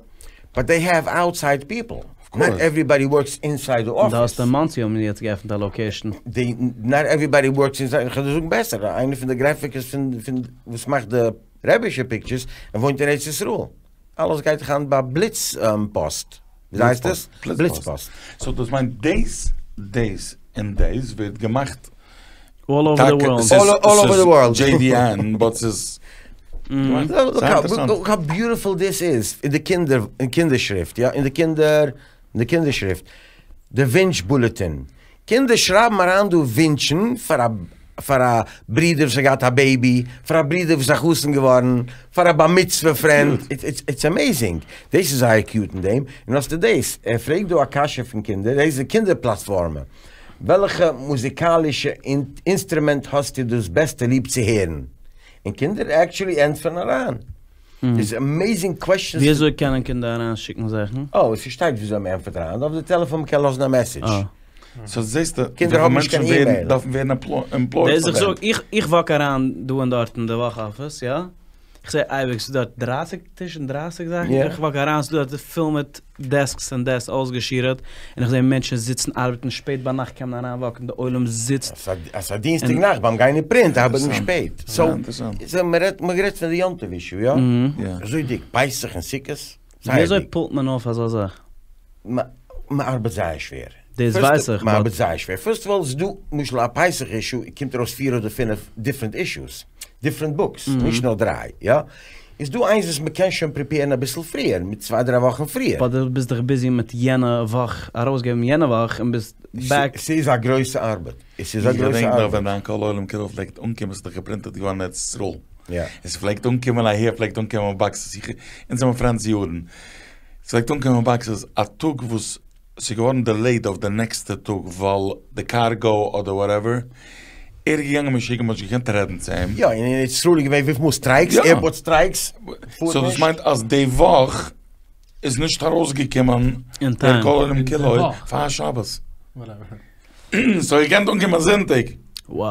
באט דעי העוו אוטסייד פיפל, נאט עוועריבאדי ווארקס אינסייד די אפיס. דא האסטו אין מאנסי האבן יעצט געעפנט א לאקעישן. די נאט עוועריבאדי ווארקס אינסייד, איך וועל דיר זאגן בעסער, איינער פון די גרעפיקערס פון וואס מאכט די רעבישע פיקטשערס, ער וואוינט אין ארץ ישראל. אלעס גייט דאך היינט ביי בליץ פאסט, וויאזוי הייסט עס? בליץ פאסט. סאו דאס מיינט דאס, דאס, און דאס ווערט געמאכט אלל אווער די ווארלד. אלל אווער די ווארלד. JDN, באט ס'איז לוק האו ביוטיפול דיס איז, אין די קינדער, אין קינדער שריפט, יא, אין די קינדער, אין די קינדער שריפט, די ווינטש בולעטין, קינדער שרייבן אריין דא ווינטשן פאר א פאר א ברודער וואס האט געהאט א בעיבי, פאר א ברודער וואס איז א חתן געווארן, פאר א בר מצוה פרענד, איטס עמעזינג, דאס איז זייער קיוט אין דעם, און האסטו דאס, ער פרעגט דא א קשיא פון קינדער, דאס איז די קינדער פלאטפארמע, וועלכע מוזיקאלישע אינסטרומענט האסטו דאס בעסטע ליב צו הערן? און קינדער עקטשולי ענטפערן אריין. איטס עמעזינג קוועסטשענס. ווי אזוי קענען קינדער אריין שיקן זאכן? אה, עס שטייט ווי אזוי מען ענטפערט אריין, אויף די טעלעפאן מען קען לאזן א מעסעדזש. סאו זעסטו קינדער האבן נישט קיין אימעיל. דארפן ווערן עמפלויד דאס איך זאג, איך וואק אריין דא און דארט אין די וואך אפיס, יא? איך זע אייביג ס'איז דארט דרייסיג טישן, דרייסיג זאכן, איך וואק אריין ס'איז דארט פול מיט דעסקס און דעסקס אויסגעשירעט, און איך זע מענטשן זיצן ארבעטן שפעט ביינאכט קען מען אריינוואקן די עולם זיצט. אז ס'איז א דינסטאג נאכט ביים גיין אין פרינט ארבעט מען שפעט, סאו מ'רעדט מ'רעדט פון די יום טוב אישו יא? אזוי דיק פסח און סוכות? ווי אזוי פולט מען אויף אזא זאך? מ'ארבעט זייער שווער. דאס ווייס איך. מ'ארבעט זייער שווער. פירסט אוו אלל ס'איז דא למשל א פסח אישו קומט ארויס פיר אדער פינף דיפרענט אישוס. דיפרענט בוקס, נישט נאר דריי, יא? איז דא איינס וואס מ'קען שוין פריפעירן אביסל פריער, מיט צוויי דריי וואכן פריער. באט דו ביסט דאך ביזי מיט יענע וואך, ארויסגעבן יענע וואך און ביסט בעק. ס'איז א גרויסע ארבעט. עס איז א גרויסע איך געדענק נאך ארבעט. ווען דיין כל העולם כולו פלעגט אנקומען, ס'איז דאך געפרינטעט געווארן אין ארץ ישראל. יא. און ס'פלעגט אנקומען אהער פלעגט אנקומען באקסעס, איך, אונז זעמער פרענדס יארן. ס'פלעגט אנקומען באקסעס א טאג וואס ס'איז געווארן דילעיד אויף די נעקסטע טאג ווייל די קארגאו אדער וואטעווער, ער איז געגאנגען משוגע מ'האט נישט געקענט רעדן צו אים. יא, און אין ארץ ישראל איז געווען וויפיל מאל סטרייקס, עירפארט סטרייקס, סאו דאס מיינט אז די וואך איז נישט ארויסגעקומען דער כל העולם כולו פאר שבת. סאו איר קענט אנקומען זונטאג. Wow.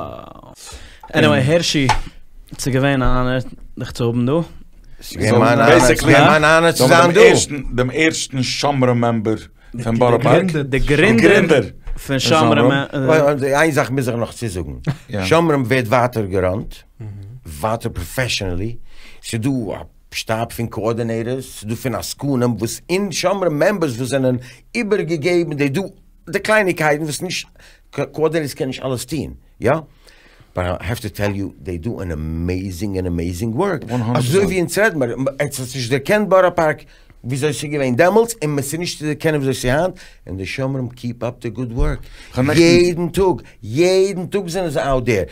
עניוועי הערשי, ס'איז געווען א האנער דיך צו האבן דא. ס'איז געווען מיין האנער צו זיין דא. דעם ערשטן שומרים מעמבער פון בארא פארק. די גרינדער פון שומרים. איין זאך מוז איך נאך צוזאגן. שומרים ווערט ווייטער געראנט, ווייטער פראפעשענעלי. ס'איז דא א שטאב פון קאארדינעיטערס, ס'איז דא פון עסקנים וואס און שומרים מעמבערס וואס זענען איבערגעגעבן, די דא די קלייניקייטן וואס נישט קאארדינעיטערס קענען נישט אלעס טון, יא? באט איי העוו טו טעל יו, דעי דו ען עמעיזינג ען עמעיזינג ווארק, אזוי ווי אונז רעד מיר, עטס האטס נישט דערקענט בארא פארק וויאזוי ס'איז געווען דעמאלטס, און ס'איז נישט צו דערקענען וויאזוי ס'איז היינט, און די שומרים קיעפ אפ די גוד ווארק, יעדן טאג, יעדן טאג זענען זיי אוט דער,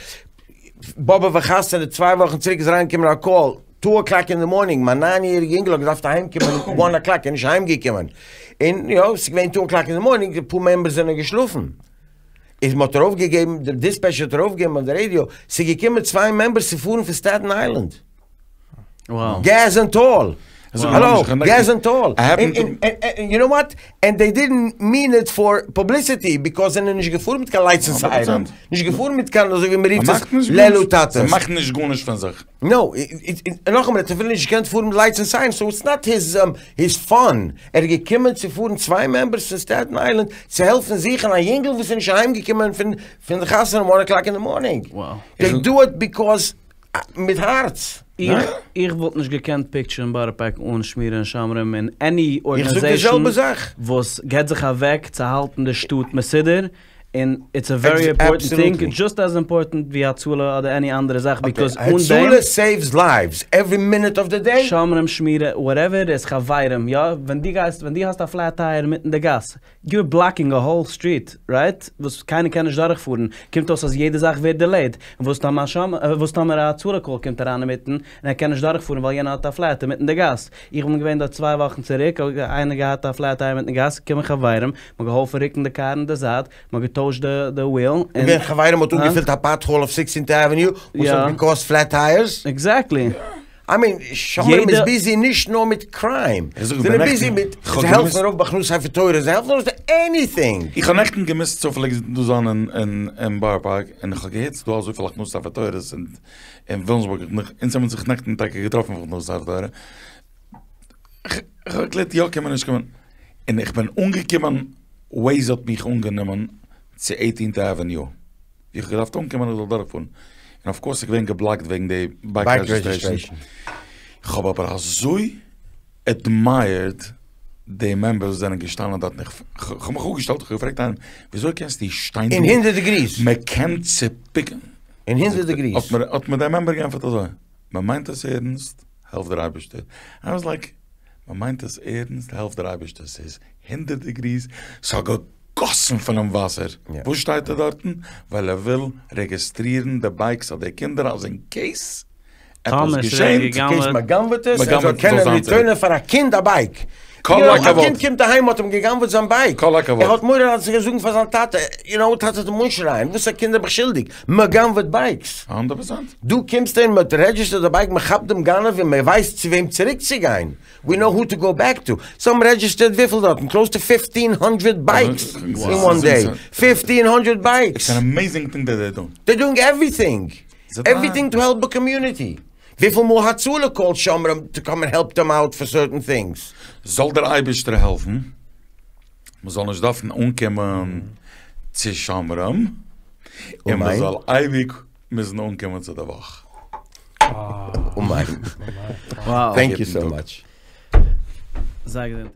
באבובער חתונה צוויי וואכן צוריק איז אריינגעקומען א קאל, טו אקלאק אין די מארנינג, מיין ניין יעריגע אינגל האט געדארפט אהיימקומען וואן אקלאק, ער איז נישט אהיימגעקומען, און יא, ס'איז געווען טו אקלאק אין די מארנינג, אפאר מעמבערס זענען געשלאפן. איז מ'האט ארויפגעגעבן, דער דיספעטשער האט ארויפגעגעבן אויף די רעדיא, ס'איז געקומען צוויי מעמבערס צו פארן פון סטעטן איילענד. געז ענד אלל. האלא, געז ענד אלל. און יו נאו וואט? ענד דעי דידנט מין איט פאר פובליסיטי, ביקאוז זענען נישט געפארן מיט קיין לייטס און סיירען, נישט געפארן מיט קיין אזוי ווי מ'רופט עס לעלו טאטעס. זיי מאכן נישט גארנישט פון זיך. נאו, נאכאמאל, ער האט אפילו נישט געקענט פארן מיט לייטס און סיירענס, סאו איטס נאט היז היז פאן, ער איז געקומען צו פארן צוויי מעמבערס פון סטעטן איילענד צו העלפן זוכן א יונגל וואס איז נישט אהיים געקומען פון פון די חתונה וואן אקלאק אין די מארנינג, דעי דו איט ביקאוז מיט הארץ. איך איך וואלט נישט געקענט פיקטשערן בארא פארק אן שמירה און שומרים און עני איך זאג די ארגענעזעישן זעלבע זאך. וואס געט זיך אוועק צו האלטן די שטאט מסודר און איטס א ווערי אימפארטענט טינג, דזשאסט עז אימפארטענט ווי הצלה אדער עני אנדערע זאך, ביקאוז אן דעם. הצלה סעיווס לייווס עווערי מינוט אוו די דעי. שומרים שמירה וואטעווער איז חברים יא, ווען דו גייסט ווען דו האסט א פלעט טייער אינמיטן די גאס, יור בלאקינג א האול סטריט רייט, וואס קיינער קען נישט דורך פארן, קומט אויס אז יעדע זאך ווערט דילעיד, און וואס טאמער א וואס טאמער א הצלה קאל קומט אריין אינמיטן, און ער קען נישט דורך פארן ווייל יענער האט א פלעט אינמיטן די גאס, איך בין געווען דארט צוויי וואכן צוריק, איינער געהאט א פלעט טייער אינמיטן די גאס, קומען חברים, מ'האט געהאלפן רוקן די קאר אין די זייט, מ'האט געטוישט די וויל, און. געווען חברים האט אנגעפילט א פאטהאל אויף סיקסטינט עוועניו וואס האט געקאסט פלעט טייערס. עקזעקטלי. איי מין, שומרים איז ביזי נישט נאר מיט קריים, זיי זענען ביזי מיט, זיי העלפן ארויף ביי הכנסת ספר תורה, זיי העלפן ארויס מיט עניטינג. איך האב נעכטן געמוזט צופעליג דא זיין אין בארא פארק, און איך האב געהערט ס'איז דא אזויפיל הכנסת ספר תורות אין וויליאמסבורג, אונז האבן זיך נעכטן טאקע געטראפן פאר הכנסת ספר תורה, איך האב געקלערט יא קומען נישט קומען, און איך בין אנגעקומען, וועיז האט מיך אנגענומען צו עיטינט עוועניו, ווי איך האב געדארפט אנקומען איך זאל דורכפארן, און אוו קאורס ס'איז געווען געבלאקט וועגן די בייק רעדזשיסטרעישן, איך האב אבער אזוי עדמייערד די מעמבערס וואס זענען געשטאנען דארטן, איך האב מיך אפגעשטעלט, איך האב געפרעגט איינעם, וויאזוי קענסטו שטיין דא, אין הונדערט דעגריס, מען קען צופיקן, אין הונדערט דעגריס, האט מיר דער מעמבער געענטפערט אזוי, מען מיינט עס ערנסט, העלפט דער אייבערשטער. איי וואס לייק, מען מיינט עס ערנסט, העלפט דער אייבערשטער, ס'איז הונדערט דעגריס, ס'האט געגאסן פונעם וואסער, וואס שטייט ער דארטן? ווייל ער וויל רעגיסטרירן די בייקס אויף די קינדער אז אין קעיס עפעס געשענט, אין קעיס מען גנב'עט עס, ער זאל קענען ריטוירנען פאר א קינד א בייק. כל א הכבוד. קינד קומט אהיים מ'האט אים גע'גנב'עט זיין בייק. כל הכבוד. ער האט מורא אז ער גייט זאגן פאר זיין טאטע, יו נאו, טאטע וועט אים אנשרייען, וואס א קינד האב איך שולדיג? מ'גנב'עט בייקס. הונדערט פראצענט. דו קומסט און מ'האט רעדזשיסטערט די בייק, מ'כאפט דעם גנב און מ'ווייסט צו וועם צוריק צו גיין. ווי נאו הו טו גאו בעק טו. זיי האבן רעדזשיסטערט וויפיל דארטן? קלאוס טו פיפטין הונדרעט בייקס אין וואן דעי. פיפטין הונדרעט בייקס! איטס אן עמעזינג טינג דעט דעי דו. דעי דואינג עווריטינג! עווריטינג טו העלפ די קאמיוניטי. וויפיל מאל הצלה קאלט שומרים טו קאם ענד העלפ דעם אוט פאר סערטען טינגס. זאל דער אייבערשטער העלפן מ'זאל נישט דארפן אנקומען צו שומרים, און מ'זאל אייביג מוזן אנקומען צו די וואך. אמן. טענק יו סאו מאטש. זיי געזונט.